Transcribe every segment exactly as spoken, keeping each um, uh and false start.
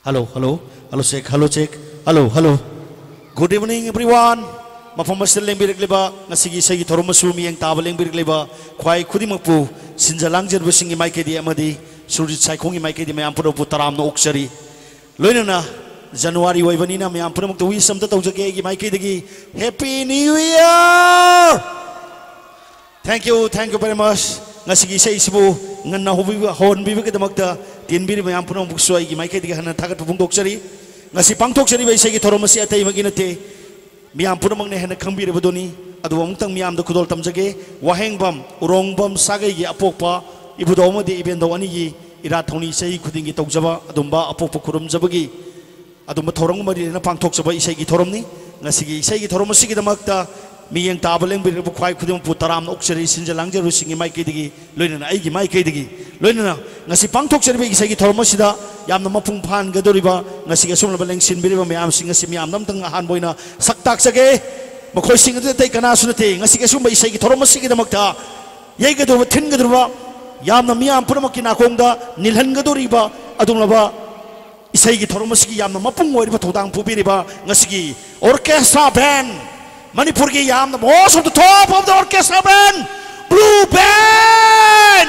Hello, hello, hello, check, hello, check, hello, hello. Good evening, everyone. ꯃꯐꯝ ꯑꯁꯤꯗ ꯂꯦꯡꯕꯤꯔꯛꯂꯤꯕ, ꯉꯁꯤꯒꯤ ꯏꯁꯩꯒꯤ ꯊꯧꯔꯝ ꯑꯁꯤꯕꯨ ꯃꯤꯠꯌꯦꯡ ꯇꯥꯕ ꯂꯦꯡꯕꯤꯔꯛꯂꯤꯕ ꯈ꯭ꯋꯥꯏ ꯈꯨꯗꯤꯡꯃꯛꯄꯨ, ꯁꯤꯟꯖ ꯂꯥꯡꯖꯔꯕꯁꯤꯡꯒꯤ ꯃꯥꯏꯀꯩꯗꯤ ꯑꯃꯗꯤ ꯁꯨꯔꯖꯤꯠ ꯁꯥꯏꯈꯣꯡꯒꯤ ꯃꯥꯏꯀꯩꯗꯤ ꯃꯌꯥꯝ ꯄꯨꯝꯅꯃꯛꯄꯨ ꯇꯔꯥꯝꯅ ꯑꯣꯛꯆꯔꯤ꯫ ꯂꯣꯏꯅꯅ January ꯑꯣꯏꯕꯅꯤꯅ ꯃꯌꯥꯝ ꯄꯨꯝꯅꯃꯛꯇ wish ꯑꯝꯇ ꯇꯧꯖꯒꯦ ꯑꯩꯒꯤ ꯃꯥꯏꯀꯩꯗꯒꯤ, Happy New Year! Thank you, thank you very much. ꯉꯁꯤꯒꯤ ꯏꯁꯩꯁꯤꯕꯨ ꯉꯟꯅ ꯍꯧꯕꯤꯕ, ꯍꯧꯍꯟꯕꯤꯕꯒꯤꯗꯃꯛꯇ ꯇꯦꯟꯕꯤꯔꯤꯕ ꯃꯌꯥꯝ ꯄꯨꯝꯅꯃꯛꯄꯨꯁꯨ ꯑꯩꯒꯤ ꯃꯥꯏꯀꯩꯗꯒꯤ ꯍꯟꯅ ꯊꯥꯒꯠꯄ ꯐꯣꯡꯗꯣꯛꯆꯔꯤ꯫ ꯉꯁꯤ ꯄꯥꯡꯊꯣꯛꯆꯔꯤꯕ ꯏꯁꯩꯒꯤ ꯊꯧꯔꯝ ꯑꯁꯤ ꯑꯇꯩꯃꯛꯀꯤ ꯅꯠꯇꯦ, ꯃꯤꯌꯥꯝ ꯄꯨꯝꯅꯃꯛꯅ ꯍꯦꯟꯅ ꯈꯪꯕꯤꯔꯕꯗꯨꯅꯤ꯫ ꯑꯗꯨꯕꯨ ꯑꯃꯨꯛꯇꯪ ꯃꯤꯌꯥꯝꯗ ꯈꯨꯗꯣꯜ ꯇꯝꯖꯒꯦ꯫ ꯋꯥꯍꯦꯡꯕꯝ ꯎꯔꯣꯡꯕꯝ ꯁꯥꯒꯩꯒꯤ ꯑꯄꯣꯛꯄ ꯏꯕꯨꯙꯧ ꯑꯃꯗꯤ ꯏꯕꯦꯟꯙꯧ ꯑꯅꯤꯒꯤ ꯏꯔꯥꯠ ꯊꯧꯅꯤ ꯆꯍꯤ ꯈꯨꯗꯤꯡꯒꯤ ꯇꯧꯖꯕ ꯑꯗꯨꯝꯕ ꯑꯄꯣꯛꯄ ꯈꯨꯔꯨꯝꯖꯕꯒꯤ ꯑꯗꯨꯝꯕ ꯊꯧꯔꯝꯒ ꯃꯔꯤ ꯂꯩꯅꯅ ꯄꯥꯡꯊꯣꯛꯆꯕ ꯏꯁꯩꯒꯤ ꯊꯧꯔꯝꯅꯤ꯫ ꯉꯁꯤꯒꯤ ꯏꯁꯩꯒꯤ ꯊꯧꯔꯝ ꯑꯁꯤꯒꯤꯗꯃꯛꯇ ꯃꯤꯠꯌꯦꯡ ꯇꯥꯕ ꯂꯦꯡꯕꯤꯔꯛꯄ ꯈ꯭ꯋꯥꯏ ꯈꯨꯗꯤꯡꯃꯛꯄꯨ ꯇꯔꯥꯝꯅ ꯑꯣꯛꯆꯔꯤ, ꯁꯤꯟꯖ ꯂꯥꯡꯖꯔꯨꯁꯤꯡꯒꯤ ꯃꯥꯏꯀꯩꯗꯒꯤ, ꯂꯣꯏꯅꯅ ꯑꯩꯒꯤ ꯃꯥꯏꯀꯩꯗꯒꯤ꯫ ꯂꯣꯏꯅꯅ ꯉꯁꯤ ꯄꯥꯡꯊꯣꯛꯆꯔꯤꯕ ꯏꯁꯩꯒꯤ ꯊꯧꯔꯝ ꯑꯁꯤꯗ ꯌꯥꯝꯅ ꯃꯄꯨꯡ ꯐꯥꯍꯟꯒꯗꯧꯔꯤꯕ, ꯉꯁꯤꯒꯤ ꯑꯁꯨꯝꯂꯕ ꯂꯦꯡꯁꯤꯟꯕꯤꯔꯤꯕ ꯃꯌꯥꯝꯁꯤꯡ ꯑꯁꯤ ꯃꯤꯌꯥꯝꯗ ꯑꯝꯇꯪ ꯑꯍꯥꯟꯕ ꯑꯣꯏꯅ ꯁꯛ ꯇꯥꯛꯆꯒꯦ꯫ ꯃꯈꯣꯏꯁꯤꯡ ꯑꯗꯨ ꯑꯇꯩ ꯀꯅꯥꯁꯨ ꯅꯠꯇꯦ, ꯉꯁꯤꯒꯤ ꯑꯁꯨꯝꯕ ꯏꯁꯩꯒꯤ ꯊꯧꯔꯝ ꯑꯁꯤꯒꯤꯗꯃꯛꯇ ꯌꯩꯒꯗꯧꯔꯤꯕ, ꯊꯤꯟꯒꯗꯧꯔꯤꯕ, ꯌꯥꯝꯅ ꯃꯤꯌꯥꯝ ꯄꯨꯝꯅꯃꯛꯀꯤ ꯅꯥꯀꯣꯡꯗ ꯅꯤꯜꯍꯟꯒꯗꯧꯔꯤꯕ ꯑꯗꯨꯒꯨꯝꯂꯕ ꯏꯁꯩꯒꯤ ꯊꯧꯔꯝ ꯑꯁꯤꯒꯤ ꯌꯥꯝꯅ ꯃꯄꯨꯡ ꯑꯣꯏꯔꯤꯕ ꯊꯧꯗꯥꯡ ꯄꯨꯕꯤꯔꯤꯕ ꯉꯁꯤꯒꯤ orchestra band, ꯃꯅꯤꯄꯨꯔꯒꯤ ꯌꯥꯝꯅ most of the top of the orchestra band, Blue Band,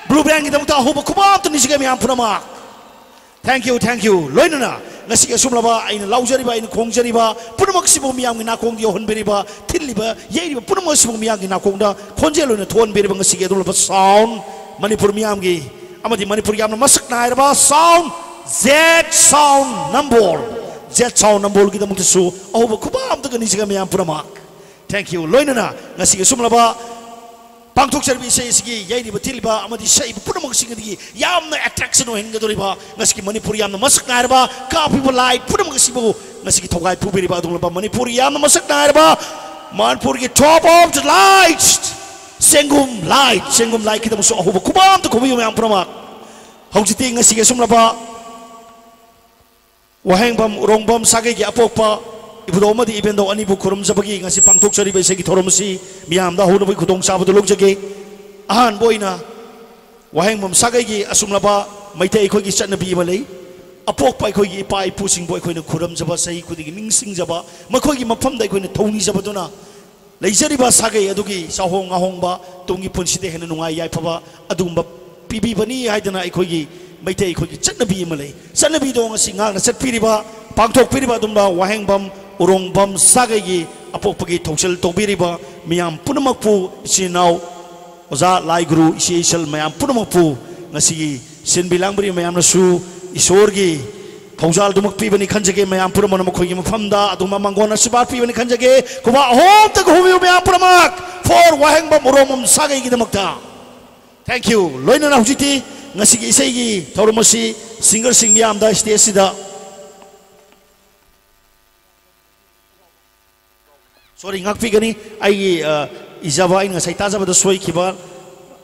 Blue Bandꯒꯤꯗꯃꯛꯇ ꯑꯍꯧꯕ ꯈꯨꯕꯥꯛ ꯑꯝꯇ ꯅꯤꯁꯤꯒꯦ ꯃꯌꯥꯝ ꯄꯨꯝꯅꯃꯛ꯫ Thank you, thank you꯫ ꯂꯣꯏꯅꯅ ꯉꯁꯤꯒꯤ ꯑꯁꯨꯝꯂꯕ ꯑꯩꯅ ꯂꯥꯎꯖꯔꯤꯕ, ꯑꯩꯅ ꯈꯣꯡꯖꯔꯤꯕ ꯄꯨꯝꯅꯃꯛꯁꯤꯕꯨ ꯃꯤꯌꯥꯝꯒꯤ ꯅꯥꯀꯣꯡꯗ ꯌꯧꯍꯟꯕꯤꯔꯤꯕ, ꯊꯤꯜꯂꯤꯕ, ꯌꯩꯔꯤꯕ ꯄꯨꯝꯅꯃꯛꯁꯤꯕꯨ ꯃꯤꯌꯥꯝꯒꯤ ꯅꯥꯀꯣꯡꯗ ꯈꯣꯟꯖꯦꯜ ꯑꯣꯏꯅ ꯊꯣꯛꯍꯟꯕꯤꯔꯤꯕ ꯉꯁꯤꯒꯤ ꯑꯗꯨꯒꯨꯝꯂꯕ sound, ꯃꯅꯤꯄꯨꯔ ꯃꯤꯌꯥꯝꯒꯤ ꯑꯃꯗꯤ ꯃꯅꯤꯄꯨꯔꯒꯤ ꯌꯥꯝꯅ ꯃꯁꯛ ꯅꯥꯏꯔꯕ sound, Z Sound ꯅꯝꯕꯣꯜ, Z Sound ꯅꯝꯕꯣꯜꯒꯤꯗꯃꯛꯇꯁꯨ ꯑꯍꯧꯕ ꯈꯨꯕꯥꯛ ꯑꯝꯇꯒ ꯅꯤꯁꯤꯒ ꯃꯌꯥꯝ ꯄꯨꯝꯅꯃꯛ꯫ Thank you꯫ ꯂꯣꯏꯅꯅ ꯉꯁꯤꯒꯤ ꯑꯁꯨꯝꯂꯕ ꯄꯥꯡꯊꯣꯛꯆꯔꯤꯕ ꯏꯁꯩ ꯑꯁꯤꯒꯤ ꯌꯩꯔꯤꯕ, ꯊꯤꯜꯂꯤꯕ ꯑꯃꯗꯤ ꯁꯛꯏꯕ ꯄꯨꯝꯅꯃꯛꯁꯤꯡ ꯑꯗꯒꯤ ꯌꯥꯝꯅ attraction ꯑꯣꯏꯍꯟꯒꯗꯧꯔꯤꯕ ꯉꯁꯤꯒꯤ ꯃꯅꯤꯄꯨꯔ ꯌꯥꯝꯅ ꯃꯁꯛ ꯅꯥꯏꯔꯕ ꯀꯥꯞꯄꯤꯕ light ꯄꯨꯝꯅꯃꯛ ꯑꯁꯤꯕꯨ ꯉꯁꯤꯒꯤ ꯊꯧꯒꯥꯏ ꯄꯨꯕꯤꯔꯤꯕ ꯑꯗꯨꯒꯨꯝꯂꯕ ꯃꯅꯤꯄꯨꯔ ꯌꯥꯝꯅ ꯃꯁꯛ ꯅꯥꯏꯔꯕ ꯃꯅꯤꯄꯨꯔꯒꯤ top of the light, ꯆꯦꯡꯒꯨꯝ light, ꯆꯦꯡꯒꯨꯝ lightꯀꯤꯗꯃꯛꯁꯨ ꯑꯍꯧꯕ ꯈꯨꯕꯥꯛ ꯑꯝꯇ ꯈꯨꯕꯤꯌꯨ ꯃꯌꯥꯝ ꯄꯨꯝꯅꯃꯛ꯫ ꯍꯧꯖꯤꯛꯇꯤ ꯉꯁꯤꯒꯤ ꯑꯁꯨꯝꯂꯕ ꯋꯥꯍꯦꯡꯕꯝ ꯎꯔꯣꯡꯕꯝ ꯁꯥꯒꯩꯒꯤ ꯑꯄꯣꯛꯄ ꯏꯕꯨꯙꯧ ꯑꯃꯗꯤ ꯏꯕꯦꯟꯙꯧ ꯑꯅꯤꯕꯨ ꯈꯨꯔꯨꯝꯖꯕꯒꯤ ꯉꯁꯤ ꯄꯥꯡꯊꯣꯛꯆꯔꯤꯕ ꯏꯁꯩꯒꯤ ꯊꯧꯔꯝ ꯑꯁꯤ ꯃꯤꯌꯥꯝꯗ ꯍꯧꯅꯕꯒꯤ ꯈꯨꯗꯣꯡꯆꯥꯕꯗꯨ ꯂꯧꯖꯒꯦ꯫ ꯑꯍꯥꯟꯕ ꯑꯣꯏꯅ ꯋꯥꯍꯦꯡꯕꯝ ꯁꯥꯒꯩꯒꯤ ꯑꯁꯨꯝꯂꯕ ꯃꯩꯇꯩ ꯑꯩꯈꯣꯏꯒꯤ ꯆꯠꯅꯕꯤ ꯑꯃ ꯂꯩ꯫ ꯑꯄꯣꯛꯄ ꯑꯩꯈꯣꯏꯒꯤ ꯏꯄꯥ ꯏꯄꯨꯁꯤꯡꯕꯨ ꯑꯩꯈꯣꯏꯅ ꯈꯨꯔꯨꯝꯖꯕ, ꯆꯍꯤ ꯈꯨꯗꯤꯡꯒꯤ ꯅꯤꯡꯁꯤꯡꯖꯕ, ꯃꯈꯣꯏꯒꯤ ꯃꯐꯝꯗ ꯑꯩꯈꯣꯏꯅ ꯊꯧꯅꯤꯖꯕꯗꯨꯅ ꯂꯩꯖꯔꯤꯕ ꯁꯥꯒꯩ ꯑꯗꯨꯒꯤ ꯆꯥꯍꯣꯡ ꯉꯥꯍꯣꯡꯕ, ꯇꯨꯡꯒꯤ ꯄꯨꯟꯁꯤꯗ ꯍꯦꯟꯅ ꯅꯨꯡꯉꯥꯏ ꯌꯥꯏꯐꯕ ꯑꯗꯨꯒꯨꯝꯕ ꯄꯤꯕꯤꯕꯅꯤ ꯍꯥꯏꯗꯅ ꯑꯩꯈꯣꯏꯒꯤ ꯃꯩꯇꯩ ꯑꯩꯈꯣꯏꯒꯤ ꯆꯠꯅꯕꯤ ꯑꯃ ꯂꯩ꯫ ꯆꯠꯅꯕꯤꯗꯣ ꯉꯁꯤ ꯉꯥꯛꯅ ꯆꯠꯄꯤꯔꯤꯕ, ꯄꯥꯡꯊꯣꯛꯄꯤꯔꯤꯕ ꯑꯗꯨꯒꯨꯝꯕ ꯋꯥꯍꯦꯡꯕꯝ ꯎꯔꯣꯡꯕꯝ ꯁꯥꯒꯩꯒꯤ ꯑꯄꯣꯛꯄꯒꯤ ꯊꯧꯁꯤꯜ ꯇꯧꯕꯤꯔꯤꯕ ꯃꯤꯌꯥꯝ ꯄꯨꯝꯅꯃꯛꯄꯨ, ꯏꯆꯤꯟ ꯏꯅꯥꯎ, ꯑꯣꯖꯥ, ꯂꯥꯏ ꯒꯨꯔꯨ, ꯏꯆꯦ ꯏꯆꯜ ꯃꯌꯥꯝ ꯄꯨꯝꯅꯃꯛꯄꯨ, ꯉꯁꯤꯒꯤ ꯁꯤꯟꯕꯤ ꯂꯥꯡꯕꯤꯔꯤꯕ ꯃꯌꯥꯝꯅꯁꯨ ꯏꯁꯣꯔꯒꯤ ꯊꯧꯖꯥꯜꯗꯨꯃꯛ ꯄꯤꯕꯅꯤ ꯈꯟꯖꯒꯦ꯫ ꯃꯌꯥꯝ ꯄꯨꯝꯅꯃꯛꯅ ꯃꯈꯣꯏꯒꯤ ꯃꯐꯝꯗ ꯑꯗꯨꯝꯕ ꯃꯥꯡꯒꯣꯟ ꯑꯁꯤꯔꯕꯥꯗ ꯄꯤꯕꯅꯤ ꯈꯟꯖꯒꯦ꯫ ꯈꯨꯕꯥꯛ ꯑꯍꯨꯝꯇꯪ ꯍꯨꯝꯕꯤꯌꯨ ꯃꯌꯥꯝ ꯄꯨꯝꯅꯃꯛ꯫ For Wahengbam ꯎꯔꯣꯡꯕꯝ ꯁꯥꯒꯩꯒꯤꯗꯃꯛꯇ꯫ Thank you꯫ ꯂꯣꯏꯅꯅ ꯍꯧꯖꯤꯛꯇꯤ ꯉꯁꯤꯒꯤ ꯏꯁꯩꯒꯤ ꯊꯧꯔꯝ ꯑꯁꯤ ꯁꯤꯡꯒꯔꯁꯤꯡ ꯃꯤꯌꯥꯝꯗ ꯁ꯭ꯇꯦꯖꯁꯤꯗ, ꯁꯣꯔꯤ, ꯉꯥꯛꯄꯤꯒꯅꯤ꯫ ꯑꯩꯒꯤ, ꯑ, ꯏꯖꯕ, ꯑꯩꯅ ꯉꯁꯥꯏ ꯇꯥꯖꯕꯗ ꯁꯣꯏꯈꯤꯕ,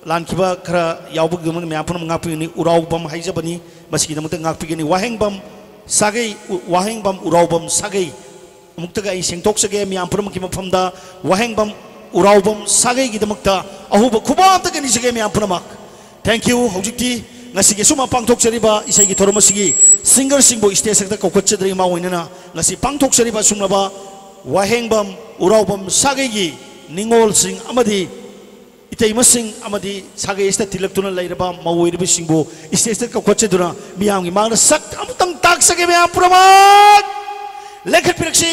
ꯂꯥꯟꯈꯤꯕ ꯈꯔ ꯌꯥꯎꯕꯒꯤꯗꯃꯛ ꯃꯌꯥꯝ ꯄꯨꯝꯅꯃꯛ ꯉꯥꯛꯄꯤꯒꯅꯤ꯫ ꯎꯔꯥꯎꯕꯝ ꯍꯥꯏꯖꯕꯅꯤ, ꯃꯁꯤꯒꯤꯗꯃꯛꯇ ꯉꯥꯛꯄꯤꯒꯅꯤ꯫ ꯋꯥꯍꯦꯡꯕꯝ ꯁꯥꯒꯩ, ꯎ-, ꯋꯥꯍꯦꯡꯕꯝ ꯎꯔꯥꯎꯕꯝ ꯁꯥꯒꯩ꯫ ꯑꯃꯨꯛꯇꯒ ꯑꯩ ꯁꯦꯡꯗꯣꯛꯆꯒꯦ ꯃꯤꯌꯥꯝ ꯄꯨꯝꯅꯃꯛꯀꯤ ꯃꯐꯝꯗ, ꯋꯥꯍꯦꯡꯕꯝ ꯎꯔꯥꯎꯕꯝ ꯁꯥꯒꯩꯒꯤꯗꯃꯛꯇ ꯑꯍꯧꯕ ꯈꯨꯕꯥꯛ ꯑꯝꯇꯒ ꯅꯤꯖꯒꯦ ꯃꯤꯌꯥꯝ ꯄꯨꯝꯅꯃꯛ꯫ Thank you꯫ ꯍꯧꯖꯤꯛꯇꯤ ꯉꯁꯤꯒꯤ ꯑꯁꯨꯝꯅ ꯄꯥꯡꯊꯣꯛꯆꯔꯤꯕ ꯏꯁꯩꯒꯤ ꯊꯧꯔꯝ ꯑꯁꯤꯒꯤ ꯁꯤꯡꯒꯔꯁꯤꯡꯕꯨ ꯁ꯭ꯇꯦꯖ ꯍꯦꯛꯇ ꯀꯧꯈꯠꯆꯗ꯭ꯔꯤ꯫ ꯏꯃꯥ ꯑꯣꯏꯅꯅ ꯉꯁꯤ ꯄꯥꯡꯊꯣꯛꯆꯔꯤꯕ ꯑꯁꯨꯝꯂꯕ ꯋꯥꯍꯦꯡꯕꯝ ꯎꯔꯥꯎꯕꯝ ꯁꯥꯒꯩꯒꯤ ꯅꯤꯉꯣꯜꯁꯤꯡ ꯑꯃꯗꯤ ꯏꯇꯩꯃꯁꯤꯡ ꯑꯃꯗꯤ ꯁꯥꯒꯩ ꯑꯁꯤꯗ ꯇꯤꯜꯂꯛꯇꯨꯅ ꯂꯩꯔꯕ ꯃꯧ ꯑꯣꯏꯔꯤꯕꯁꯤꯡꯕꯨ ꯁ꯭ꯇꯦꯖꯇ ꯀꯧꯈꯠꯆꯗꯨꯅ ꯃꯤꯌꯥꯝꯒꯤ ꯃꯥꯡꯗ ꯁꯛ ꯑꯃꯨꯛꯇꯪ ꯇꯥꯛꯆꯒꯦ ꯃꯌꯥꯝ ꯄꯨꯝꯅꯃꯛ꯫ ꯂꯦꯡꯈꯠꯄꯤꯔꯛꯁꯤ꯫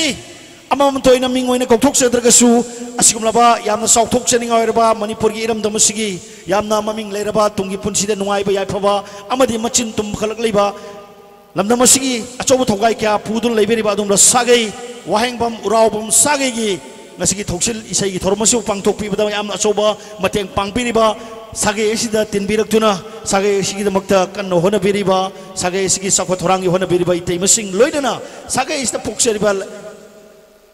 ꯑꯃꯃꯝꯇ ꯑꯣꯏꯅ ꯃꯤꯡ ꯑꯣꯏꯅ ꯀꯧꯊꯣꯛꯆꯗ꯭ꯔꯒꯁꯨ, ꯑꯁꯤꯒꯨꯝꯂꯕ ꯌꯥꯝꯅ ꯆꯥꯎꯊꯣꯛꯆꯅꯤꯡꯉꯥꯏ ꯑꯣꯏꯔꯕ ꯃꯅꯤꯄꯨꯔꯒꯤ ꯏꯔꯝꯗꯝ ꯑꯁꯤꯒꯤ ꯌꯥꯝꯅ ꯃꯃꯤꯡ ꯂꯩꯔꯕ, ꯇꯨꯡꯒꯤ ꯄꯨꯟꯁꯤꯗ ꯅꯨꯡꯉꯥꯏꯕ ꯌꯥꯏꯐꯕ ꯑꯃꯗꯤ ꯃꯆꯤꯟ ꯇꯨꯝꯈꯠꯂꯛꯂꯤꯕ ꯂꯝꯗꯝ ꯑꯁꯤꯒꯤ ꯑꯆꯧꯕ ꯊꯧꯒꯥꯏ ꯀꯌꯥ ꯄꯨꯗꯨꯅ ꯂꯩꯕꯤꯔꯤꯕ ꯑꯗꯨꯒꯨꯝꯂꯕ ꯁꯥꯒꯩ ꯋꯥꯍꯦꯡꯕꯝ ꯎꯔꯥꯎꯕꯝ ꯁꯥꯒꯩꯒꯤ ꯉꯁꯤꯒꯤ ꯊꯧꯁꯤꯜ ꯏꯁꯩꯒꯤ ꯊꯧꯔꯝ ꯑꯁꯤꯕꯨ ꯄꯥꯡꯊꯣꯛꯄꯤꯕꯗ ꯌꯥꯝꯅ ꯑꯆꯧꯕ ꯃꯇꯦꯡ ꯄꯥꯡꯕꯤꯔꯤꯕ, ꯁꯥꯒꯩ ꯑꯁꯤꯗ ꯇꯤꯟꯕꯤꯔꯛꯇꯨꯅ ꯁꯥꯒꯩ ꯑꯁꯤꯒꯤꯗꯃꯛꯇ ꯀꯟꯅ ꯍꯣꯠꯅꯕꯤꯔꯤꯕ, ꯁꯥꯒꯩ ꯑꯁꯤꯒꯤ ꯆꯥꯎꯈꯠ ꯊꯧꯔꯥꯡꯒꯤ ꯍꯣꯠꯅꯕꯤꯔꯤꯕ ꯏꯇꯩꯃꯁꯤꯡ, ꯂꯣꯏꯅꯅ ꯁꯥꯒꯩ ꯑꯁꯤꯗ ꯄꯣꯛꯆꯔꯤꯕ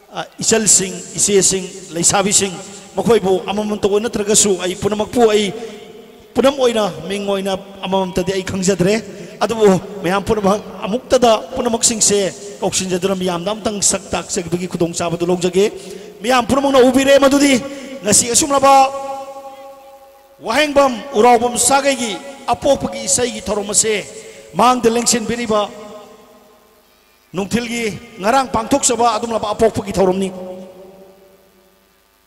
ꯑ, ꯏꯆꯜꯁꯤꯡ, ꯏꯆꯦꯁꯤꯡ, ꯂꯩꯁꯥꯕꯤꯁꯤꯡ, ꯃꯈꯣꯏꯕꯨ ꯑꯃꯃꯝꯇ ꯑꯣꯏꯅ ꯅꯠꯇ꯭ꯔꯒꯁꯨ ꯑꯩ ꯄꯨꯝꯅꯃꯛꯄꯨ, ꯑꯩ ꯄꯨꯝꯅꯃꯛ ꯑꯣꯏꯅ, ꯃꯤꯡ ꯑꯣꯏꯅ ꯑꯃꯃꯝꯇꯗꯤ ꯑꯩ ꯈꯪꯖꯗ꯭ꯔꯦ꯫ ꯑꯗꯨꯕꯨ ꯃꯌꯥꯝ ꯄꯨꯝꯅꯃꯛ ꯑꯃꯨꯛꯇꯗ ꯄꯨꯝꯅꯃꯛꯁꯤꯡꯁꯦ ꯀꯧꯁꯤꯟꯖꯗꯨꯅ ꯃꯤꯌꯥꯝꯗ ꯑꯃꯨꯛꯇꯪ ꯁꯛ ꯇꯥꯛꯆꯕꯒꯤ ꯈꯨꯗꯣꯡꯆꯥꯕꯗꯨ ꯂꯧꯖꯒꯦ꯫ ꯃꯤꯌꯥꯝ ꯄꯨꯝꯅꯃꯛꯅ ꯎꯕꯤꯔꯦ ꯃꯗꯨꯗꯤ ꯉꯁꯤ ꯑꯁꯨꯝꯂꯕ ꯋꯥꯍꯦꯡꯕꯝ ꯎꯔꯥꯎꯕꯝ ꯁꯥꯒꯩꯒꯤ ꯑꯄꯣꯛꯄꯒꯤ ꯏꯁꯩꯒꯤ ꯊꯧꯔꯝ ꯑꯁꯦ ꯃꯥꯡꯗ ꯂꯦꯡꯁꯤꯟꯕꯤꯔꯤꯕ ꯅꯨꯡꯊꯤꯜꯒꯤ ꯉꯔꯥꯡ ꯄꯥꯡꯊꯣꯛꯆꯕ ꯑꯗꯨꯝꯂꯕ ꯑꯄꯣꯛꯄꯒꯤ ꯊꯧꯔꯝꯅꯤ꯫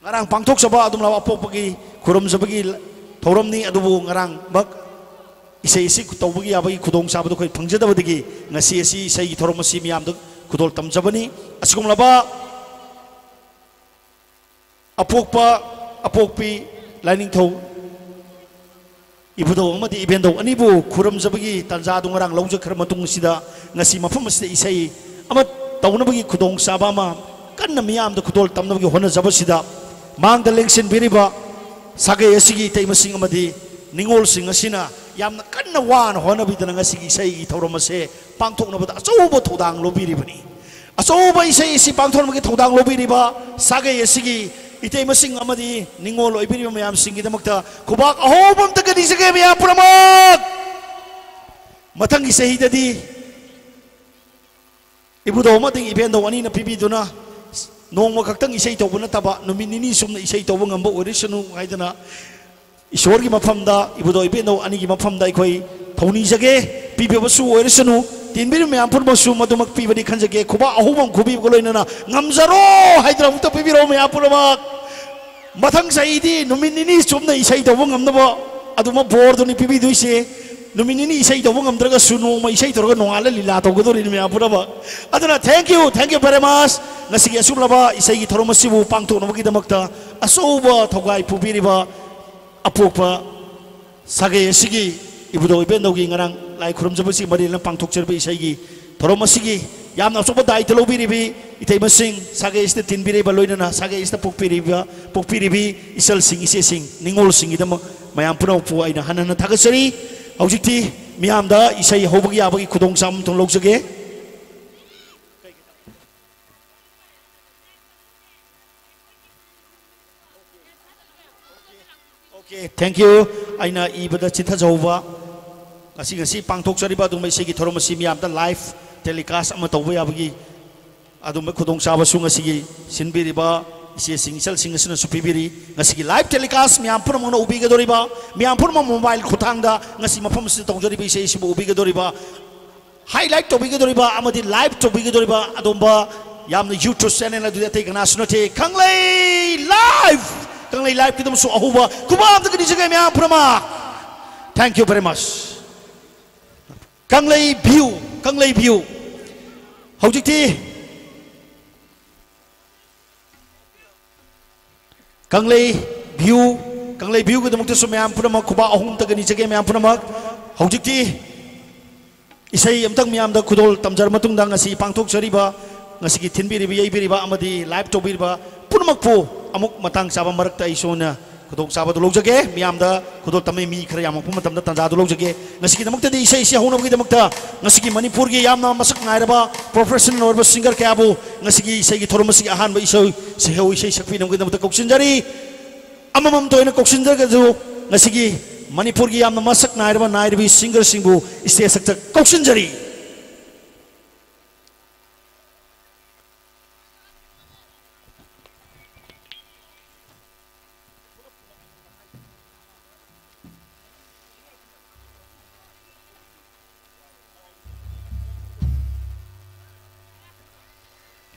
ꯉꯔꯥꯡ ꯄꯥꯡꯊꯣꯛꯆꯕ ꯑꯗꯨꯝꯂꯕ ꯑꯄꯣꯛꯄꯒꯤ ꯈꯨꯔꯨꯝꯖꯕꯒꯤ ꯊꯧꯔꯝꯅꯤ꯫ ꯑꯗꯨꯕꯨ ꯉꯔꯥꯡꯃꯛ ꯏꯁꯩ ꯑꯁꯤ ꯇꯧꯕꯒꯤ ꯌꯥꯕꯒꯤ ꯈꯨꯗꯣꯡꯆꯥꯕꯗꯨ ꯑꯩꯈꯣꯏ ꯐꯪꯖꯗꯕꯗꯒꯤ ꯉꯁꯤ ꯑꯁꯤ ꯏꯁꯩꯒꯤ ꯊꯧꯔꯝ ꯑꯁꯤ ꯃꯤꯌꯥꯝꯗ ꯈꯨꯗꯣꯜ ꯇꯝꯖꯕꯅꯤ꯫ ꯑꯁꯤꯒꯨꯝꯂꯕ ꯑꯄꯣꯛꯄ, ꯑꯄꯣꯛꯄꯤ ꯂꯥꯏꯅꯤꯡꯊꯧ ꯏꯕꯨꯙꯧ ꯑꯃꯗꯤ ꯏꯕꯦꯟꯗꯧ ꯑꯅꯤꯕꯨ ꯈꯨꯔꯨꯝꯖꯕꯒꯤ ꯇꯥꯟꯖꯥ ꯑꯗꯨ ꯉꯔꯥꯡ ꯂꯧꯖꯈ꯭ꯔ ꯃꯇꯨꯡ ꯑꯁꯤꯗ, ꯉꯁꯤ ꯃꯐꯝ ꯑꯁꯤꯗ ꯏꯁꯩ ꯑꯃ ꯇꯧꯅꯕꯒꯤ ꯈꯨꯗꯣꯡꯆꯥꯕ ꯑꯃ ꯀꯟꯅ ꯃꯤꯌꯥꯝꯗ ꯈꯨꯗꯣꯜ ꯇꯝꯅꯕꯒꯤ ꯍꯣꯠꯅꯖꯕꯁꯤꯗ, ꯃꯥꯡꯗ ꯂꯦꯡꯁꯤꯟꯕꯤꯔꯤꯕ ꯁꯥꯒꯩ ꯑꯁꯤꯒꯤ ꯏꯇꯩꯃꯁꯤꯡ ꯑꯃꯗꯤ ꯅꯤꯉꯣꯜꯁꯤꯡ ꯑꯁꯤꯅ ꯌꯥꯝꯅ ꯀꯟꯅ ꯋꯥꯅ ꯍꯣꯠꯅꯕꯤꯗꯨꯅ ꯉꯁꯤꯒꯤ ꯏꯁꯩꯒꯤ ꯊꯧꯔꯝ ꯑꯁꯦ ꯄꯥꯡꯊꯣꯛꯅꯕꯗ ꯑꯆꯧꯕ ꯊꯧꯗꯥꯡ ꯂꯧꯕꯤꯔꯤꯕꯅꯤ꯫ ꯑꯆꯧꯕ ꯏꯁꯩ ꯑꯁꯤ ꯄꯥꯡꯊꯣꯛꯅꯕꯒꯤ ꯊꯧꯗꯥꯡ ꯂꯧꯕꯤꯔꯤꯕ ꯁꯥꯒꯩ ꯑꯁꯤꯒꯤ ꯏꯇꯩꯃꯁꯤꯡ ꯑꯃꯗꯤ ꯅꯤꯉꯣꯜ ꯑꯣꯏꯕꯤꯔꯤꯕ ꯃꯌꯥꯝꯁꯤꯡꯒꯤꯗꯃꯛꯇ ꯈꯨꯕꯥꯛ ꯑꯍꯧꯕ ꯑꯝꯇ ꯀꯟꯅꯤꯖꯒꯦ, ꯃꯌꯥꯝ ꯄꯨꯝꯅꯃꯛ꯫ ꯃꯊꯪꯒꯤ ꯆꯍꯤꯗꯗꯤ ꯏꯕꯨꯙꯧ ꯑꯃꯗꯤ ꯏꯕꯦꯟꯗꯧ ꯑꯅꯤꯅ ꯄꯤꯕꯤꯗꯨꯅ, ꯅꯣꯡꯃ ꯈꯛꯇꯪ ꯏꯁꯩ ꯇꯧꯕ ꯅꯠꯇꯕ, ꯅꯨꯃꯤꯠ ꯅꯤꯅꯤ ꯆꯨꯞꯅ ꯏꯁꯩ ꯇꯧꯕ ꯉꯝꯕ ꯑꯣꯏꯔꯁꯅꯨ ꯍꯥꯏꯗꯅ, ꯏꯁꯣꯔꯒꯤ ꯃꯐꯝꯗ, ꯏꯕꯨꯙꯧ ꯏꯕꯦꯟꯗꯧ ꯑꯅꯤꯒꯤ ꯃꯐꯝꯗ ꯑꯩꯈꯣꯏ ꯊꯧꯅꯤꯖꯒꯦ꯫ ꯄꯤꯕꯤꯕꯁꯨ ꯑꯣꯏꯔꯁꯅꯨ, ꯇꯤꯟꯕꯤꯔꯤꯕ ꯃꯌꯥꯝ ꯄꯨꯝꯅꯃꯛꯁꯨ ꯃꯗꯨꯃꯛ ꯄꯤꯕꯅꯤ ꯈꯟꯖꯒꯦ꯫ ꯈꯨꯕꯥꯛ ꯑꯍꯧꯕ ꯑꯃ ꯈꯨꯕꯤꯕꯒ ꯂꯣꯏꯅꯅ "ꯉꯝꯖꯔꯣ" ꯍꯥꯏꯗꯅ ꯑꯃꯨꯛꯇ ꯄꯤꯕꯤꯔꯛꯑꯣ, ꯃꯌꯥꯝ ꯄꯨꯝꯅꯃꯛ꯫ ꯃꯊꯪ ꯆꯍꯤꯗꯤ ꯅꯨꯃꯤꯠ ꯅꯤꯅꯤ ꯆꯨꯞꯅ ꯏꯁꯩ ꯇꯧꯕ ꯉꯝꯅꯕ ꯑꯗꯨꯃꯛ ꯕꯣꯔꯗꯨꯅꯤ ꯄꯤꯕꯤꯗꯣꯏꯁꯦ꯫ ꯅꯨꯃꯤꯠ ꯅꯤꯅꯤ ꯏꯁꯩ ꯇꯧꯕ ꯉꯝꯗ꯭ꯔꯒꯁꯨ, ꯅꯣꯡꯃ ꯏꯁꯩ ꯇꯧꯔꯒ ꯅꯣꯡꯉꯥꯜꯂ ꯂꯤꯂꯥ ꯇꯧꯒꯗꯧꯔꯤꯅꯤ, ꯃꯌꯥꯝ ꯄꯨꯝꯅꯃꯛ꯫ ꯑꯗꯨꯅ, thank you, thank you very much꯫ ꯉꯁꯤꯒꯤ ꯑꯁꯨꯛꯂꯕ ꯏꯁꯩꯒꯤ ꯊꯧꯔꯝ ꯑꯁꯤꯕꯨ ꯄꯥꯡꯊꯣꯛꯅꯕꯒꯤꯗꯃꯛꯇ ꯑꯆꯧꯕ ꯊꯧꯒꯥꯏ ꯄꯨꯕꯤꯔꯤꯕ ꯑꯄꯣꯛꯄ ꯁꯥꯒꯩ ꯑꯁꯤꯒꯤ ꯏꯕꯨꯙꯧ ꯏꯕꯦꯟꯗꯧꯒꯤ ꯉꯔꯥꯡ ꯂꯥꯏ ꯈꯨꯔꯨꯝꯖꯕꯁꯤ ꯃꯔꯤ ꯂꯩꯅꯅ ꯄꯥꯡꯊꯣꯛꯆꯔꯤꯕ ꯏꯁꯩꯒꯤ ꯊꯧꯔꯝ ꯑꯁꯤꯒꯤ ꯌꯥꯝꯅ ꯑꯆꯧꯕ ꯗꯥꯏꯇ ꯂꯧꯕꯤꯔꯤꯕꯤ ꯏꯇꯩꯃꯁꯤꯡ, ꯁꯥꯒꯩ ꯑꯁꯤꯗ ꯇꯤꯟꯕꯤꯔꯤꯕ, ꯂꯣꯏꯅꯅ ꯁꯥꯒꯩ ꯑꯁꯤꯗ ꯄꯣꯛꯄꯤꯔꯤꯕ, ꯄꯣꯛꯄꯤꯔꯤꯕꯤ ꯏꯆꯜꯁꯤꯡ, ꯏꯆꯦꯁꯤꯡ, ꯅꯤꯉꯣꯜꯁꯤꯡꯒꯤꯗꯃꯛ ꯃꯌꯥꯝ ꯄꯨꯝꯅꯃꯛꯄꯨ ꯑꯩꯅ ꯍꯟꯅ ꯍꯟꯅ ꯊꯥꯒꯠꯆꯔꯤ꯫ ꯍꯧꯖꯤꯛꯇꯤ ꯃꯤꯌꯥꯝꯗ ꯏꯁꯩ ꯍꯧꯕꯒꯤ ꯌꯥꯕꯒꯤ ꯈꯨꯗꯣꯡꯆꯥꯕ ꯑꯃꯇꯪ ꯂꯧꯖꯒꯦ꯫ Okay, thank you꯫ ꯑꯩꯅ ꯏꯕꯗ ꯆꯤꯠꯊꯖꯍꯧꯕ, ꯉꯁꯤ, ꯉꯁꯤ ꯄꯥꯡꯊꯣꯛꯆꯔꯤꯕ ꯑꯗꯨꯒꯨꯝꯕ ꯏꯁꯩꯒꯤ ꯊꯧꯔꯝ ꯑꯁꯤ ꯃꯤꯌꯥꯝꯗ live telecast ꯑꯃ ꯇꯧꯕ ꯌꯥꯕꯒꯤ ꯑꯗꯨꯝꯕ ꯈꯨꯗꯣꯡꯆꯥꯕꯁꯨ ꯉꯁꯤꯒꯤ ꯁꯤꯟꯕꯤꯔꯤꯕ ꯏꯆꯦꯁꯤꯡ, ꯏꯆꯜꯁꯤꯡ ꯑꯁꯤꯅꯁꯨ ꯄꯤꯕꯤꯔꯤ꯫ ꯉꯁꯤꯒꯤ live telecast ꯃꯌꯥꯝ ꯄꯨꯝꯅꯃꯛꯅ ꯎꯕꯤꯒꯗꯧꯔꯤꯕ, ꯃꯌꯥꯝ ꯄꯨꯝꯅꯃꯛ mobile ꯈꯨꯠꯊꯥꯡꯗ ꯉꯁꯤ ꯃꯐꯝ ꯑꯁꯤꯗ ꯇꯧꯖꯔꯤꯕ ꯏꯁꯩ ꯑꯁꯤꯕꯨ ꯎꯕꯤꯒꯗꯧꯔꯤꯕ Highlight ꯇꯧꯕꯤꯒꯗꯧꯔꯤꯕ ꯑꯃꯗꯤ live ꯇꯧꯕꯤꯒꯗꯧꯔꯤꯕ ꯑꯗꯣꯝꯕ ꯌꯥꯝꯅ YouTube channel ꯑꯗꯨꯗꯤ ꯑꯇꯩ ꯀꯅꯥꯁꯨ ꯅꯠꯇꯦ, ꯀꯪꯂꯩ Live꯫ ꯀꯪꯂꯩ Liveꯀꯤꯗꯃꯛꯁꯨ ꯑꯍꯧꯕ ꯈꯨꯕꯥꯛ ꯑꯝꯇ ꯀꯟꯅꯤꯖꯒꯦ ꯃꯌꯥꯝ ꯄꯨꯝꯅꯃꯛ꯫ Thank you very much꯫ ꯀꯪꯂꯩ View, ꯀꯪꯂꯩ View꯫ ꯍꯧꯖꯤꯛꯇꯤ ꯀꯪꯂꯩ View, ꯀꯪꯂꯩ Viewꯒꯤꯗꯃꯛꯇꯁꯨ ꯃꯌꯥꯝ ꯄꯨꯝꯅꯃꯛ ꯈꯨꯕꯥꯛ ꯑꯍꯨꯝ ꯑꯝꯇ ꯀꯟꯅꯤꯖꯒꯦ ꯃꯌꯥꯝ ꯄꯨꯝꯅꯃꯛ꯫ ꯍꯧꯖꯤꯛꯇꯤ ꯏꯁꯩ ꯑꯃꯇꯪ ꯃꯤꯌꯥꯝꯗ ꯈꯨꯗꯣꯜ ꯇꯝꯖꯔ ꯃꯇꯨꯡꯗ ꯉꯁꯤ ꯄꯥꯡꯊꯣꯛꯆꯔꯤꯕ, ꯉꯁꯤꯒꯤ ꯊꯤꯟꯕꯤꯔꯤꯕ, ꯌꯩꯕꯤꯔꯤꯕ ꯑꯃꯗꯤ live ꯇꯧꯕꯤꯔꯤꯕ ꯄꯨꯝꯅꯃꯛꯄꯨ ꯑꯃꯨꯛ ꯃꯇꯥꯡ ꯆꯥꯕ ꯃꯔꯛꯇ ꯑꯩ ꯁꯣꯟꯅ ꯈꯨꯗꯣꯡꯆꯥꯕꯗꯨ ꯂꯧꯖꯒꯦ꯫ ꯃꯤꯌꯥꯝꯗ ꯈꯨꯗꯣꯜ ꯇꯝꯕꯩ ꯃꯤ ꯈꯔ ꯌꯥꯝꯃꯛꯄ ꯃꯇꯝꯗ ꯇꯥꯟꯖꯥꯗꯨ ꯂꯧꯖꯒꯦ꯫ ꯉꯁꯤꯒꯤꯗꯃꯛꯇꯗꯤ ꯏꯁꯩ ꯑꯁꯤ ꯍꯧꯅꯕꯒꯤꯗꯃꯛꯇ ꯉꯁꯤꯒꯤ ꯃꯅꯤꯄꯨꯔꯒꯤ ꯌꯥꯝꯅ ꯃꯁꯛ ꯅꯥꯏꯔꯕ professional ꯑꯣꯏꯔꯕ singer ꯀꯌꯥꯕꯨ ꯉꯁꯤꯒꯤ ꯏꯁꯩꯒꯤ ꯊꯧꯔꯝ ꯑꯁꯤꯒꯤ ꯑꯍꯥꯟꯕ ꯏꯁꯩ, ꯁꯩꯍꯧ ꯏꯁꯩ ꯁꯛꯄꯤꯅꯕꯒꯤꯗꯃꯛꯇ ꯀꯧꯁꯤꯟꯖꯔꯤ꯫ ꯑꯃꯃꯝꯇ ꯑꯣꯏꯅ ꯀꯧꯁꯤꯟꯖꯔꯒꯁꯨ ꯉꯁꯤꯒꯤ ꯃꯅꯤꯄꯨꯔꯒꯤ ꯌꯥꯝꯅ ꯃꯁꯛ ꯅꯥꯏꯔꯕ ꯅꯥꯏꯔꯕꯤ singerꯁꯤꯡꯕꯨ stage ꯁꯛꯇ ꯀꯧꯁꯤꯟꯖꯔꯤ꯫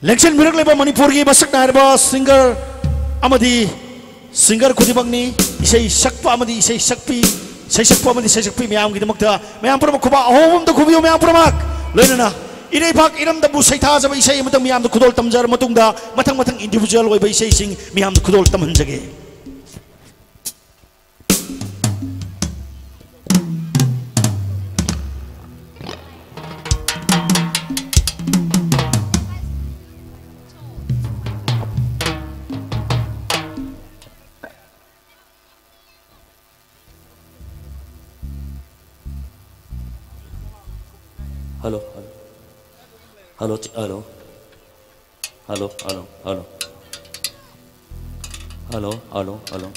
ꯂꯦꯡꯁꯤꯟꯕꯤꯔꯛꯂꯤꯕ ꯃꯅꯤꯄꯨꯔꯒꯤ ꯃꯁꯛ ꯅꯥꯏꯔꯕ singer ꯑꯃꯗꯤ singer ꯈꯨꯗꯤꯡꯃꯛꯅꯤ꯫ ꯏꯁꯩ ꯁꯛꯄ ꯑꯃꯗꯤ ꯏꯁꯩ ꯁꯛꯄꯤ, ꯏꯁꯩ ꯁꯛꯄ ꯑꯃꯗꯤ ꯏꯁꯩ ꯁꯛꯄꯤ ꯃꯌꯥꯝꯒꯤꯗꯃꯛꯇ ꯃꯌꯥꯝ ꯄꯨꯝꯅꯃꯛ ꯈꯨꯕꯥꯛ ꯑꯍꯣꯕ ꯑꯃꯇ ꯈꯨꯕꯤꯌꯨ ꯃꯌꯥꯝ ꯄꯨꯝꯅꯃꯛ꯫ ꯂꯣꯏꯅꯅ ꯏꯔꯩꯄꯥꯛ ꯏꯔꯝꯗꯝꯕꯨ ꯁꯩꯊꯥꯖꯕ ꯏꯁꯩ ꯑꯃꯇꯪ ꯃꯌꯥꯝꯗ ꯈꯨꯗꯣꯜ ꯇꯝꯖꯔ ꯃꯇꯨꯡꯗ ꯃꯊꯪ ꯃꯊꯪ individual ꯑꯣꯏꯕ ꯏꯁꯩꯁꯤꯡ ꯃꯌꯥꯝꯗ ꯈꯨꯗꯣꯜ ꯇꯝꯍꯟꯖꯒꯦ꯫ Hello, hello. Hello, ch-, hello. Hello, hello, hello. Hello, hello, hello.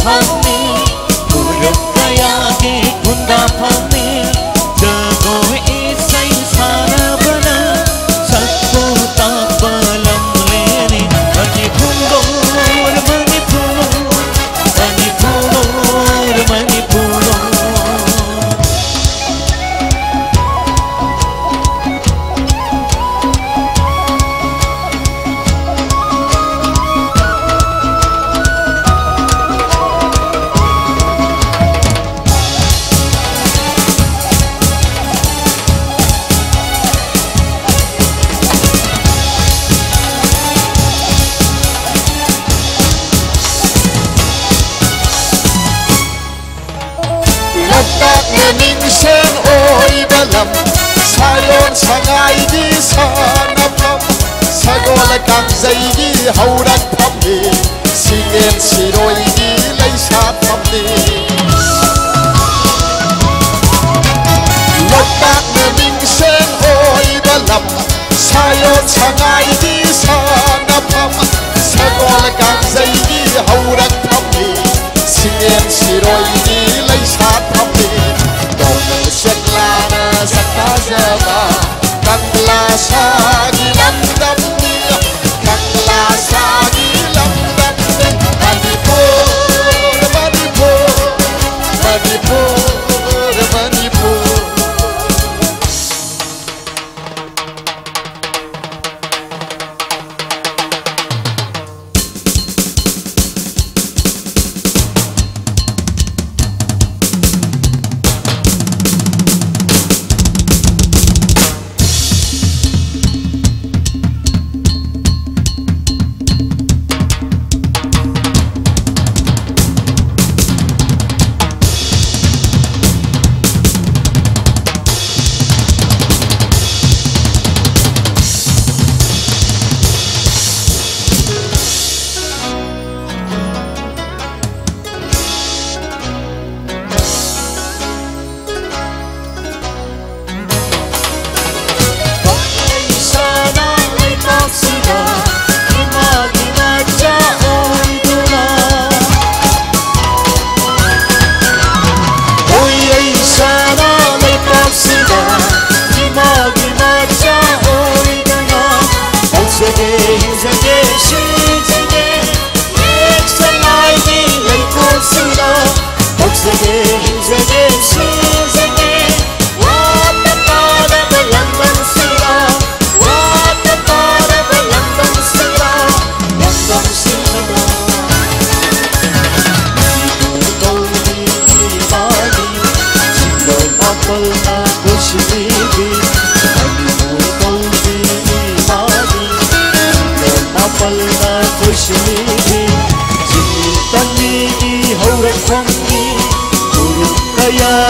ꯐꯝꯃꯤ, ꯐꯨꯔꯨꯞ ꯀꯌꯥꯒꯤ ꯈꯨꯟꯗꯥꯐꯝꯅꯤ꯫ ꯖꯒꯣꯏ ꯏꯁꯩ ꯁꯥꯟꯅꯕꯅ ꯁꯛꯄꯨ ꯇꯥꯛꯄ ꯂꯝꯂꯦꯟꯅꯤ꯫ ꯃꯅꯤꯄꯨꯔ, ꯃꯅꯤꯄꯨꯔ, ꯃꯅꯤꯄꯨꯔ, ꯃꯅꯤꯄꯨꯔ꯫ ꯂꯣꯛꯇꯥꯛꯅ ꯃꯤꯡꯁꯦꯜ ꯑꯣꯏꯕ ꯂꯝ, ꯁꯥꯌꯣꯟ ꯁꯉꯥꯏꯒꯤ ꯁꯥꯟꯅꯐꯝ, ꯁꯒꯣꯜ ꯀꯥꯡꯖꯩꯒꯤ ꯍꯧꯔꯛꯐꯝꯅꯤ, ꯁꯤꯡꯉꯦꯟ ꯁꯤꯔꯣꯏꯒꯤ ꯂꯩꯁꯥꯐꯝꯅꯤ꯫ ꯂꯣꯛꯇꯥꯛꯅ ꯃꯤꯡꯁꯦꯜ ꯑꯣꯏꯕ ꯂꯝ, ꯁꯥꯌꯣꯟ ꯁꯉꯥꯏꯒꯤ ꯁꯥꯟꯅꯐꯝ, ꯁꯒꯣꯜ ꯀꯥꯡꯖꯩꯒꯤ ꯍꯧꯔꯛꯐꯝꯅꯤ, ꯁꯤꯡꯉꯦꯟ ꯁꯤꯔꯣꯏꯒꯤ ꯂꯩꯁꯥꯐꯝꯅꯤ꯫ ꯇꯣꯝꯕ ꯁꯦꯛꯂꯥꯅ ꯁꯛ ꯇꯥꯖꯕ ꯀꯪꯂꯥ ꯁꯥꯒꯤ ꯂꯝꯗꯝꯅꯤ, ꯀꯪꯂꯥ ꯁꯥꯒꯤ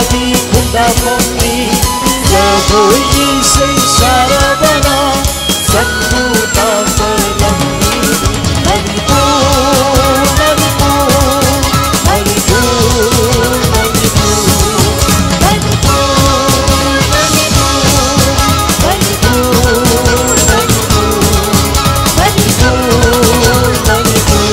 ꯈꯨꯟꯗꯥꯐꯝꯅꯤ꯫ ꯖꯒꯣꯏ ꯏꯁꯩ ꯁꯥꯔꯕꯅ ꯁꯛꯄꯨ ꯇꯥꯛꯄ ꯂꯝꯅꯤ꯫ Manipur, Manipur, Manipur, Manipur, Manipur, Manipur, Manipur, Manipur, Manipur, Manipur.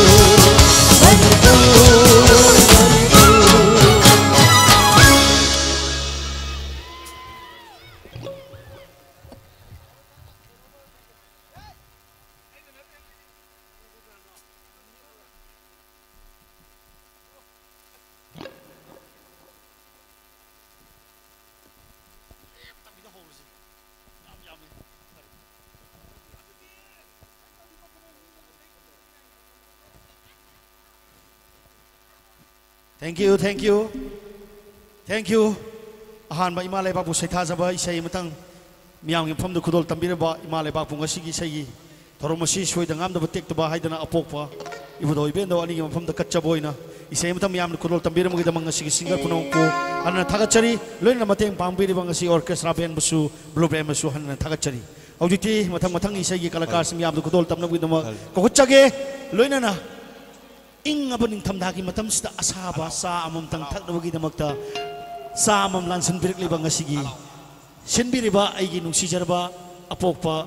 Thank you, thank you, thank you꯫ ꯑꯍꯥꯟꯕ ꯏꯃꯥ ꯂꯩꯕꯥꯛꯄꯨ ꯁꯩꯊꯥꯖꯕ ꯏꯁꯩ ꯑꯃꯇꯪ ꯃꯤꯌꯥꯝꯒꯤ ꯃꯐꯝꯗ ꯈꯨꯗꯣꯜ ꯇꯝꯕꯤꯔꯕ ꯏꯃꯥ ꯂꯩꯕꯥꯛꯄꯨ ꯉꯁꯤꯒꯤ ꯏꯁꯩꯒꯤ ꯊꯧꯔꯝ ꯑꯁꯤ ꯁꯣꯏꯗ ꯉꯥꯝꯗꯕ ꯇꯦꯛꯇꯕ ꯍꯥꯏꯗꯅ ꯑꯄꯣꯛꯄ ꯏꯕꯨꯙꯧ ꯏꯕꯦꯟꯗꯧ ꯑꯅꯤꯒꯤ ꯃꯐꯝꯗ ꯀꯠꯆꯕ ꯑꯣꯏꯅ ꯏꯁꯩ ꯑꯃꯇꯪ ꯃꯤꯌꯥꯝꯅ ꯈꯨꯗꯣꯜ ꯇꯝꯕꯤꯔꯝꯕꯒꯤꯗꯃꯛ ꯉꯁꯤꯒꯤ singer ꯄꯨꯝꯅꯃꯛꯄꯨ ꯍꯟꯅ ꯊꯥꯒꯠꯆꯔꯤ꯫ ꯂꯣꯏꯅꯅ ꯃꯇꯦꯡ ꯄꯥꯡꯕꯤꯔꯤꯕ ꯉꯁꯤ orchestra bandꯕꯨꯁꯨ, blue bandꯕꯨꯁꯨ ꯍꯟꯅ ꯊꯥꯒꯠꯆꯔꯤ꯫ ꯍꯧꯖꯤꯛꯇꯤ ꯃꯊꯪ ꯃꯊꯪ ꯏꯁꯩꯒꯤ ꯀꯂꯥꯀꯥꯔꯁꯤꯡ ꯃꯤꯌꯥꯝꯗ ꯈꯨꯗꯣꯜ ꯇꯝꯅꯕꯒꯤꯗꯃꯛ ꯀꯧꯈꯠꯆꯒꯦ꯫ ꯂꯣꯏꯅꯅ ꯏꯪꯉꯕ ꯅꯤꯡꯊꯝꯊꯥꯒꯤ ꯃꯇꯝꯁꯤꯗ ꯑꯁꯥꯕ ꯆꯥ ꯑꯃꯃꯝꯇꯪ ꯊꯛꯅꯕꯒꯤꯗꯃꯛꯇ ꯆꯥ ꯑꯃꯃꯝ ꯂꯥꯟꯁꯤꯟꯕꯤꯔꯛꯂꯤꯕ ꯉꯁꯤꯒꯤ ꯁꯤꯟꯕꯤꯔꯤꯕ ꯑꯩꯒꯤ ꯅꯨꯡꯁꯤꯖꯔꯕ ꯑꯄꯣꯛꯄ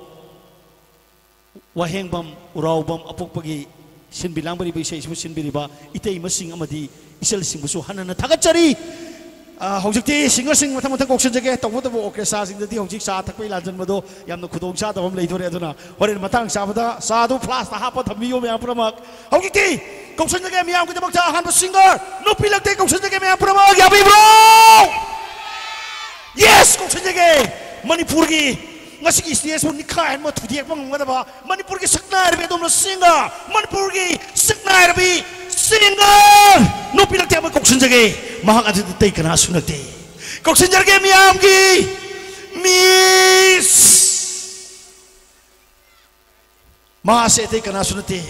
ꯋꯥꯍꯦꯡꯕꯝ ꯎꯔꯥꯎꯕꯝ ꯑꯄꯣꯛꯄꯒꯤ ꯁꯤꯟꯕꯤ ꯂꯥꯡꯕꯤꯔꯤꯕ ꯏꯁꯩ ꯑꯁꯤꯕꯨ ꯁꯤꯟꯕꯤꯔꯤꯕ ꯏꯇꯩꯃꯁꯤꯡ ꯑꯃꯗꯤ ꯏꯆꯜꯁꯤꯡꯕꯨꯁꯨ ꯍꯟꯅ ꯍꯟꯅ ꯊꯥꯒꯠꯆꯔꯤ꯫ ꯑ, ꯍꯧꯖꯤꯛꯇꯤ singerꯁꯤꯡ ꯃꯊꯪ ꯃꯊꯪ ꯀꯧꯁꯤꯟꯖꯒꯦ꯫ ꯇꯧꯕꯇꯕꯨ orchestraꯁꯤꯡꯗꯗꯤ ꯍꯧꯖꯤꯛ ꯆꯥ ꯊꯛꯄꯒꯤ ꯂꯥꯟꯖꯟꯕꯗꯣ ꯌꯥꯝꯅ ꯈꯨꯗꯣꯡ ꯆꯥꯗꯕ ꯑꯃ ꯂꯩꯗꯣꯔꯦ꯫ ꯑꯗꯨꯅ ꯍꯣꯔꯦꯟ ꯃꯇꯥꯡ ꯆꯥꯕꯗ ꯆꯥꯗꯨ flaskꯇ ꯍꯥꯞꯄ ꯊꯝꯕꯤꯌꯨ ꯃꯌꯥꯝ ꯄꯨꯝꯅꯃꯛ꯫ ꯍꯧꯖꯤꯛꯇꯤ ꯀꯧꯁꯤꯟꯖꯒꯦ ꯃꯤꯌꯥꯝꯒꯤꯗꯃꯛꯇ ꯑꯍꯥꯟꯕ singer ꯅꯨꯄꯤ ꯂꯛꯇꯦ ꯀꯧꯁꯤꯟꯖꯒꯦ ꯃꯌꯥꯝ ꯄꯨꯝꯅꯃꯛ꯫ ꯌꯥꯕꯤꯕ꯭ꯔꯣ? Yes, ꯀꯧꯁꯤꯟꯖꯒꯦ꯫ ꯃꯅꯤꯄꯨꯔꯒꯤ ꯉꯁꯤꯒꯤ stageꯄꯨ ꯅꯤꯛꯈꯥꯏ ꯑꯃ ꯊꯨꯗꯦꯛꯄ ꯉꯝꯒꯗꯕ ꯃꯅꯤꯄꯨꯔꯒꯤ ꯁꯛꯅꯥꯏꯔꯕꯤ ꯑꯗꯣꯝꯅ singer, ꯃꯅꯤꯄꯨꯔꯒꯤ ꯁꯛꯅꯥꯏꯔꯕꯤ singer ꯅꯨꯄꯤ ꯂꯛꯇꯦ ꯑꯃ ꯀꯧꯁꯤꯟꯖꯒꯦ꯫ ꯃꯍꯥꯛ ꯑꯗꯨꯗꯤ ꯑꯇꯩ ꯀꯅꯥꯁꯨ ꯅꯠꯇꯦ꯫ ꯀꯧꯁꯤꯟꯖꯔꯒꯦ ꯃꯤꯌꯥꯝꯒꯤ Miss꯫ ꯃꯍꯥꯛꯁꯦ ꯑꯇꯩ ꯀꯅꯥꯁꯨ ꯅꯠꯇꯦ꯫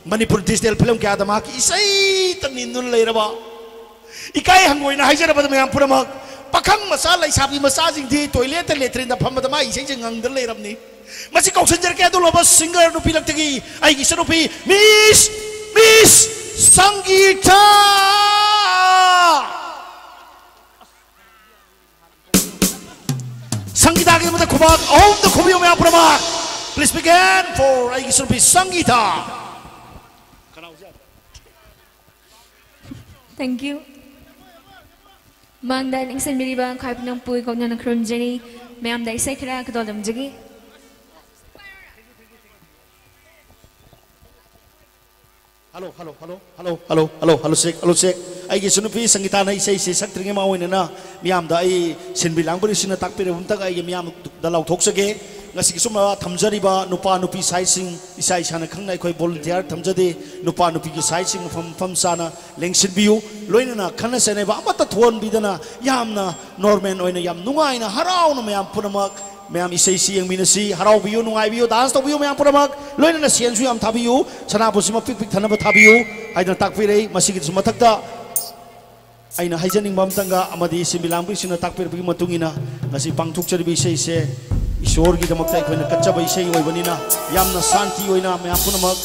ꯃꯅꯤꯄꯨꯔ digital film ꯀꯌꯥꯗ ꯃꯍꯥꯛꯀꯤ ꯏꯁꯩꯇ ꯅꯤꯟꯗꯨꯅ ꯂꯩꯔꯕ ꯏꯀꯥꯏ ꯍꯪꯒꯣꯏꯅ ꯍꯥꯏꯖꯔꯕꯗ ꯃꯌꯥꯝ ꯄꯨꯝꯅꯃꯛ, ꯄꯥꯈꯪ ꯃꯆꯥ ꯂꯩꯁꯥꯕꯤ ꯃꯆꯥꯁꯤꯡꯗꯤ ꯇꯣꯏꯂꯦꯠꯇ ꯂꯦꯇ꯭ꯔꯤꯟꯗ ꯐꯝꯕꯗ ꯃꯥ ꯏꯁꯩꯁꯦ ꯉꯪꯗꯅ ꯂꯩꯔꯝꯅꯤ꯫ ꯃꯁꯤ ꯀꯧꯁꯤꯟꯖꯔꯛꯀꯦ ꯑꯗꯨꯂꯕ ꯁꯤꯡꯒꯔ ꯅꯨꯄꯤ ꯂꯛꯇꯒꯤ ꯑꯩꯒꯤ ꯏꯆꯟꯅꯨꯄꯤ ꯃꯤꯁ, ꯃꯤꯁ ꯁꯪꯒꯤꯇꯥ꯫ ꯁꯪꯒꯤꯇꯥꯒꯤꯗꯃꯛꯇ ꯈꯨꯕꯥꯛ ꯑꯍꯨꯝꯗ ꯈꯨꯕꯤꯌꯨ ꯃꯌꯥꯝ ꯄꯨꯝꯅꯃꯛ꯫ Please begin for ꯑꯩꯒꯤ ꯏꯆꯟꯅꯨꯄꯤ ꯁꯪꯒꯤꯇꯥ꯫ Thank you. ꯃꯥꯡꯗ ꯂꯦꯡꯁꯤꯟꯕꯤꯔꯤꯕ ꯈ꯭ꯋꯥꯏ ꯄꯨꯝꯅꯃꯛꯄꯨ ꯏꯀꯣꯛꯅꯅ ꯈꯨꯔꯨꯝꯖꯔꯤ꯫ ꯃꯌꯥꯝꯗ ꯏꯁꯩ ꯈꯔ ꯈꯨꯗꯣꯜ ꯇꯝꯖꯒꯦ꯫ Hello, hello, hello, hello, hello, hello, hello, check, hello, check. ꯑꯩꯒꯤ ꯏꯆꯟꯅꯨꯄꯤ ꯁꯪꯒꯤꯇꯥꯅ ꯏꯁꯩꯁꯤ ꯁꯛꯇ꯭ꯔꯤꯉꯩ ꯃꯃꯥꯡ ꯑꯣꯏꯅꯅ ꯃꯤꯌꯥꯝꯗ ꯑꯩ ꯁꯤꯟꯕꯤ ꯂꯥꯡꯕꯤꯔꯤꯁꯤꯅ ꯇꯥꯛꯄꯤꯔꯕ ꯑꯝꯇꯒ ꯑꯩꯒꯤ ꯃꯤꯌꯥꯝꯗ ꯂꯥꯎꯊꯣꯛꯆꯒꯦ꯫ ꯉꯁꯤꯒꯤ ꯁꯨꯝ ꯊꯝꯖꯔꯤꯕ ꯅꯨꯄꯥ ꯅꯨꯄꯤ ꯁꯥꯏꯠꯁꯤꯡ, ꯏꯁꯥ ꯏꯁꯥꯅ ꯈꯪꯅ ꯑꯩꯈꯣꯏ ꯚꯣꯂꯨꯟꯇꯤꯌꯥꯔ ꯊꯝꯖꯗꯦ꯫ ꯅꯨꯄꯥ ꯅꯨꯄꯤꯒꯤ ꯁꯥꯏꯠꯁꯤꯡ ꯃꯐꯝ ꯃꯐꯝ ꯆꯥꯅ ꯂꯦꯡꯁꯤꯟꯕꯤꯌꯨ꯫ ꯂꯣꯏꯅꯅ ꯈꯠꯅ ꯆꯩꯅꯕ ꯑꯃꯠꯇ ꯊꯣꯛꯍꯟꯕꯤꯗꯅ ꯌꯥꯝꯅ ꯅꯣꯔꯃꯦꯜ ꯑꯣꯏꯅ ꯌꯥꯝ ꯅꯨꯡꯉꯥꯏꯅ ꯍꯔꯥꯎꯅ ꯃꯌꯥꯝ ꯄꯨꯝꯅꯃꯛ ꯃꯌꯥꯝ ꯏꯁꯩꯁꯤ ꯌꯦꯡꯃꯤꯟꯅꯁꯤ, ꯍꯔꯥꯎꯕꯤꯌꯨ, ꯅꯨꯡꯉꯥꯏꯕꯤꯌꯨ, ꯗꯥꯟꯁ ꯇꯧꯕꯤꯌꯨ ꯃꯌꯥꯝ ꯄꯨꯝꯅꯃꯛ꯫ ꯂꯣꯏꯅꯅ ꯁꯦꯟꯁꯨ ꯌꯥꯝ ꯊꯥꯕꯤꯌꯨ, ꯁꯅꯥꯕꯨꯟꯁꯨ ꯃꯄꯤꯛ ꯄꯤꯛ ꯊꯟꯅꯕ ꯊꯥꯕꯤꯌꯨ ꯍꯥꯏꯗꯅ ꯇꯥꯛꯄꯤꯔꯛꯏ꯫ ꯃꯁꯤꯒꯤꯁꯨ ꯃꯊꯛꯇ ꯑꯩꯅ ꯍꯥꯏꯖꯅꯤꯡꯕ ꯑꯃꯇꯪꯒ ꯑꯃꯗꯤ ꯁꯤꯟꯕꯤ ꯂꯥꯡꯕꯤꯁꯤꯡꯅ ꯇꯥꯛꯄꯤꯔꯛꯄꯒꯤ ꯃꯇꯨꯡ ꯏꯟꯅ ꯉꯁꯤ ꯄꯥꯡꯊꯣꯛꯆꯔꯤꯕ ꯏꯁꯩꯁꯦ ꯏꯁꯣꯔꯒꯤꯗꯃꯛꯇ ꯑꯩꯈꯣꯏꯅ ꯀꯠꯆꯕ ꯏꯁꯩ ꯑꯣꯏꯕꯅꯤꯅ ꯌꯥꯝꯅ ꯁꯥꯟꯇꯤ ꯑꯣꯏꯅ ꯃꯌꯥꯝ ꯄꯨꯝꯅꯃꯛ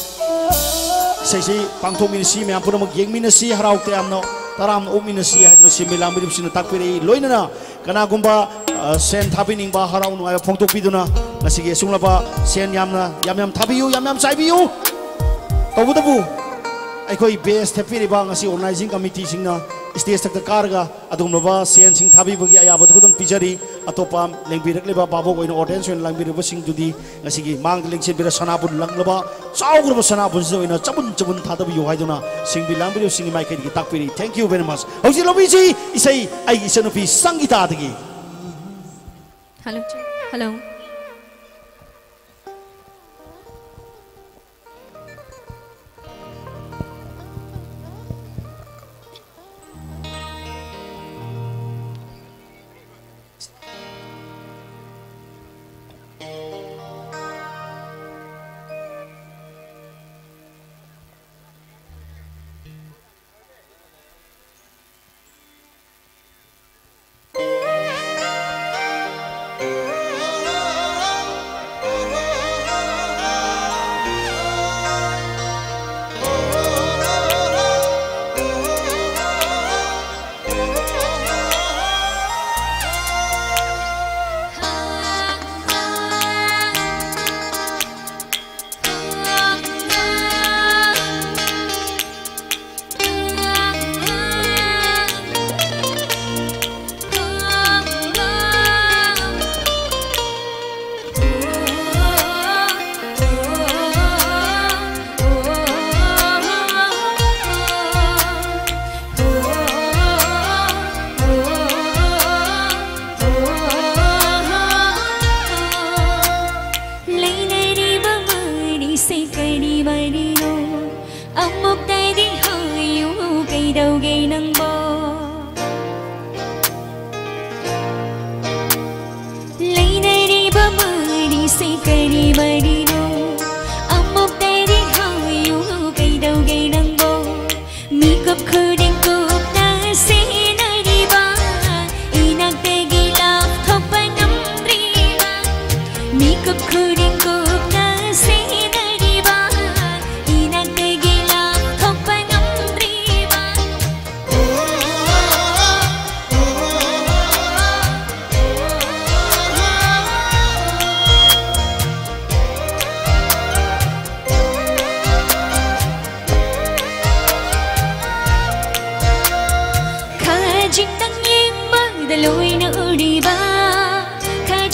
ꯏꯁꯩꯁꯤ ꯄꯥꯡꯊꯣꯛꯃꯤꯟꯅꯁꯤ, ꯃꯌꯥꯝ ꯄꯨꯝꯅꯃꯛ ꯌꯦꯡꯃꯤꯟꯅꯁꯤ, ꯍꯔꯥꯎ ꯇꯌꯥꯝꯅ ꯇꯔꯥꯝꯅ ꯑꯣꯛꯃꯤꯟꯅꯁꯤ ꯍꯥꯏꯗꯨꯅ ꯁꯤꯟꯕꯤ ꯂꯥꯡꯕꯤꯔꯤꯕꯁꯤꯡꯅ ꯇꯥꯛꯄꯤꯔꯛꯏ꯫ ꯂꯣꯏꯅꯅ ꯀꯅꯥꯒꯨꯝꯕ ꯑ, ꯁꯦꯟ ꯊꯥꯕꯤꯅꯤꯡꯕ, ꯍꯔꯥꯎ ꯅꯨꯡꯉꯥꯏꯕ ꯐꯣꯡꯗꯣꯛꯄꯤꯗꯨꯅ ꯉꯁꯤꯒꯤ ꯑꯁꯨꯛꯂꯕ ꯁꯦꯟ ꯌꯥꯝꯅ, ꯌꯥꯝ ꯌꯥꯝ ꯊꯥꯕꯤꯌꯨ, ꯌꯥꯝ ꯌꯥꯝ ꯆꯥꯏꯕꯤꯌꯨ꯫ ꯇꯧꯕꯇꯕꯨ ꯑꯩꯈꯣꯏ ꯕꯦꯁ ꯊꯦꯠꯄꯤꯔꯤꯕ ꯉꯁꯤ ꯑꯣꯔꯒꯅꯥꯏꯖꯤꯡ ꯀꯃꯤꯇꯤꯁꯤꯡꯅ ꯁ꯭ꯇꯦꯖ ꯊꯛꯇ ꯀꯥꯔꯒ ꯑꯗꯨꯒꯨꯝꯂꯕ ꯁꯦꯟꯁꯤꯡ ꯊꯥꯕꯤꯕꯒꯤ ꯑꯌꯥꯕꯗꯨ ꯈꯛꯇꯪ ꯄꯤꯖꯔꯤ꯫ ꯑꯇꯣꯞꯄ ꯂꯦꯡꯕꯤꯔꯛꯂꯤꯕ ꯚꯥꯕꯣꯛ ꯑꯣꯏꯅ ꯑꯣꯔꯗꯦꯟꯁ ꯑꯣꯏꯅ ꯂꯥꯡꯕꯤꯔꯤꯕꯁꯤꯡꯗꯨꯗꯤ ꯉꯁꯤꯒꯤ ꯃꯥꯡꯗ ꯂꯦꯡꯁꯤꯟꯕꯤꯔ ꯁꯅꯥꯕꯨꯟ ꯂꯪꯂꯕ ꯆꯥꯎꯈ꯭ꯔꯕ ꯁꯅꯥꯕꯨꯟꯁꯤꯗ ꯑꯣꯏꯅ ꯆꯕꯨꯟ ꯆꯕꯨꯟ ꯊꯥꯗꯕꯤꯌꯨ ꯍꯥꯏꯗꯨꯅ ꯁꯤꯟꯕꯤ ꯂꯥꯡꯕꯤꯔꯤꯕꯁꯤꯡꯒꯤ ꯃꯥꯏꯀꯩꯗꯒꯤ ꯇꯥꯛꯄꯤꯔꯤ꯫ Thank you very much꯫ ꯍꯧꯖꯤꯛ ꯂꯧꯕꯤꯁꯤ ꯏꯁꯩ ꯑꯩꯒꯤ ꯏꯆꯟꯅꯨꯄꯤ ꯁꯪꯒꯤꯇꯥꯗꯒꯤ꯫ Hello, hello.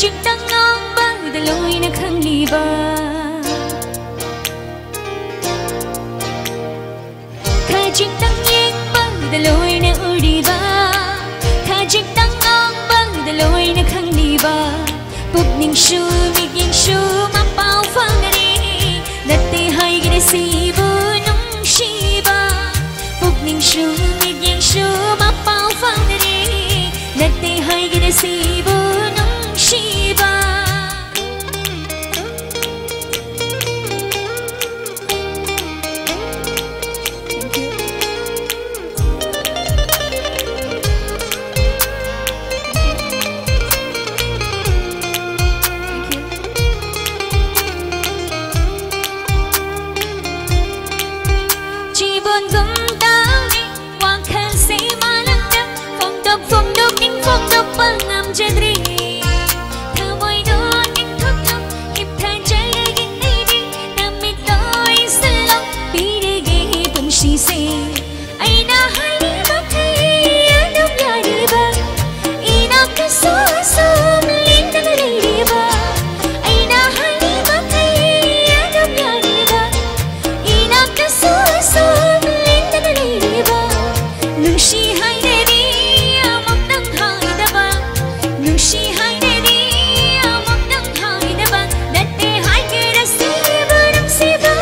ꯈꯖꯤꯛꯇꯪ ꯉꯥꯡꯕꯗ ꯂꯣꯏꯅ ꯈꯪꯂꯤꯕ, ꯈꯖꯤꯛꯇꯪ ꯌꯦꯡꯕꯗ ꯂꯣꯏꯅ ꯎꯔꯤꯕ, ꯈꯖꯤꯛꯇꯪ ꯉꯥꯡꯕꯗ ꯂꯣꯏꯅ ꯈꯪꯂꯤꯕ, ꯄꯨꯛꯅꯤꯡꯁꯨ ꯃꯤꯠꯌꯦꯡꯁꯨ ꯃꯄꯥꯎ ꯐꯥꯎꯅꯔꯦ꯫ ꯅꯠꯇꯦ ꯍꯥꯏꯒꯦꯔꯦ ꯁꯤꯕꯨ ꯅꯨꯡꯁꯤꯕ, ꯄꯨꯛꯅꯤꯡꯁꯨ ꯃꯤꯠꯌꯦꯡꯁꯨ ꯃꯄꯥꯎ ꯐꯥꯎꯅꯔꯦ꯫ ꯅꯠꯇꯦ ꯍꯥꯏꯒꯦꯔꯦ ꯁꯤꯕꯨ ꯅꯨꯡꯁꯤꯕ꯫ ꯆꯤꯕꯣꯟꯒꯨꯝ ꯇꯧꯔꯦ ꯋꯥꯈꯜꯁꯦ ꯃꯥꯂꯪꯗ, ꯐꯣꯡꯗꯣꯛ ꯐꯣꯡꯗꯣꯛꯅꯤꯡ ꯐꯣꯡꯗꯣꯛꯄ ꯉꯝꯖꯗ꯭ꯔꯦ꯫ ꯊꯃꯣꯏꯗꯣ ꯅꯤꯡꯊꯣꯛꯂꯣ, ꯍꯤꯞꯊꯖꯔꯒꯦ ꯑꯩꯗꯤ, ꯅꯃꯤꯠꯇꯣ ꯏꯁꯤꯜꯂꯣ, ꯄꯤꯔꯒꯦ ꯄꯨꯟꯁꯤꯁꯦ꯫ ꯑꯩꯅ ꯍꯥꯏꯔꯤꯕꯈꯩ ꯑꯗꯨꯝ ꯌꯥꯔꯤꯕ, ꯏꯅꯥꯛꯇꯁꯨ ꯑꯁꯨꯝ ꯂꯦꯡꯗꯅ ꯂꯩꯔꯤꯕ꯫ ꯑꯩꯅ ꯍꯥꯏꯔꯤꯕꯈꯩ ꯑꯗꯨꯝ ꯌꯥꯔꯤꯕ, ꯏꯅꯥꯛꯇꯁꯨ ꯑꯁꯨꯝ ꯂꯦꯡꯗꯅ ꯂꯩꯔꯤꯕ꯫ ꯅꯨꯡꯁꯤ ꯍꯥꯏꯅꯗꯤ ꯑꯃꯨꯛꯇꯪ ꯍꯥꯏꯗꯕ, ꯅꯨꯡꯁꯤ ꯍꯥꯏꯅꯗꯤ ꯑꯃꯨꯛꯇꯪ ꯍꯥꯏꯗꯕ, ꯅꯠꯇꯦ ꯍꯥꯏꯒꯦꯔꯥ ꯁꯤꯕꯨ ꯅꯨꯡꯁꯤꯕ꯫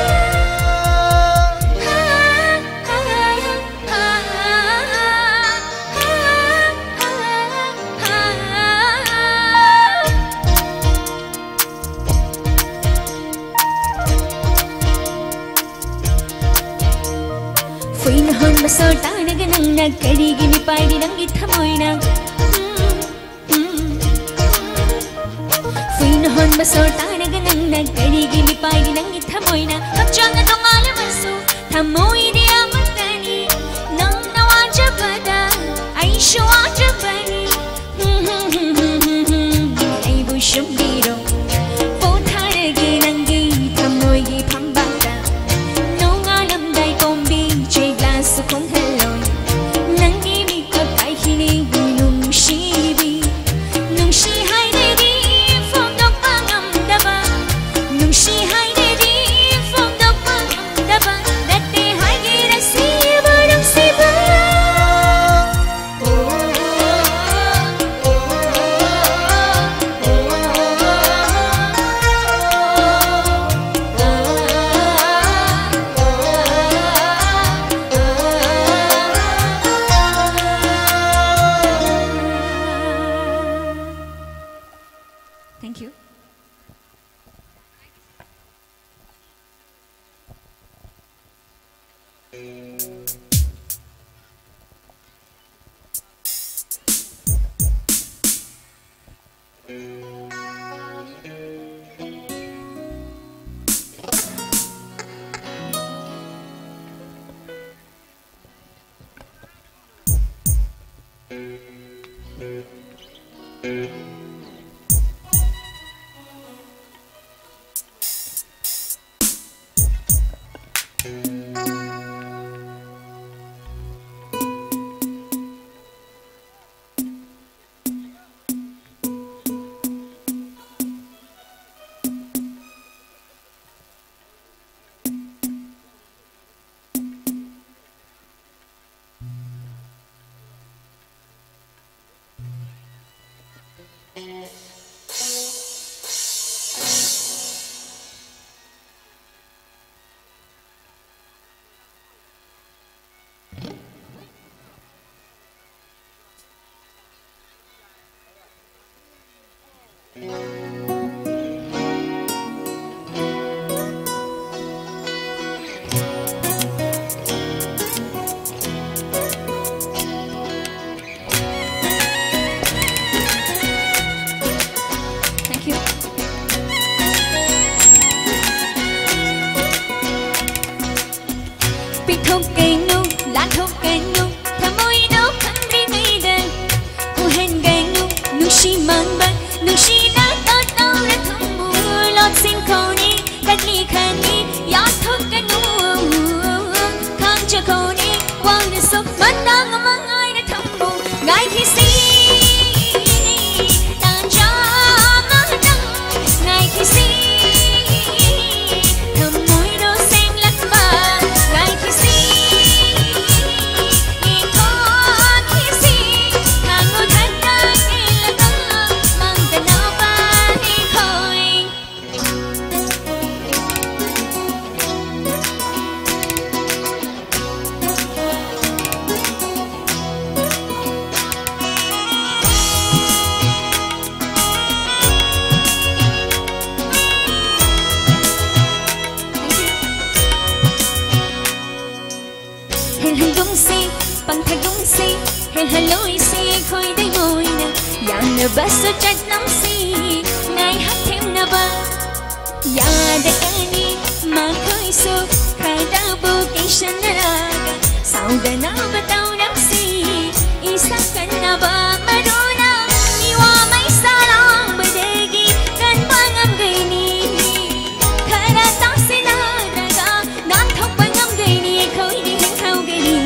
ꯐꯨꯏꯅ ꯍꯣꯟꯕ ꯁꯣꯔ ꯇꯥꯅꯒ ꯅꯪꯅ ꯀꯔꯤꯒꯤ ꯃꯤꯄꯥꯏꯔꯤ ꯅꯪꯒꯤ ꯊꯃꯣꯏꯅ? ꯐꯨꯏꯅ ꯍꯣꯟꯕ ꯁꯣꯔ ꯇꯥꯅꯒ ꯅꯪꯅ ꯀꯔꯤꯒꯤ ꯃꯤꯄꯥꯏꯔꯤ ꯅꯪꯒꯤ ꯊꯃꯣꯏꯅ? ꯍꯛꯆꯥꯡꯅ ꯇꯣꯉꯥꯜꯂꯕꯁꯨ ꯊꯃꯣꯏꯗꯤ ꯑꯃꯠꯇꯅꯤ꯫ ꯅꯪꯅ ꯋꯥꯖꯕꯗ ꯑꯩꯁꯨ ꯋꯥꯖꯕꯅꯤ꯫ ꯑꯩꯕꯨ ꯁꯨꯝꯕꯤꯔꯣ, ꯄꯣꯊꯥꯔꯒꯦ ꯅꯪꯒꯤ ꯊꯃꯣꯏꯒꯤ ꯐꯝꯕꯥꯛꯇ꯫ ꯅꯣꯡꯉꯥꯜꯂꯝꯗꯥꯏ ꯄꯣꯝꯕꯤ ꯆꯦꯛꯂꯥꯁꯨ ꯈꯣꯡꯍꯜꯂꯣꯏ꯫ ꯅꯪꯒꯤ ꯃꯤꯀꯨꯞ ꯀꯥꯏꯈꯤꯅꯤ ꯅꯨꯡꯁꯤꯕꯤ꯫ ꯅꯨꯡꯁꯤ ꯍꯥꯏꯅꯗꯤ Thank you. Thank you. ꯄꯤꯊꯣꯛꯀꯅꯨ, ꯂꯥꯟꯊꯣꯛꯀꯅꯨ, ꯊꯃꯣꯏꯗꯣ ꯈꯪꯗ꯭ꯔꯤꯉꯩꯗ꯫ ꯎꯍꯟꯒꯅꯨ, ꯅꯨꯡꯁꯤ ꯃꯥꯡꯕ, ꯅꯨꯡꯁꯤꯅ ꯑꯣꯠ ꯊꯜꯂꯣꯏꯁꯦ ꯑꯩꯈꯣꯏꯗꯩ ꯑꯣꯏꯅ ꯌꯥꯅꯕꯁꯨ ꯆꯠꯂꯝꯁꯤ꯫ ꯉꯥꯏꯍꯥꯛ ꯊꯦꯡꯅꯕ ꯌꯥꯗꯒꯅꯤ꯫ ꯃꯈꯣꯏꯁꯨ ꯈꯔꯕꯨ ꯀꯤꯁꯟꯅꯔꯒ ꯁꯥꯎꯗꯅꯕ ꯇꯧꯔꯝꯁꯤ꯫ ꯏꯁꯥ ꯀꯟꯅꯕ ꯃꯔꯨꯅ ꯃꯤꯋꯥ ꯃꯩꯁꯥ ꯂꯥꯡꯕꯗꯒꯤ ꯀꯟꯕ ꯉꯝꯒꯅꯤ꯫ ꯈꯔ ꯇꯥꯁꯤꯟꯅꯗ꯭ꯔꯒ ꯅꯥꯟꯊꯣꯛꯄ ꯉꯝꯒꯅꯤ꯫ ꯑꯩꯈꯣꯏꯗꯤ ꯍꯤꯡꯍꯧꯒꯅꯤ꯫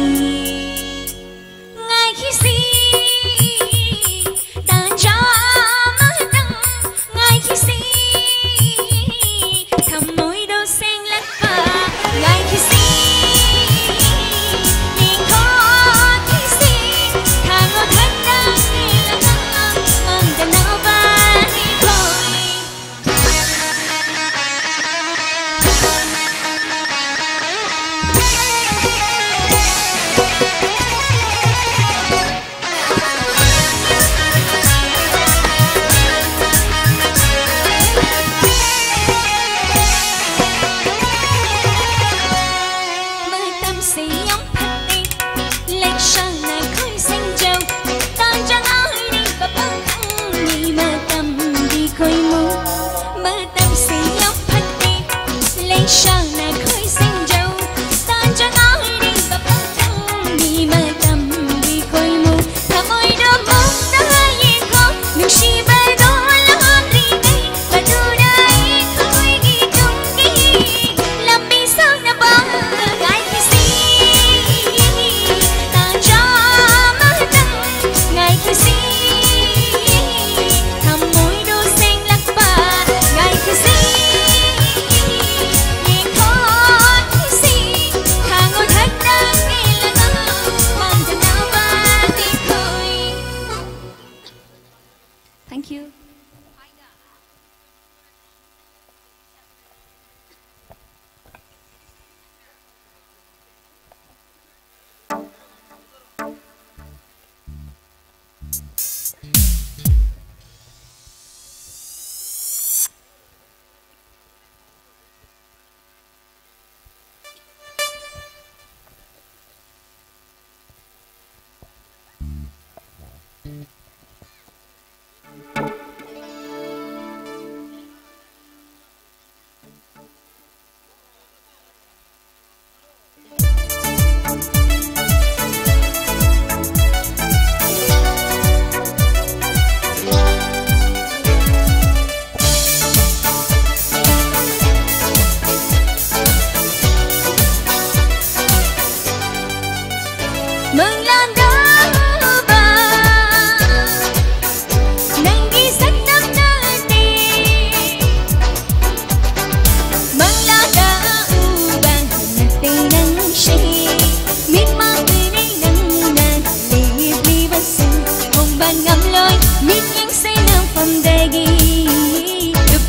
ꯉꯥꯏꯈꯤꯁꯤ, ꯇꯥꯟꯖꯥ ꯑꯃꯇꯪ ꯉꯥꯏꯈꯤꯁꯤ꯫ ꯊꯃꯣꯏꯗꯣ ꯁꯦꯡꯂꯛꯄ ꯉꯥꯏꯈꯤꯁꯤ꯫ ꯂꯦꯡꯊꯣꯛꯈꯤꯁꯤ, ꯊꯥꯡꯒꯣ ꯊꯛꯇ ꯌꯦꯡꯂꯒ ꯃꯥꯡꯗꯅꯕ ꯑꯩꯈꯣꯏ꯫ ꯃꯇꯝꯁꯦ ꯌꯥꯝ ꯐꯠꯇꯦ, ꯂꯩꯁꯥꯅ ꯈꯣꯏ ꯁꯤꯡꯖꯧ꯫ ꯇꯥꯟꯖꯥ ꯉꯥꯏꯔꯤꯕ ꯄꯥꯈꯪꯒꯤ ꯃꯇꯝꯒꯤ ꯈꯣꯏꯃꯨ꯫ ꯃꯇꯝꯁꯦ ꯌꯥꯝ ꯐꯠꯇꯦ, ꯂꯩꯁꯥꯅ ꯈꯣꯏ ꯁꯤꯡꯖꯧ꯫ ꯇꯥꯟꯖꯥ ꯉꯥꯏꯔꯤꯕ ꯄꯥꯈꯪꯒꯤ ꯃꯇꯝꯒꯤ ꯈꯣꯏꯃꯨ꯫ ꯊꯃꯣꯏꯗꯣ ꯃꯨꯟꯅ ꯌꯦꯡꯈꯣ, ꯅꯨꯡꯁꯤꯕꯗꯣ ꯂꯥꯟꯗ꯭ꯔꯤꯉꯩ꯫ ꯃꯗꯨꯅ ꯑꯩꯈꯣꯏꯒꯤ ꯇꯨꯡꯒꯤ ꯂꯝꯕꯤ ꯁꯥꯡꯅꯕ ꯉꯥꯏꯈꯤꯁꯤ꯫ ꯇꯥꯟꯖꯥ ꯑꯃꯇꯪ ꯉꯥꯏꯈꯤꯁꯤ꯫ ꯊꯃꯣꯏꯗꯣ ꯁꯦꯡꯂꯛꯄ ꯉꯥꯏꯈꯤꯁꯤ꯫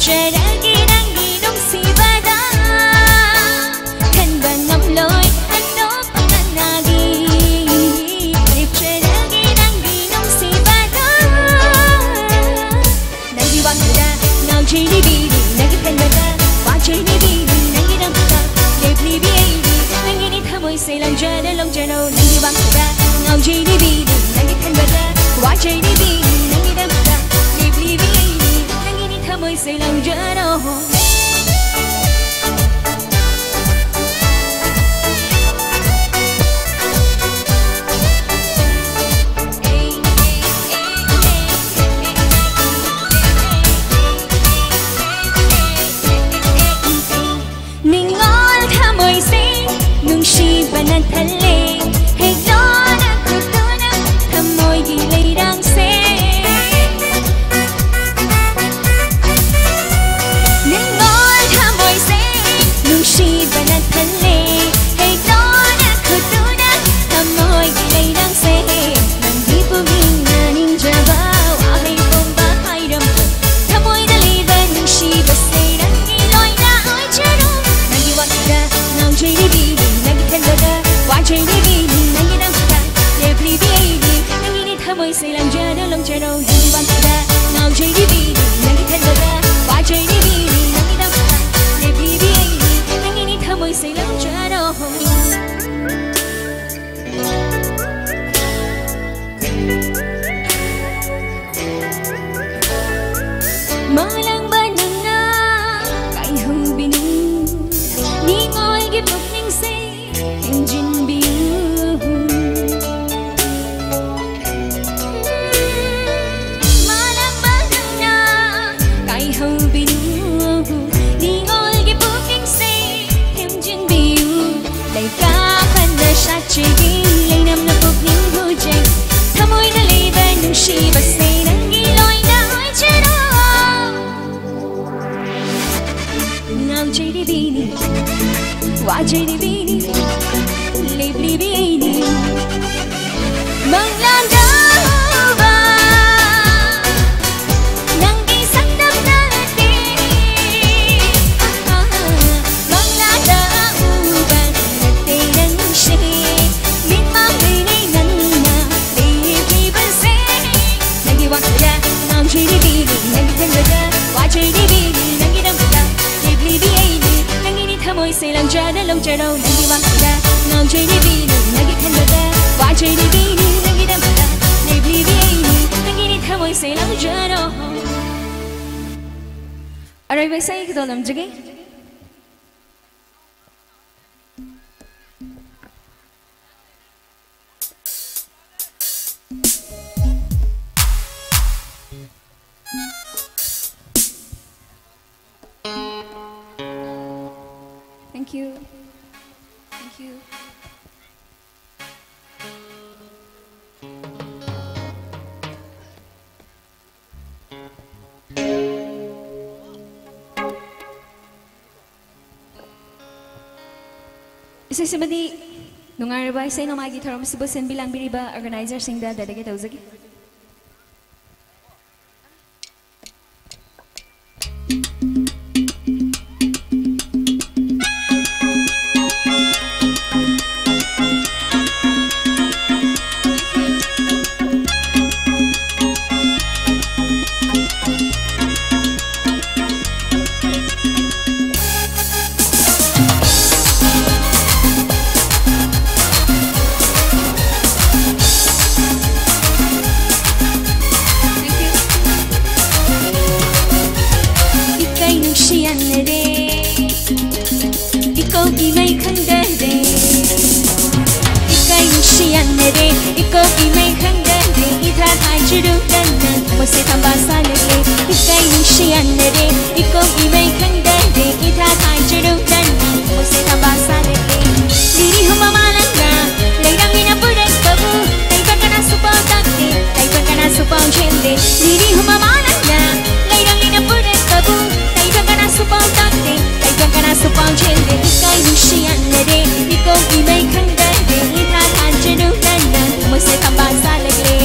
ꯆꯔꯒꯦ ꯅꯪꯒꯤ ꯅꯨꯡꯁꯤꯕꯗ ꯈꯟꯕ ꯉꯝꯂꯣꯏ ꯑꯇꯣꯞꯄ ꯀꯅꯥꯒꯤ ꯂꯦꯞꯆꯔꯒꯦ ꯅꯪꯒꯤ ꯅꯨꯡꯁꯤꯕꯗ ꯅꯪꯒꯤ ꯋꯥꯈꯜꯗ ꯉꯥꯎꯖꯩꯅꯦ baby ꯅꯪꯒꯤ ꯈꯟꯕꯗ ꯋꯥꯖꯩꯅꯦ baby ꯅꯪꯒꯤꯗꯃꯛꯇ ꯂꯦꯞꯂꯤꯕꯤ ꯑꯩꯗꯤ ꯅꯪꯒꯤꯅꯤ ꯊꯃꯣꯏꯁꯦ ꯂꯧꯖꯔꯣ ꯂꯧꯖꯔꯣ ꯅꯪꯒꯤ ꯋꯥꯈꯜꯗ ꯉꯥꯎꯖꯩꯅꯦ baby ꯅꯪꯒꯤ ꯈꯟꯕꯗ ꯋꯥꯖꯩꯅꯦ baby ꯅꯪꯒꯤꯗꯃꯛꯇ ꯂꯦꯞꯂꯤꯕꯤ ꯑꯩꯗꯤ ꯅꯪꯒꯤꯅꯤ ꯊꯃꯣꯏꯁꯦ ꯂꯧꯖꯔꯣ ꯅꯤꯡꯉꯣꯜ ꯊꯃꯣꯏꯁꯦ ꯅꯨꯡꯁꯤꯕꯅ ꯊꯜꯂꯦ ꯍꯦꯛꯇꯣꯅ ꯈꯨꯠꯇꯨꯅ ꯊꯃꯣꯏꯒꯤ ꯂꯩꯔꯥꯡꯁꯦ ꯅꯤꯡꯉꯣꯜ ꯊꯃꯣꯏꯁꯦ ꯅꯨꯡꯁꯤꯕꯅ ꯊꯜꯂꯦ ꯍꯦꯛꯇꯣꯅ ꯈꯨꯠꯇꯨꯅ ꯊꯃꯣꯏꯒꯤ ꯂꯩꯔꯥꯡꯁꯦ ꯅꯪꯒꯤ ꯄꯨꯛꯅꯤꯡꯅ ꯅꯤꯡꯖꯕ ꯋꯥꯍꯩ ꯄꯨꯝꯕ ꯍꯥꯏꯔꯝꯃꯨ ꯊꯃꯣꯏꯗ ꯂꯩꯕ ꯅꯨꯡꯁꯤꯕꯁꯦ ꯅꯪꯒꯤ ꯂꯣꯏꯅ ꯑꯣꯏꯖꯔꯣ ꯅꯪꯒꯤ ꯋꯥꯈꯜꯗ ꯉꯥꯎꯖꯩꯅꯦ baby ꯅꯪꯒꯤ ꯈꯟꯕꯗ ꯋꯥꯖꯩꯅꯦ baby ꯅꯪꯒꯤꯗꯃꯛꯇ ꯂꯦꯞꯂꯤꯕꯤ ꯑꯩꯗꯤ ꯅꯪꯒꯤꯅꯤ ꯊꯃꯣꯏꯁꯦ ꯂꯧꯖꯔꯣ ꯂꯧꯖꯔꯣ ꯅꯪꯒꯤ ꯋꯥꯈꯜꯗ ꯉꯥꯎꯖꯩꯅꯦ baby ꯅꯪꯒꯤ ꯈꯟꯕꯗ ꯋꯥꯖꯩꯅꯦ baby ꯅꯪꯒꯤꯗꯃꯛꯇ ꯂꯦꯞꯂꯤꯕꯤ ꯑꯩꯗꯤ ꯅꯪꯒꯤꯅꯤ ꯊꯃꯣꯏꯁꯦ ꯂꯧꯖꯔꯣ ꯃꯥꯂꯪꯕ ꯅꯪꯅ ꯀꯥꯏꯍꯧꯕꯤꯅꯨ ꯅꯤꯡꯉꯣꯜꯒꯤ ꯄꯨꯛꯅꯤꯡꯁꯦ ꯊꯦꯝꯖꯤꯟꯕꯤꯌꯨ ꯃꯥꯂꯪꯕ ꯅꯪꯅ ꯀꯥꯏꯍꯧꯕꯤꯅꯨ ꯅꯤꯡꯉꯣꯜꯒꯤ ꯄꯨꯛꯅꯤꯡꯁꯦ ꯊꯦꯝꯖꯤꯟꯕꯤꯌꯨ ꯂꯩꯀꯥ ꯐꯅ ꯁꯥꯠꯆꯒꯤ ꯂꯩꯅꯝꯅ ꯄꯨꯛꯅꯤꯡ ꯍꯨꯖꯩ ꯊꯃꯣꯏꯗ ꯂꯩꯕ ꯅꯨꯡꯁꯤꯕꯁꯦ ꯅꯪꯒꯤ ꯂꯣꯏꯅ ꯑꯣꯏꯖꯔꯣ ꯉꯥꯎꯖꯩꯔꯤꯕꯤꯅꯤ ꯋꯥꯖꯩꯔꯤꯕꯤꯅꯤ ꯂꯦꯞꯂꯤꯕꯤꯅꯤ ꯃꯪꯂꯥꯟꯗ ꯎꯕ ꯅꯪꯒꯤ ꯁꯛꯇꯝꯅ ꯂꯦꯞꯄꯤ ꯂꯧꯖꯔꯣ ꯅꯪꯒꯤ ꯋꯥꯈꯜꯗ꯫ ꯉꯥꯎꯖꯩꯔꯤꯕꯤꯅꯤ ꯅꯪꯒꯤ ꯈꯟꯕꯗ꯫ ꯋꯥꯖꯩꯔꯤꯕꯤꯅꯤ ꯅꯪꯒꯤꯗꯃꯛꯇ꯫ ꯂꯦꯞꯂꯤꯕꯤ ꯑꯩꯅꯤ ꯅꯪꯒꯤꯅꯤ ꯊꯃꯣꯏꯁꯦ ꯂꯧꯖꯔꯣ꯫ ꯑꯔꯣꯏꯕ ꯏꯁꯩ ꯈꯨꯗꯣꯜ ꯂꯝꯖꯒꯦ꯫ Thank you. Thank you. ꯏꯁꯩꯁꯤꯃꯗꯤ ꯅꯨꯡꯉꯥꯏꯔꯕ ꯏꯁꯩ ꯅꯣꯡꯃꯥꯏꯒꯤ ꯊꯧꯔꯝꯁꯤꯕꯨ ꯁꯤꯟꯕꯤ ꯂꯥꯡꯕꯤꯔꯤꯕ organizerꯁꯤꯡꯗ dedicate ꯇꯧꯖꯒꯦ꯫ ꯏꯀꯥꯏ ꯅꯨꯡꯁꯤ ꯌꯥꯅꯔꯦ, ꯏꯀꯣꯛꯀꯤ ꯃꯩ ꯈꯪꯗꯔꯦ꯫ ꯏꯀꯥꯏ ꯅꯨꯡꯁꯤ ꯌꯥꯅꯔꯦ, ꯏꯀꯣꯛꯀꯤ ꯃꯩ ꯈꯪꯗꯔꯦ꯫ ꯏꯊꯥ ꯊꯥꯖꯔꯨꯗꯅ ꯃꯣꯏꯁꯦ ꯊꯝꯕꯥꯜ ꯁꯥꯠꯂꯛꯂꯦ꯫ ꯏꯀꯥꯏ ꯅꯨꯡꯁꯤ ꯌꯥꯅꯔꯦ, ꯏꯀꯣꯛꯀꯤ ꯃꯩ ꯈꯪꯗꯔꯦ꯫ ꯏꯊꯥ ꯊꯥꯖꯔꯨꯗꯅ ꯃꯣꯏꯁꯦ ꯊꯝꯕꯥꯜ ꯁꯥꯠꯂꯛꯂꯦ꯫ ꯂꯤꯔꯤ ꯍꯨꯝꯕ ꯃꯥꯂꯪꯅ ꯂꯩꯔꯥꯡꯕꯤꯅ ꯄꯨꯔꯛꯄꯕꯨ ꯇꯥꯏꯕꯪ ꯀꯅꯥꯁꯨ ꯄꯥꯎ ꯇꯥꯛꯇꯦ, ꯇꯥꯏꯕꯪ ꯀꯅꯥꯁꯨ ꯄꯥꯎ ꯆꯦꯟꯗꯦ꯫ ꯂꯤꯔꯤ ꯍꯨꯝꯕ ꯃꯥꯂꯪꯅ ꯂꯩꯔꯥꯡꯕꯤꯅ ꯄꯨꯔꯛꯄꯕꯨ ꯇꯥꯏꯕꯪ ꯀꯅꯥꯁꯨ ꯄꯥꯎ ꯇꯥꯛꯇꯦ, ꯇꯥꯏꯕꯪ ꯀꯅꯥꯁꯨ ꯄꯥꯎ ꯆꯦꯟꯗꯦ꯫ ꯏꯀꯥꯏ ꯅꯨꯡꯁꯤ ꯌꯥꯅꯔꯦ, ꯏꯀꯣꯛꯀꯤ ꯃꯩ ꯈꯪꯗꯔꯦ꯫ ꯏꯊꯥ ꯊꯥꯖꯔꯨꯗꯅ ꯃꯣꯏꯁꯦ ꯊꯝꯕꯥꯜ ꯁꯥꯠꯂꯛꯂꯦ꯫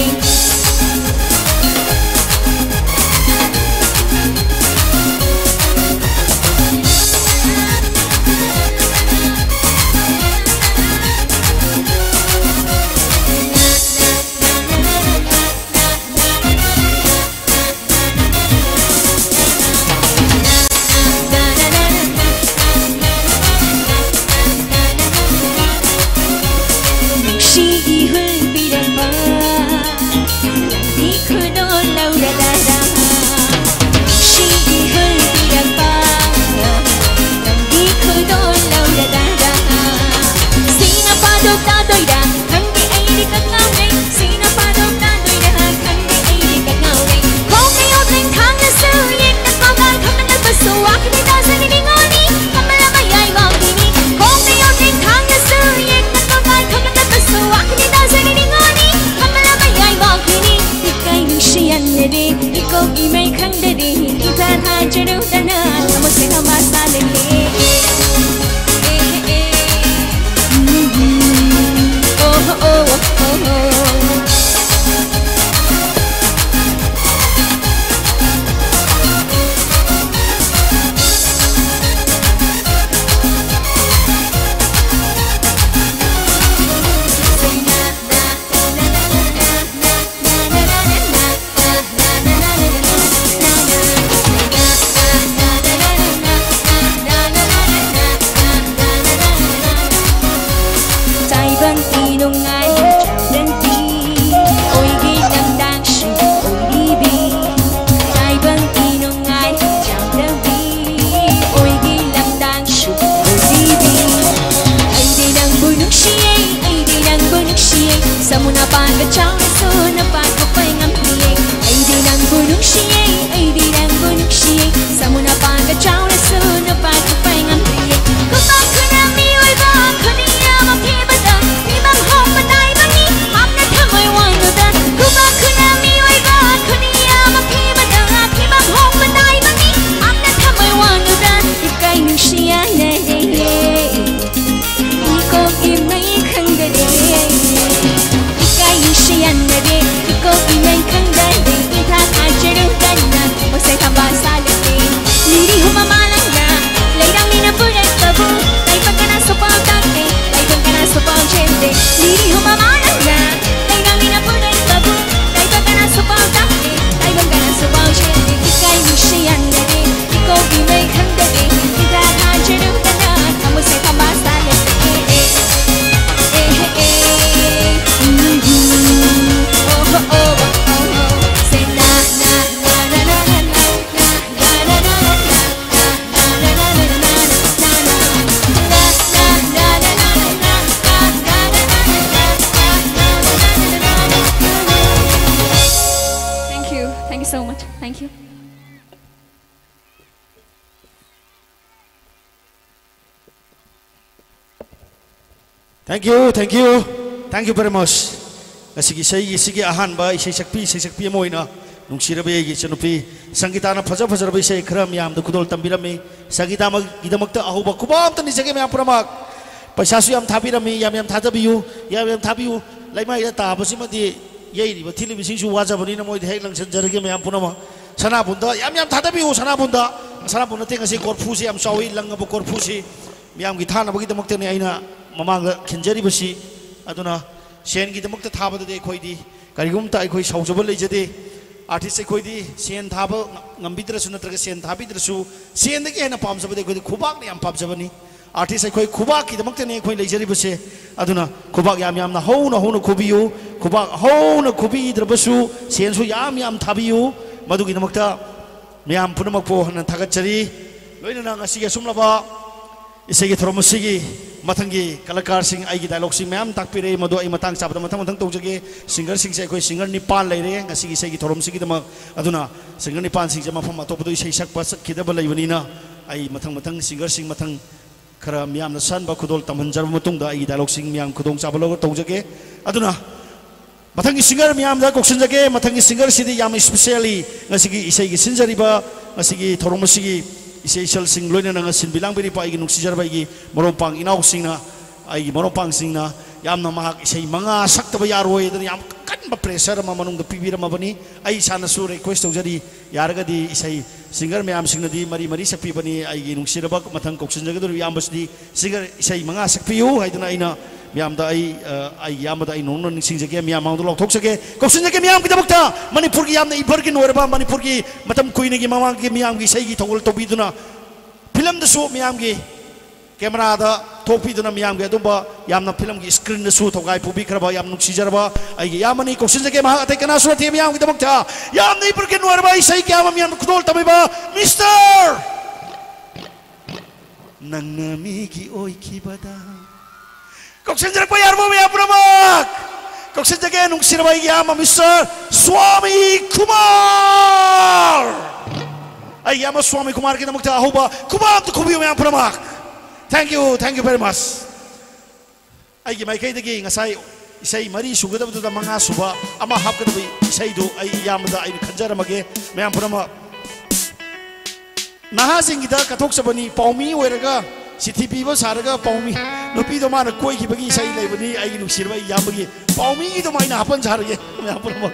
ꯆꯦꯔꯨꯗꯅ ꯊꯃꯣꯏꯁꯦ ꯊꯝꯕꯥꯜ ꯁꯥꯠꯂꯦ꯫ ꯑꯦ, ꯑꯦ, ꯑꯦ꯫ ꯎꯝ, ꯎꯝ꯫ ꯑꯣ, ꯑꯣ, ꯑꯣ, ꯑꯣ꯫ ꯇꯥꯏꯕꯪꯒꯤ ꯅꯨꯡꯉꯥꯏ ꯆꯥꯡꯗꯝꯕꯤ, ꯑꯣꯏꯒꯤ ꯂꯝꯗꯥꯡꯁꯨ ꯑꯣꯏꯔꯤꯕꯤ꯫ ꯇꯥꯏꯕꯪꯒꯤ ꯅꯨꯡꯉꯥꯏ ꯆꯥꯡꯗꯝꯕꯤ, ꯑꯣꯏꯒꯤ ꯂꯝꯗꯥꯡꯁꯨ ꯑꯣꯏꯔꯤꯕꯤ꯫ ꯑꯩꯗꯤ ꯅꯪꯕꯨ ꯅꯨꯡꯁꯤꯌꯦ, ꯑꯩꯗꯤ ꯅꯪꯕꯨ ꯅꯨꯡꯁꯤꯌꯦ, ꯁꯃꯨꯅ ꯄꯥꯟꯒ ꯆꯥꯎꯔꯁꯨ ꯅꯄꯥꯟ ꯊꯣꯛꯄ ꯉꯝꯗꯤꯌꯦ꯫ ꯑꯩꯗꯤ ꯅꯪꯕꯨ ꯅꯨꯡꯁꯤꯌꯦ, ꯑꯩꯗꯤ ꯅꯪꯕꯨ ꯅꯨꯡꯁꯤꯌꯦ, ꯁꯃꯨꯅ ꯄꯥꯟꯒ ꯆꯥꯎꯔꯁꯨ ꯅꯄꯥꯟ ꯊꯣꯛꯄ ꯉꯝꯗꯤꯌꯦ꯫ ꯈꯨꯕꯥꯛ ꯈꯨꯅ ꯃꯤꯑꯣꯏꯕ ꯈꯨꯅꯤꯡ ꯑꯃ ꯄꯤꯕꯗ ꯃꯤꯃꯥꯡ ꯍꯣꯡꯕ ꯇꯥꯏꯕꯅꯤ꯫ ꯍꯥꯞꯅ ꯊꯃꯣꯏ ꯋꯥꯡꯗꯨꯗ ꯈꯨꯕꯥꯛ ꯈꯨꯅ ꯃꯤꯑꯣꯏꯕ ꯈꯨꯅꯤꯡ ꯑꯃ ꯄꯤꯕꯗ ꯃꯤꯃꯥꯡ ꯍꯣꯡꯕ ꯇꯥꯏꯕꯅꯤ꯫ ꯍꯥꯞꯅ ꯊꯃꯣꯏ ꯋꯥꯡꯗꯨꯗ ꯏꯀꯥꯏ ꯅꯨꯡꯁꯤ ꯌꯥꯅꯔꯦ꯫ ꯏꯀꯣꯛ ꯏꯃꯩ ꯈꯪꯗꯔꯦ꯫ ꯏꯀꯥꯏ ꯅꯨꯡꯁꯤ ꯌꯥꯅꯔꯦ꯫ ꯏꯀꯣꯛ ꯏꯃꯩ ꯈꯪꯗꯔꯦ꯫ ꯏꯊꯥ ꯊꯥꯖꯔꯨꯗꯅ ꯊꯃꯣꯏꯁꯦ ꯊꯝꯕꯥꯜ ꯁꯥꯠꯂꯦ꯫ ꯂꯤꯔꯤ ꯍꯨꯝ ꯃꯃꯥ ꯅꯪꯅ ꯂꯩꯔꯥꯡ ꯃꯤꯅ ꯄꯨꯔꯛꯄꯕꯨ ꯇꯥꯏꯕꯪ ꯀꯅꯥꯁꯨ ꯄꯥꯎ ꯇꯥꯛꯇꯦ꯫ ꯇꯥꯏꯕꯪ ꯀꯅꯥꯁꯨ ꯄꯥꯎ ꯆꯦꯟꯗꯦ꯫ ꯂꯤꯔꯤ ꯍꯨꯝ ꯃꯃꯥ ꯅꯪꯅ ꯂꯩꯔꯥꯡ ꯃꯤꯅ ꯄꯨꯔꯛꯄꯕꯨ ꯇꯥꯏꯕꯪ ꯀꯅꯥꯁꯨ ꯄꯥꯎ ꯇꯥꯛꯇꯦ꯫ ꯇꯥꯏꯕꯪ ꯀꯅꯥꯁꯨ ꯄꯥꯎ ꯆꯦꯟꯗꯦ꯫ ꯏꯀꯥꯏ ꯅꯨꯡꯁꯤ ꯌꯥꯅꯔꯦ꯫ ꯏꯀꯣꯛ ꯏꯃꯩ ꯈꯪꯗꯔꯦ꯫ ꯏꯊꯥ ꯊꯥꯖꯔꯨꯗꯅ ꯊꯃꯣꯏꯁꯦ ꯊꯝꯕꯥꯜ ꯁꯥꯠꯂꯦ꯫ ꯑꯦ, ꯑꯦ, ꯑꯦ, ꯑꯦ, ꯑꯦ꯫ ꯎꯝ, ꯎꯝ꯫ ꯑꯣ, ꯍꯣ, ꯑꯣ, ꯑꯣ, ꯑꯣ, ꯑꯣ꯫ ꯁꯦ, ꯅꯥ, ꯅꯥ, ꯅꯥ꯫ Thank you. Thank you so much. Thank you. Thank you, thank you, thank you very much. ꯉꯁꯤꯒꯤ ꯏꯁꯩꯒꯤ, ꯁꯤꯒꯤ ꯑꯍꯥꯟꯕ ꯏꯁꯩ ꯁꯛꯄꯤ, ꯏꯁꯩ ꯁꯛꯄꯤ ꯑꯃ ꯑꯣꯏꯅ ꯅꯨꯡꯁꯤꯔꯕ ꯑꯩꯒꯤ ꯏꯆꯟꯅꯨꯄꯤ ꯁꯪꯒꯤꯇꯥꯅ ꯐꯖ ꯐꯖꯔꯕ ꯏꯁꯩ ꯈꯔ ꯃꯌꯥꯝꯗ ꯈꯨꯗꯣꯜ ꯇꯝꯕꯤꯔꯝꯃꯤ꯫ ꯁꯪꯒꯤꯇꯥꯒꯤꯗꯃꯛꯇ ꯑꯍꯧꯕ ꯈꯨꯕꯥꯛ ꯑꯝꯇ ꯅꯤꯖꯒꯦ ꯃꯌꯥꯝ ꯄꯨꯝꯅꯃꯛ꯫ ꯄꯩꯁꯥꯁꯨ ꯌꯥꯝ ꯊꯥꯕꯤꯔꯝꯃꯤ, ꯌꯥꯝ ꯌꯥꯝ ꯊꯥꯗꯕꯤꯌꯨ, ꯌꯥꯝ ꯌꯥꯝ ꯊꯥꯕꯤꯌꯨ꯫ ꯂꯩꯃꯥꯏꯗ ꯇꯥꯕꯁꯤꯃꯗꯤ ꯌꯩꯔꯤꯕ ꯊꯤꯜꯂꯤꯕꯁꯤꯡꯁꯨ ꯋꯥꯖꯕꯅꯤꯅ ꯃꯣꯏꯗ ꯍꯦꯛ ꯂꯪꯁꯤꯟꯖꯔꯒꯦ ꯃꯌꯥꯝ ꯄꯨꯝꯅꯃꯛ꯫ ꯁꯅꯥꯕꯨꯟꯗ ꯌꯥꯝ ꯌꯥꯝ ꯊꯥꯗꯕꯤꯌꯨ꯫ ꯁꯅꯥꯕꯨꯟꯗ, ꯁꯅꯥꯕꯨꯟ ꯅꯠꯇꯦ, ꯉꯁꯤ ꯀꯣꯔꯐꯨꯁꯤ ꯌꯥꯝ ꯆꯥꯎꯏ, ꯂꯪꯉꯕ ꯀꯣꯔꯐꯨꯁꯤ ꯃꯤꯌꯥꯝꯒꯤ ꯊꯥꯅꯕꯒꯤꯗꯃꯛꯇꯅꯤ ꯑꯩꯅ ꯃꯃꯥꯡꯗ ꯈꯤꯟꯖꯔꯤꯕꯁꯤ꯫ ꯑꯗꯨꯅ ꯁꯦꯟꯒꯤꯗꯃꯛꯇ ꯊꯥꯕꯗꯗꯤ ꯑꯩꯈꯣꯏꯗꯤ ꯀꯔꯤꯒꯨꯝꯇ ꯑꯩꯈꯣꯏ ꯁꯥꯎꯖꯕ ꯂꯩꯖꯗꯦ꯫ ꯑꯥꯔꯇꯤꯁ ꯑꯩꯈꯣꯏꯗꯤ ꯁꯦꯟ ꯊꯥꯕ ꯉꯝꯕꯤꯗ꯭ꯔꯁꯨ ꯅꯠꯇ꯭ꯔꯒ ꯁꯦꯟ ꯊꯥꯕꯤꯗ꯭ꯔꯁꯨ, ꯁꯦꯟꯗꯒꯤ ꯍꯦꯟꯅ ꯄꯥꯝꯖꯕꯗꯤ ꯑꯩꯈꯣꯏꯗꯤ ꯈꯨꯕꯥꯛꯅ ꯌꯥꯝ ꯄꯥꯝꯖꯕꯅꯤ꯫ ꯑꯥꯔꯇꯤꯁ ꯑꯩꯈꯣꯏ ꯈꯨꯕꯥꯛꯀꯤꯗꯃꯛꯇꯅꯤ ꯑꯩꯈꯣꯏ ꯂꯩꯖꯔꯤꯕꯁꯦ꯫ ꯑꯗꯨꯅ ꯈꯨꯕꯥꯛ ꯌꯥꯝ ꯌꯥꯝꯅ ꯍꯧꯅ ꯍꯧꯅ ꯈꯨꯕꯤꯌꯨ꯫ ꯈꯨꯕꯥꯛ ꯍꯧꯅ ꯈꯨꯕꯤꯗ꯭ꯔꯕꯁꯨ ꯁꯦꯟꯁꯨ ꯌꯥꯝ ꯌꯥꯝ ꯊꯥꯕꯤꯌꯨ꯫ ꯃꯗꯨꯒꯤꯗꯃꯛꯇ ꯃꯌꯥꯝ ꯄꯨꯝꯅꯃꯛꯄꯨ ꯍꯟꯅ ꯊꯥꯒꯠꯆꯔꯤ꯫ ꯂꯣꯏꯅꯅ ꯉꯁꯤꯒꯤ ꯑꯁꯨꯝꯂꯕ ꯏꯁꯩꯒꯤ ꯊꯧꯔꯝ ꯑꯁꯤꯒꯤ ꯃꯊꯪꯒꯤ ꯀꯂꯥꯀꯥꯔꯁꯤꯡ ꯑꯩꯒꯤ ꯗꯥꯏꯂꯣꯒꯁꯤꯡ ꯃꯌꯥꯝ ꯇꯥꯛꯄꯤꯔꯦ, ꯃꯗꯨ ꯑꯩ ꯃꯇꯥꯡ ꯆꯥꯕꯗ ꯃꯊꯪ ꯃꯊꯪ ꯇꯧꯖꯒꯦ꯫ ꯁꯤꯡꯒꯔꯁꯤꯡꯁꯦ ꯑꯩꯈꯣꯏ ꯁꯤꯡꯒꯔ ꯅꯤꯄꯥꯟ ꯂꯩꯔꯦ ꯉꯁꯤꯒꯤ ꯏꯁꯩꯒꯤ ꯊꯧꯔꯝꯁꯤꯒꯤꯗꯃꯛ꯫ ꯑꯗꯨꯅ ꯁꯤꯡꯒꯔ ꯅꯤꯄꯥꯟꯁꯤꯡꯁꯦ ꯃꯐꯝ ꯑꯇꯣꯞꯄꯗ ꯏꯁꯩ ꯁꯛꯄ ꯆꯠꯈꯤꯗꯕ ꯂꯩꯕꯅꯤꯅ ꯑꯩ ꯃꯊꯪ ꯃꯊꯪ ꯁꯤꯡꯒꯔꯁꯤꯡ ꯃꯊꯪ ꯈꯔ ꯃꯤꯌꯥꯝꯅ ꯁꯟꯕ ꯈꯨꯗꯣꯜ ꯇꯝꯍꯟꯖꯔꯕ ꯃꯇꯨꯡꯗ ꯑꯩꯒꯤ ꯗꯥꯏꯂꯣꯒꯁꯤꯡ ꯃꯤꯌꯥꯝ ꯈꯨꯗꯣꯡ ꯆꯥꯕ ꯂꯧꯔꯒ ꯇꯧꯖꯒꯦ꯫ ꯑꯗꯨꯅ ꯃꯊꯪꯒꯤ ꯁꯤꯡꯒꯔ ꯃꯤꯌꯥꯝꯗ ꯀꯧꯁꯤꯟꯖꯒꯦ꯫ ꯃꯊꯪꯒꯤ ꯁꯤꯡꯒꯔꯁꯤꯗꯤ ꯌꯥꯝ ꯏꯁꯄꯤꯁꯦꯜꯂꯤ ꯉꯁꯤꯒꯤ ꯏꯁꯩꯒꯤ ꯁꯤꯟꯖꯔꯤꯕ, ꯉꯁꯤꯒꯤ ꯊꯧꯔꯝ ꯑꯁꯤꯒꯤ ꯏꯁꯩ ꯏꯁꯜꯁꯤꯡ ꯂꯣꯏꯅꯅ ꯁꯤꯟꯕꯤ ꯂꯥꯡꯕꯤꯔꯤꯕ ꯑꯩꯒꯤ ꯅꯨꯡꯁꯤꯖꯔꯕ ꯑꯩꯒꯤ ꯃꯔꯨꯞ ꯃꯄꯥꯡ ꯏꯅꯥꯎꯁꯤꯡꯅ, ꯑꯩꯒꯤ ꯃꯔꯨꯞ ꯃꯄꯥꯡꯁꯤꯡꯅ ꯌꯥꯝꯅ ꯃꯍꯥꯛ ꯏꯁꯩ ꯃꯉꯥ ꯁꯛꯇꯕ ꯌꯥꯔꯣꯏ ꯑꯗꯨꯅ ꯌꯥꯝ ꯀꯟꯕ ꯄ꯭ꯔꯦꯁꯔ ꯑꯃ ꯃꯅꯨꯡꯗ ꯄꯤꯕꯤꯔꯝꯃꯕꯅꯤ꯫ ꯑꯩ ꯏꯁꯥꯅꯁꯨ ꯔꯤꯀ꯭ꯋꯦꯁ ꯇꯧꯖꯔꯤ, ꯌꯥꯔꯒꯗꯤ ꯏꯁꯩ ꯁꯤꯡꯒꯔ ꯃꯌꯥꯝꯁꯤꯡꯅꯗꯤ ꯃꯔꯤ ꯃꯔꯤ ꯁꯛꯄꯤꯕꯅꯤ꯫ ꯑꯩꯒꯤ ꯅꯨꯡꯁꯤꯔꯕ ꯃꯊꯪ ꯀꯧꯁꯤꯟꯖꯒꯗꯧꯔꯤꯕ ꯏꯌꯥꯝꯕꯁꯤꯗꯤ ꯁꯤꯡꯒꯔ ꯏꯁꯩ ꯃꯉꯥ ꯁꯛꯄꯤꯌꯨ ꯍꯥꯏꯗꯨꯅ ꯑꯩꯅ ꯃꯌꯥꯝꯗ ꯑꯩ, ꯑ, ꯑꯩꯒꯤ ꯏꯌꯥꯝꯕꯗ ꯑꯩ ꯅꯣꯡꯅ ꯅꯤꯡꯁꯤꯡꯖꯒꯦ, ꯃꯤꯌꯥꯝ ꯃꯥꯡꯗ ꯂꯥꯎꯊꯣꯛꯆꯒꯦ, ꯀꯧꯁꯤꯟꯖꯒꯦ ꯃꯤꯌꯥꯝꯒꯤꯗꯃꯛꯇ꯫ ꯃꯅꯤꯄꯨꯔꯒꯤ ꯌꯥꯝꯅ ꯏꯚꯔꯒ꯭ꯔꯤꯟ ꯑꯣꯏꯔꯕ, ꯃꯅꯤꯄꯨꯔꯒꯤ ꯃꯇꯝ ꯀꯨꯏꯅꯒꯤ ꯃꯃꯥꯡꯒꯤ ꯃꯤꯌꯥꯝꯒꯤ ꯏꯁꯩꯒꯤ ꯊꯧꯒꯜ ꯇꯧꯕꯤꯗꯨꯅ, ꯐꯤꯂꯝꯗꯁꯨ ꯃꯤꯌꯥꯝꯒꯤ ꯀꯦꯃꯦꯔꯥꯗ ꯊꯣꯛꯄꯤꯗꯨꯅ ꯃꯤꯌꯥꯝꯒꯤ ꯑꯗꯨꯝꯕ ꯌꯥꯝꯅ ꯐꯤꯂꯝꯒꯤ ꯁ꯭ꯀ꯭ꯔꯤꯟꯗꯁꯨ ꯊꯧꯒꯥꯏ ꯄꯨꯕꯤꯈ꯭ꯔꯕ ꯌꯥꯝ ꯅꯨꯡꯁꯤꯖꯔꯕ ꯑꯩꯒꯤ ꯏꯌꯥꯝꯕꯅꯤ꯫ ꯀꯧꯁꯤꯟꯖꯒꯦ ꯃꯍꯥꯛ ꯑꯇꯩ ꯀꯅꯥꯁꯨ ꯅꯠꯇꯦ ꯃꯤꯌꯥꯝꯒꯤꯗꯃꯛꯇ ꯌꯥꯝꯅ ꯏꯚꯔꯒ꯭ꯔꯤꯟ ꯑꯣꯏꯔꯕ ꯏꯁꯩ ꯀꯌꯥ ꯑꯃ ꯃꯤꯌꯥꯝꯗ ꯈꯨꯗꯣꯜ ꯇꯝꯕꯤꯕ ꯃꯤꯁꯇꯔ ꯅꯪꯅ ꯃꯤꯒꯤ ꯑꯣꯏꯈꯤꯕꯗ꯫ ꯀꯧꯁꯤꯟꯖꯔꯛꯄ ꯌꯥꯔꯕꯣ ꯃꯌꯥꯝ ꯄꯨꯝꯅꯃꯛ? ꯀꯧꯁꯤꯟꯖꯒꯦ ꯅꯨꯡꯁꯤꯔꯕ ꯑꯩꯒꯤ ꯏꯌꯥꯝꯕ ꯃꯤꯁꯇꯔ ꯁ꯭ꯋꯥꯃꯤ ꯀꯨꯃꯥꯔ꯫ ꯑꯩꯒꯤ ꯏꯌꯥꯝꯕ ꯁ꯭ꯋꯥꯃꯤ ꯀꯨꯃꯥꯔꯒꯤꯗꯃꯛꯇ ꯑꯍꯧꯕ ꯈꯨꯕꯥꯛ ꯑꯝꯇ ꯈꯨꯕꯤꯌꯨ ꯃꯌꯥꯝ ꯄꯨꯝꯅꯃꯛ꯫ Thank you, thank you very much꯫ ꯑꯩꯒꯤ ꯃꯥꯏꯀꯩꯗꯒꯤ ꯉꯁꯥꯏ ꯏꯁꯩ ꯃꯔꯤ ꯁꯨꯒꯗꯕꯗꯨꯗ ꯃꯉꯥ ꯁꯨꯕ ꯑꯃ ꯍꯥꯞꯀꯗꯕ ꯏꯁꯩꯗꯨ ꯑꯩ ꯏꯌꯥꯝꯕꯗ ꯑꯩꯅ ꯈꯟꯖꯔꯝꯃꯒꯦ꯫ ꯃꯌꯥꯝ ꯄꯨꯝꯅꯃꯛ ꯅꯍꯥꯁꯤꯡꯒꯤꯗ ꯀꯠꯊꯣꯛꯆꯕꯅꯤ꯫ ꯄꯥꯎꯃꯤ ꯑꯣꯏꯔꯒ ꯆꯤꯊꯤ ꯄꯤꯕ ꯁꯥꯔꯒ ꯄꯥꯎꯃꯤ ꯅꯨꯄꯤꯗꯣ ꯃꯥꯅ ꯀꯣꯏꯈꯤꯕꯒꯤ ꯏꯁꯩ ꯂꯩꯕꯅꯤ, ꯑꯩꯒꯤ ꯅꯨꯡꯁꯤꯔꯕ ꯏꯌꯥꯝꯕꯒꯤ꯫ ꯄꯥꯎꯃꯤꯒꯤꯗꯣ ꯑꯩꯅ ꯍꯥꯞꯍꯟꯖꯔꯒꯦ ꯃꯌꯥꯝ ꯄꯨꯝꯅꯃꯛ꯫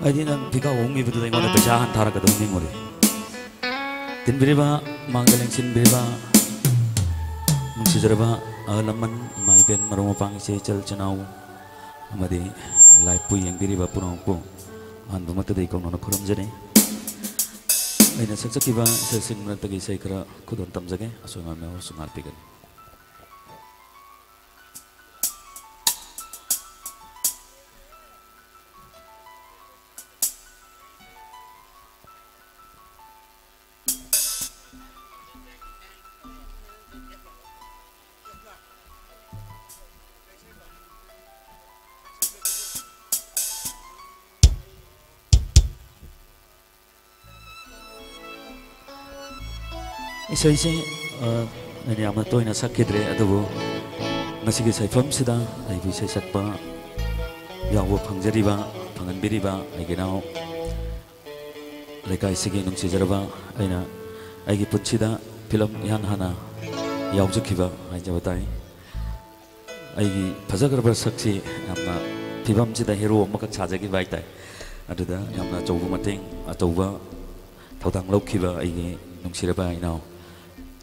ꯑꯩꯗꯤ ꯅꯪ ꯐꯤꯈꯥꯎ ꯍꯣꯡꯉꯤꯕꯗꯨꯗ ꯑꯩꯉꯣꯟꯗ ꯄꯩꯁꯥ ꯍꯟꯊꯔꯛꯀꯗꯕ ꯅꯤꯡꯉꯨꯔꯦ꯫ ꯇꯤꯟꯕꯤꯔꯤꯕ, ꯃꯥꯡꯗ ꯂꯦꯡꯁꯤꯟꯕꯤꯔꯤꯕ, ꯅꯨꯡꯁꯤꯖꯔꯕ ꯑꯍꯜ ꯂꯃꯟ, ꯏꯃꯥ ꯏꯕꯦꯟ, ꯃꯔꯨꯞ ꯃꯄꯥꯡ, ꯏꯆꯦ ꯏꯆꯜ ꯏꯆꯤꯟ ꯏꯅꯥꯎ ꯑꯃꯗꯤ live ꯄꯨ ꯌꯦꯡꯕꯤꯔꯤꯕ ꯄꯨꯝꯅꯃꯛꯄꯨ ꯑꯍꯥꯟꯕꯃꯛꯇꯗ ꯏꯀꯧ ꯅꯧꯅ ꯈꯨꯔꯨꯝꯖꯔꯤ꯫ ꯑꯩꯅ ꯁꯛꯆꯈꯤꯕ ꯏꯁꯩꯁꯤꯡ ꯃꯔꯛꯇꯒꯤ ꯏꯁꯩ ꯈꯔ ꯈꯨꯗꯣꯜ ꯇꯝꯖꯒꯦ, ꯑꯁꯣꯏ ꯑꯉꯥꯝ ꯌꯥꯎꯔꯁꯨ ꯉꯥꯛꯄꯤꯒꯅꯤ꯫ ꯏꯁꯩꯁꯦ, ꯑ, ꯑꯩꯅ ꯌꯥꯝꯅ ꯇꯣꯏꯅ ꯁꯛꯈꯤꯗ꯭ꯔꯦ, ꯑꯗꯨꯕꯨ ꯉꯁꯤꯒꯤ ꯁꯩꯐꯝꯁꯤꯗ ꯑꯩꯕꯨ ꯏꯁꯩ ꯁꯛꯄ ꯌꯥꯎꯕ ꯐꯪꯖꯔꯤꯕ, ꯐꯪꯍꯟꯕꯤꯔꯤꯕ ꯑꯩꯒꯤ ꯏꯅꯥꯎ, ꯂꯩꯀꯥꯏꯁꯤꯒꯤ ꯅꯨꯡꯁꯤꯖꯔꯕ, ꯑꯩꯅ ꯑꯩꯒꯤ ꯄꯨꯟꯁꯤꯗ ꯐꯤꯂꯝ ꯏꯍꯥꯟ ꯍꯥꯟꯅ ꯌꯥꯎꯖꯈꯤꯕ ꯍꯥꯏꯖꯕ ꯇꯥꯏ꯫ ꯑꯩꯒꯤ ꯐꯖꯈ꯭ꯔꯕ ꯁꯛꯁꯤ ꯌꯥꯝꯅ ꯐꯤꯕꯝꯁꯤꯗ ꯍꯦꯔꯣ ꯑꯃꯈꯛ ꯁꯥꯖꯈꯤꯕ ꯍꯥꯏꯇꯥꯔꯦ꯫ ꯑꯗꯨꯗ ꯌꯥꯝꯅ ꯑꯆꯧꯕ ꯃꯇꯦꯡ, ꯑꯆꯧꯕ ꯊꯧꯗꯥꯡ ꯂꯧꯈꯤꯕ ꯑꯩꯒꯤ ꯅꯨꯡꯁꯤꯔꯕ ꯏꯅꯥꯎ,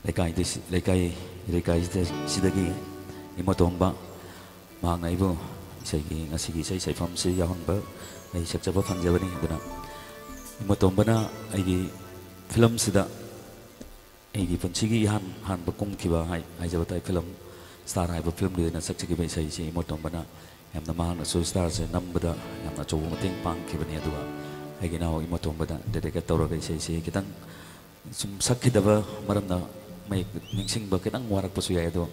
ꯂꯩꯀꯥꯏꯗ-, ꯂꯩꯀꯥꯏ, ꯂꯩꯀꯥꯏꯁꯤꯗ, ꯁꯤꯗꯒꯤ ꯏꯃꯣꯇꯣꯝꯕ, ꯃꯍꯥꯛꯅ ꯑꯩꯕꯨ ꯏꯁꯩꯒꯤ, ꯉꯁꯤꯒꯤ ꯏꯁꯩ ꯁꯩꯐꯝꯁꯤ ꯌꯥꯎꯍꯟꯕ ꯑꯩ ꯁꯛꯆꯕ ꯐꯪꯖꯕꯅꯤ꯫ ꯑꯗꯨꯅ ꯏꯃꯣꯇꯣꯝꯕꯅ ꯑꯩꯒꯤ ꯐꯤꯂꯝꯁꯤꯗ ꯑꯩꯒꯤ ꯄꯨꯟꯁꯤꯒꯤ ꯏꯍꯥꯟ ꯍꯥꯟꯕ ꯀꯨꯝꯈꯤꯕ ꯍꯥꯏ-, ꯍꯥꯏꯖꯕ ꯇꯥꯏ, ꯐꯤꯂꯝ ꯁ꯭ꯇꯥꯔ ꯍꯥꯏꯕ ꯐꯤꯂꯝꯗꯨꯗ ꯑꯩꯅ ꯁꯛꯆꯈꯤꯕ ꯏꯁꯩꯁꯤ ꯏꯃꯣꯇꯣꯝꯕꯅ ꯌꯥꯝꯅ, ꯃꯍꯥꯛꯅꯁꯨ ꯁ꯭ꯇꯥꯔꯁꯦ ꯅꯝꯕꯗ ꯌꯥꯝꯅ ꯑꯆꯧꯕ ꯃꯇꯦꯡ ꯄꯥꯡꯈꯤꯕꯅꯤ꯫ ꯑꯗꯨꯒ ꯑꯩꯒꯤ ꯏꯅꯥꯎ ꯏꯃꯣꯇꯣꯝꯕꯗ dedicate ꯇꯧꯔꯒ ꯏꯁꯩꯁꯤ ꯈꯤꯇꯪ ꯁꯨꯝ ꯁꯛꯈꯤꯗꯕ ꯃꯔꯝꯅ ꯃꯌꯦꯛ ꯅꯤꯡꯁꯤꯡꯕ ꯈꯤꯇꯪ ꯋꯥꯔꯛꯄꯁꯨ ꯌꯥꯏ, ꯑꯗꯣ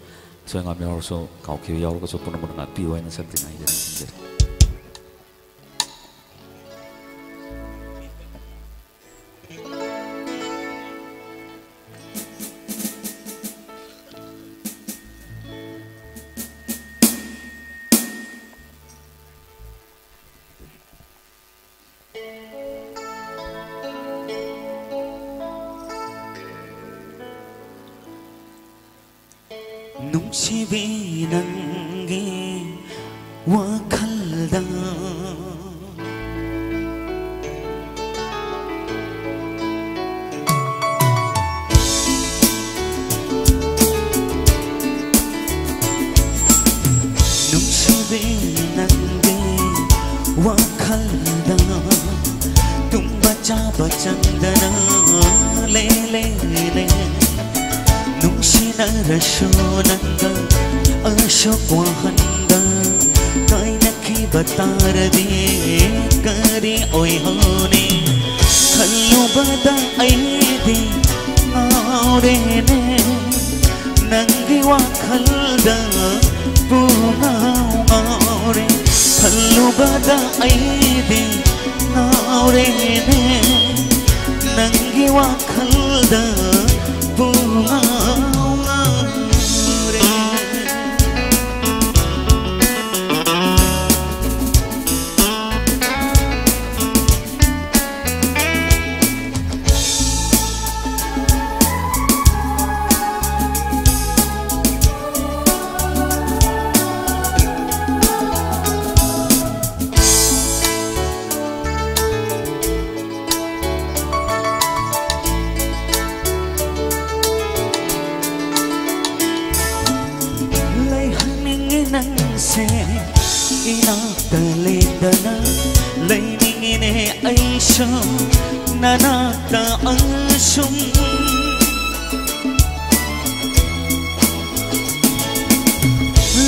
ꯑꯁꯣꯏ ꯑꯉꯥꯝ ꯌꯥꯎꯔꯁꯨ, ꯀꯥꯎꯈꯤꯕ ꯌꯥꯎꯔꯒꯁꯨ ꯄꯨꯝꯅꯃꯛꯅ ꯉꯥꯛꯄꯤꯌꯨ ꯍꯥꯏꯅ ꯁꯛꯇ꯭ꯔꯤꯉꯩꯗ ꯅꯤꯡꯁꯤꯡꯖꯔꯤ꯫ ꯅꯨꯡꯁꯤꯕꯤ, ꯅꯪꯒꯤ ꯋꯥꯈꯜꯗ ꯅꯨꯡꯁꯤꯕꯤ, ꯅꯪꯒꯤ ꯋꯥꯈꯜꯗ ꯇꯨꯝꯕ ꯆꯥꯕ ꯆꯪꯗꯅ ꯂꯦꯜꯂꯦꯅꯦ꯫ ꯅꯨꯡꯁꯤꯅꯔꯁꯨ ꯅꯪꯒ ꯑꯁꯨꯛ ꯋꯥꯍꯟꯕ ꯀꯥꯏꯅꯈꯤꯕ ꯇꯥꯔꯗꯤ ꯀꯔꯤ ꯑꯣꯏꯍꯧꯅꯤ? ꯈꯜꯂꯨꯕꯗ ꯑꯩꯗꯤ ꯉꯥꯎꯔꯦꯅꯦ꯫ ꯅꯪꯒꯤ ꯋꯥꯈꯜꯗ ꯄꯨꯡꯉꯥꯎ ꯉꯥꯎꯔꯦ꯫ ꯈꯜꯂꯨꯕꯗ ꯑꯩꯗꯤ ꯉꯥꯎꯔꯦꯅꯦ꯫ ꯅꯪꯒꯤ ꯋꯥꯈꯜꯗ ꯄꯨꯡꯉꯥꯎ ꯉꯥꯎꯔꯦ꯫ ꯂꯩꯍꯟꯅꯤꯡꯉꯤ ꯅꯪꯁꯦ ꯏꯅꯥꯛꯇ ꯂꯦꯡꯗꯅ, ꯂꯩꯅꯤꯡꯉꯤꯅꯦ ꯑꯩꯁꯨ ꯅꯅꯥꯛꯇ ꯑꯁꯨꯝ꯫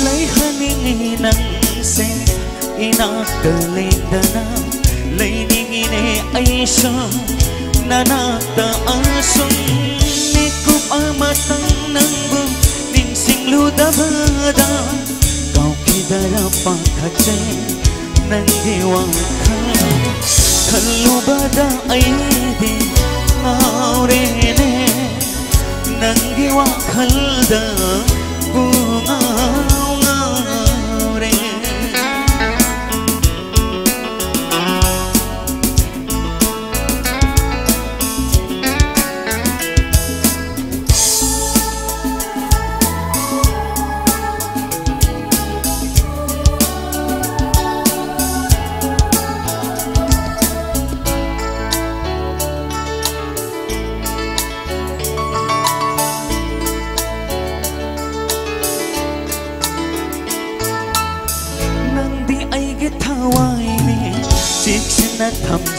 ꯂꯩꯍꯟꯅꯤꯡꯉꯤ ꯅꯪꯁꯦ ꯏꯅꯥꯛꯇ ꯂꯦꯡꯗꯅ, ꯂꯩꯅꯤꯡꯉꯤꯅꯦ ꯑꯩꯁꯨ ꯅꯅꯥꯛꯇ ꯑꯁꯨꯝ꯫ ꯃꯤꯀꯨꯞ ꯑꯃꯇꯪ ꯅꯪꯕꯨ ꯅꯤꯡꯁꯤꯡꯂꯨꯗꯕꯗ ꯀꯥꯎꯈꯤꯗꯔ ꯄꯥꯈꯠꯆꯩ꯫ ꯅꯪꯒꯤ ꯋꯥꯈꯜ ꯈꯜꯂꯨꯕꯗ ꯑꯩꯗꯤ ꯉꯥꯎꯔꯦꯅꯦ꯫ ꯅꯪꯒꯤ ꯋꯥꯈꯜꯗ ꯄꯨꯡꯉꯥꯎ ꯉꯥꯎꯔꯦ꯫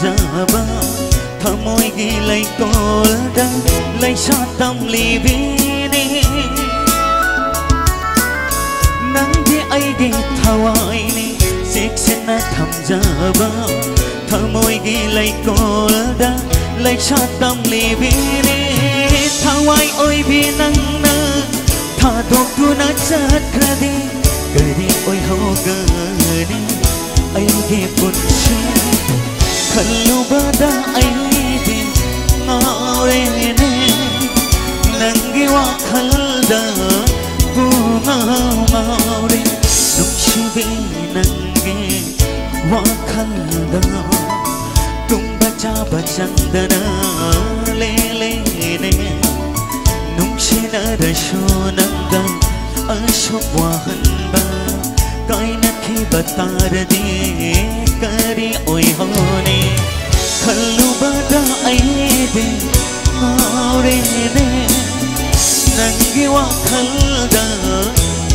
ꯐꯖꯕ ꯊꯃꯣꯏꯒꯤ ꯂꯩꯀꯣꯜꯗ ꯂꯩꯁꯥ ꯇꯝꯂꯤꯕꯤꯅꯤ꯫ ꯅꯪꯗꯤ ꯑꯩꯒꯤ ꯊꯋꯥꯏꯅꯤ, ꯆꯦꯛꯁꯤꯟꯅ ꯊꯝꯖꯕ ꯊꯃꯣꯏꯒꯤ ꯂꯩꯀꯣꯜꯗ ꯂꯩꯁꯥ ꯇꯝꯂꯤꯕꯤꯅꯤ꯫ ꯊꯋꯥꯏ ꯑꯣꯏꯕꯤ ꯅꯪꯅ ꯊꯥꯗꯣꯛꯇꯨꯅ ꯆꯠꯈ꯭ꯔꯗꯤ ꯀꯔꯤ ꯑꯣꯏꯍꯧꯒꯅꯤ ꯑꯩꯒꯤ ꯄꯨꯟꯁꯤ? ꯈꯜꯂꯨꯕꯗ ꯑꯩꯗꯤ ꯉꯥꯎꯔꯦꯅꯦ, ꯅꯪꯒꯤ ꯋꯥꯈꯜꯗ ꯄꯨꯡꯉꯥꯎ ꯉꯥꯎꯔꯦ꯫ ꯅꯨꯡꯁꯤꯕꯤ ꯅꯪꯒꯤ ꯋꯥꯈꯜꯗ ꯇꯨꯝꯕ ꯆꯥꯕ ꯆꯪꯗꯅ ꯂꯦꯜꯂꯦꯅꯦ꯫ ꯅꯨꯡꯁꯤꯅꯔꯁꯨ ꯅꯪꯒ ꯑꯁꯨꯛ ꯋꯥꯍꯟꯕ ꯀꯥꯏꯅꯈꯤꯕ ꯇꯥꯔꯗꯤ ꯀꯔꯤ ꯑꯣꯏꯍꯧꯅꯤ? ꯈꯜꯂꯨꯕꯗ ꯑꯩꯗꯤ ꯉꯥꯎꯔꯦꯅꯦ, ꯅꯪꯒꯤ ꯋꯥꯈꯜꯗ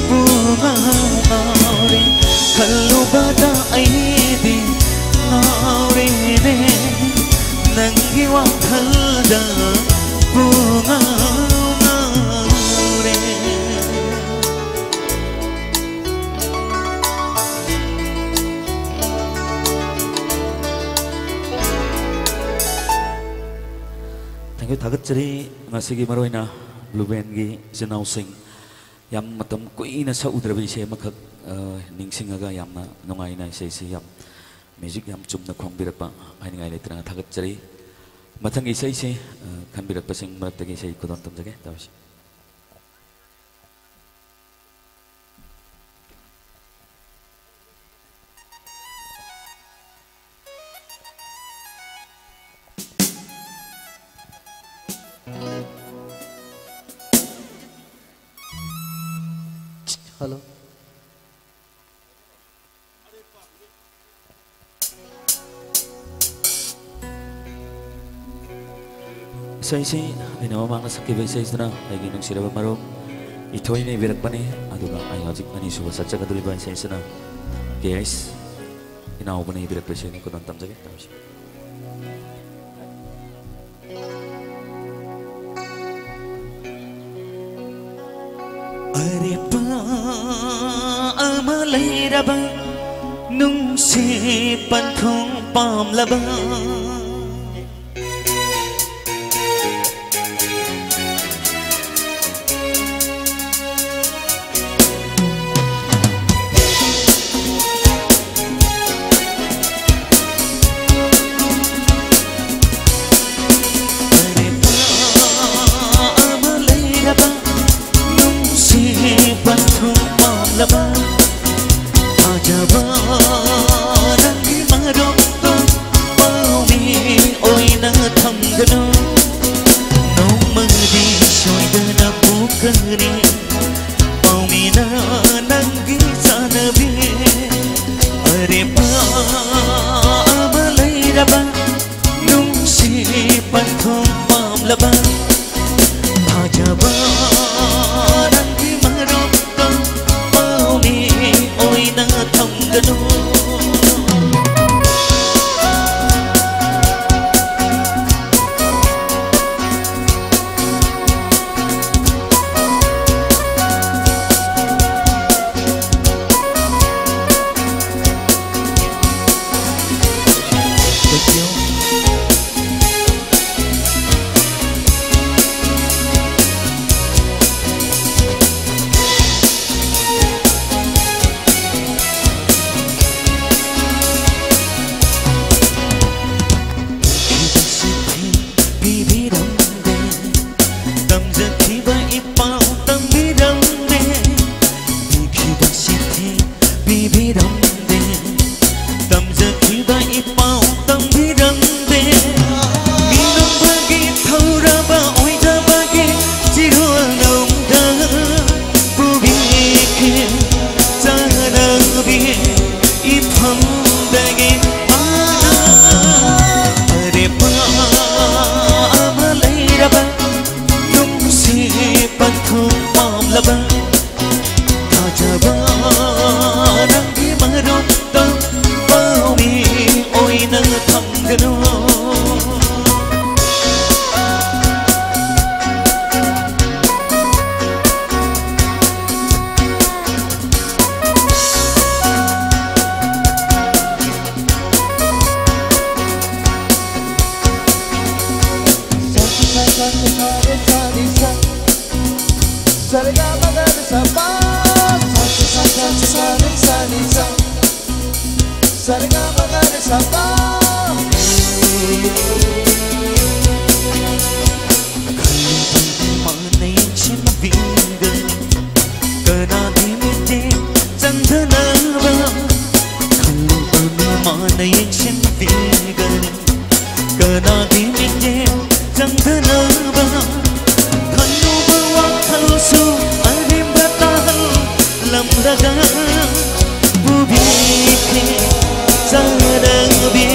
ꯄꯨꯡꯉꯥꯎ ꯉꯥꯎꯔꯦ꯫ ꯈꯜꯂꯨꯕꯗ ꯑꯩꯗꯤ ꯉꯥꯎꯔꯦꯅꯦ, ꯅꯪꯒꯤ ꯋꯥꯈꯜꯗ ꯄꯨꯡꯉꯥꯎ ꯉꯥꯎꯔꯦ꯫ Thank you, ꯊꯥꯒꯠꯆꯔꯤ꯫ ꯉꯁꯤꯒꯤ ꯃꯔꯨꯑꯣꯏꯅ Blue Bandꯒꯤ ꯏꯆꯤꯟ ꯏꯅꯥꯎꯁꯤꯡ, ꯌꯥꯝ ꯃꯇꯝ ꯀꯨꯏꯅ ꯁꯛꯎꯗ꯭ꯔꯕ ꯏꯁꯩ ꯑꯃꯈꯛ, ꯑ, ꯅꯤꯡꯁꯤꯡꯉꯒ ꯌꯥꯝꯅ ꯅꯨꯡꯉꯥꯏꯅ ꯏꯁꯩꯁꯤ ꯌꯥꯝ music ꯌꯥꯝ ꯆꯨꯝꯅ ꯈꯣꯡꯕꯤꯔꯛꯄ ꯍꯥꯏꯅꯤꯡꯉꯥꯏ ꯂꯩꯇꯅ ꯊꯥꯒꯠꯆꯔꯤ꯫ ꯃꯊꯪꯒꯤ ꯏꯁꯩꯁꯤ, ꯑ, ꯈꯟꯕꯤꯔꯛꯄꯁꯤꯡ ꯃꯔꯛꯇꯒꯤ ꯏꯁꯩ ꯈꯨꯗꯣꯜ ꯇꯝꯖꯒꯦ ꯇꯧꯔꯤꯁꯤ꯫ Hello. ꯏꯁꯩꯁꯤ ꯑꯩꯅ ꯃꯃꯥꯡꯗ ꯁꯛꯈꯤꯕ ꯏꯁꯩꯁꯤꯅ ꯑꯩꯒꯤ ꯅꯨꯡꯁꯤꯔꯕ ꯃꯔꯨꯞ ꯏꯊꯣꯏꯅ ꯏꯕꯤꯔꯛꯄꯅꯤ꯫ ꯑꯗꯨꯒ ꯑꯩ ꯍꯧꯖꯤꯛ ꯑꯅꯤꯁꯨꯕ ꯁꯛꯆꯒꯗꯧꯔꯤꯕ ꯏꯁꯩꯁꯤꯅ ꯀꯦ ꯑꯩꯁ ꯏꯅꯥꯎꯕꯅ ꯏꯕꯤꯔꯛꯄ ꯏꯁꯩꯅꯤ꯫ ꯈꯨꯗꯣꯜ ꯇꯝꯖꯒꯦ ꯇꯧꯔꯤꯁꯤ꯫ ꯑꯔꯦꯞꯄ ꯑꯃ ꯂꯩꯔꯕ ꯅꯨꯡꯁꯤ ꯄꯟꯊꯨꯡ ꯄꯥꯝꯂꯕ꯫ ꯑꯔꯦꯞꯄ ꯑꯃ ꯂꯩꯔꯕ ꯅꯨꯡꯁꯤ ꯄꯟꯊꯨꯡ ꯄꯥꯝꯂꯕ ꯐꯖꯕ ꯅꯪꯒꯤ ꯃꯔꯨꯞꯇꯣ ꯄꯥꯎꯃꯤ ꯑꯣꯏꯅ ꯊꯝꯒꯅꯨ꯫ ꯅꯣꯡꯃꯗꯤ ꯁꯣꯏꯗꯅ ꯄꯣꯛꯀꯅꯤ ꯄꯥꯎꯃꯤꯅ ꯅꯪꯒꯤ ꯆꯥꯅꯕꯤ꯫ ꯑꯔꯦꯞꯄ ꯑꯃ ꯂꯩꯔꯕ ꯅꯨꯡꯁꯤ ꯄꯟꯊꯨꯡ ꯄꯥꯝꯂꯕ ꯐꯖꯕ ꯅꯪꯒꯤ ꯃꯔꯨꯞꯇ ꯄꯥꯎꯃꯤ ꯑꯣꯏꯅ ꯊꯝꯒꯅꯨ꯫ ꯀꯅꯥꯒꯤ ꯃꯤꯠꯌꯦꯡ ꯆꯪꯗꯅꯕ? ꯈꯜꯂꯨꯕ ꯃꯤꯃꯥꯟꯅ ꯌꯦꯡꯁꯤꯟꯕꯤꯒꯅꯤ꯫ ꯀꯅꯥꯒꯤ ꯃꯤꯠꯌꯦꯡ ꯆꯪꯗꯅꯕ? ꯈꯜꯂꯨꯕ ꯋꯥꯈꯜꯁꯨ ꯑꯔꯦꯝꯕ ꯇꯥꯍꯜꯂꯝꯂꯒ ꯄꯨꯕꯤꯈꯤ ꯆꯥꯟꯅꯕꯤ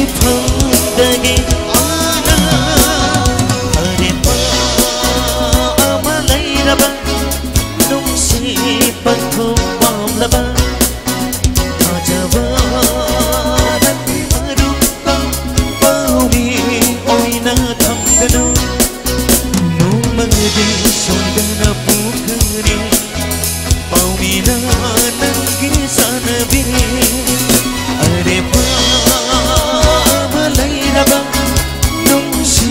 ꯏꯐꯝꯗꯒꯤ꯫ ꯑꯥꯅ ꯑꯔꯦꯝꯕ ꯑꯃ ꯂꯩꯔꯕ ꯅꯨꯡꯁꯤ ꯄꯟꯊꯨꯡ ꯄꯥꯝꯂꯕ ꯊꯥꯖꯕ ꯅꯪꯒꯤ ꯃꯔꯨꯞꯇ ꯄꯥꯎꯃꯤ ꯑꯣꯏꯅ ꯊꯝꯒꯅꯨ꯫ ꯅꯣꯡꯃꯗꯤ ꯁꯣꯏꯗꯅ ꯄꯨꯈ꯭ꯔꯅꯤ ꯄꯥꯎꯃꯤꯅ ꯅꯪꯒꯤ ꯆꯥꯟꯅꯕꯤ꯫ ꯑꯔꯦꯝꯕ ꯑꯃ ꯂꯩꯔꯕ ꯅꯨꯡꯁꯤ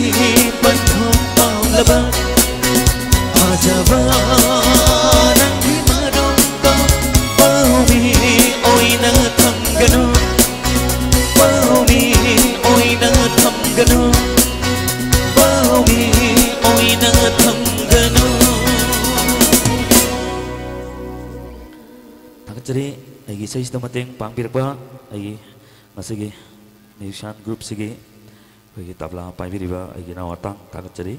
ꯄꯟꯊꯨꯡ ꯄꯥꯝꯂꯕ ꯐꯖꯕ ꯅꯪꯒꯤ ꯃꯔꯨꯞꯇꯣ ꯄꯥꯎꯃꯤ ꯑꯣꯏꯅ ꯊꯝꯒꯅꯨ, ꯄꯥꯎꯃꯤ ꯑꯣꯏꯅ ꯊꯝꯒꯅꯨ, ꯄꯥꯎꯃꯤ ꯑꯣꯏꯅ ꯊꯝꯒꯅꯨ꯫ ꯊꯥꯒꯠꯆꯔꯤ ꯑꯩꯒꯤ ꯏꯁꯩꯁꯤꯗ ꯃꯇꯦꯡ ꯄꯥꯡꯕꯤꯔꯛꯄ ꯑꯩꯒꯤ ꯉꯁꯤꯒꯤ musician groupꯁꯤꯒꯤ ꯑꯩꯈꯣꯏꯒꯤ ꯇꯕ꯭ꯂꯥ ꯄꯥꯏꯕꯤꯔꯤꯕ ꯑꯩꯒꯤ ꯏꯅꯥꯎ ꯑꯇꯥꯡ ꯊꯥꯒꯠꯆꯔꯤ꯫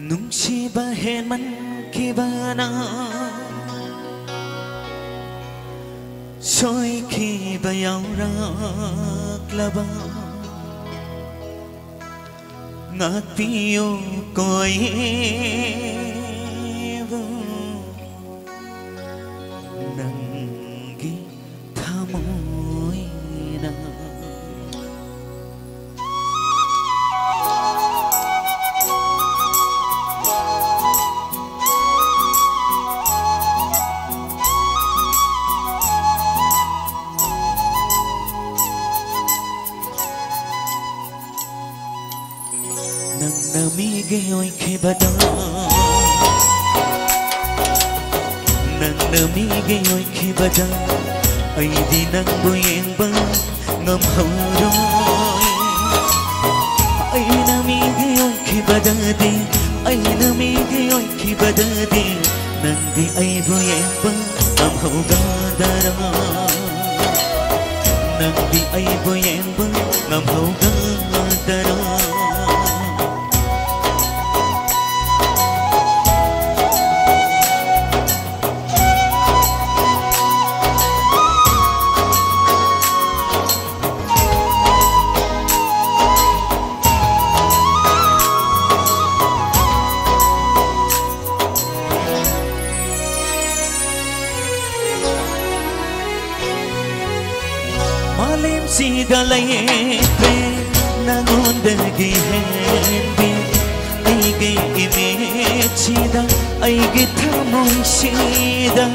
ꯅꯨꯡꯁꯤꯕ ꯍꯦꯟꯃꯟꯈꯤꯕꯅ ꯁꯣꯏꯈꯤꯕ ꯌꯥꯎꯔꯛꯂꯕ ꯉꯥꯛꯄꯤꯌꯨ ꯀꯣ ꯑꯩꯕꯨ ꯅꯪꯒꯤ ꯊꯃꯣꯏꯅ꯫ ꯅꯪꯅ ꯃꯤꯒꯤ ꯑꯣꯏꯈꯤꯕꯗ, ꯅꯪꯅ ꯃꯤꯒꯤ ꯑꯣꯏꯈꯤꯕꯗ, ꯑꯩꯗꯤ ꯅꯪꯕꯨ ꯌꯦꯡꯕ ꯉꯝꯍꯧꯔꯣꯏ꯫ ꯑꯩꯅ ꯃꯤꯒꯤ ꯑꯣꯏꯈꯤꯕꯗꯗꯤ, ꯑꯩꯅ ꯃꯤꯒꯤ ꯑꯣꯏꯈꯤꯕꯗꯗꯤ, ꯅꯪꯗꯤ ꯑꯩꯕꯨ ꯌꯦꯡꯕ ꯉꯝꯍꯧꯒꯗꯔꯥ? ꯅꯪꯗꯤ ꯑꯩꯕꯨ ꯌꯦꯡꯕ ꯉꯝꯍꯧꯒꯗꯔꯥ? ꯃꯥꯂꯦꯝꯁꯤꯗ ꯂꯩꯇ꯭ꯔꯦ ꯅꯉꯣꯟꯗꯒꯤ ꯍꯦꯟꯕꯤ, ꯑꯩꯒꯤ ꯏꯃꯤꯠꯁꯤꯗ, ꯑꯩꯒꯤ ꯊꯃꯣꯏꯁꯤꯗ꯫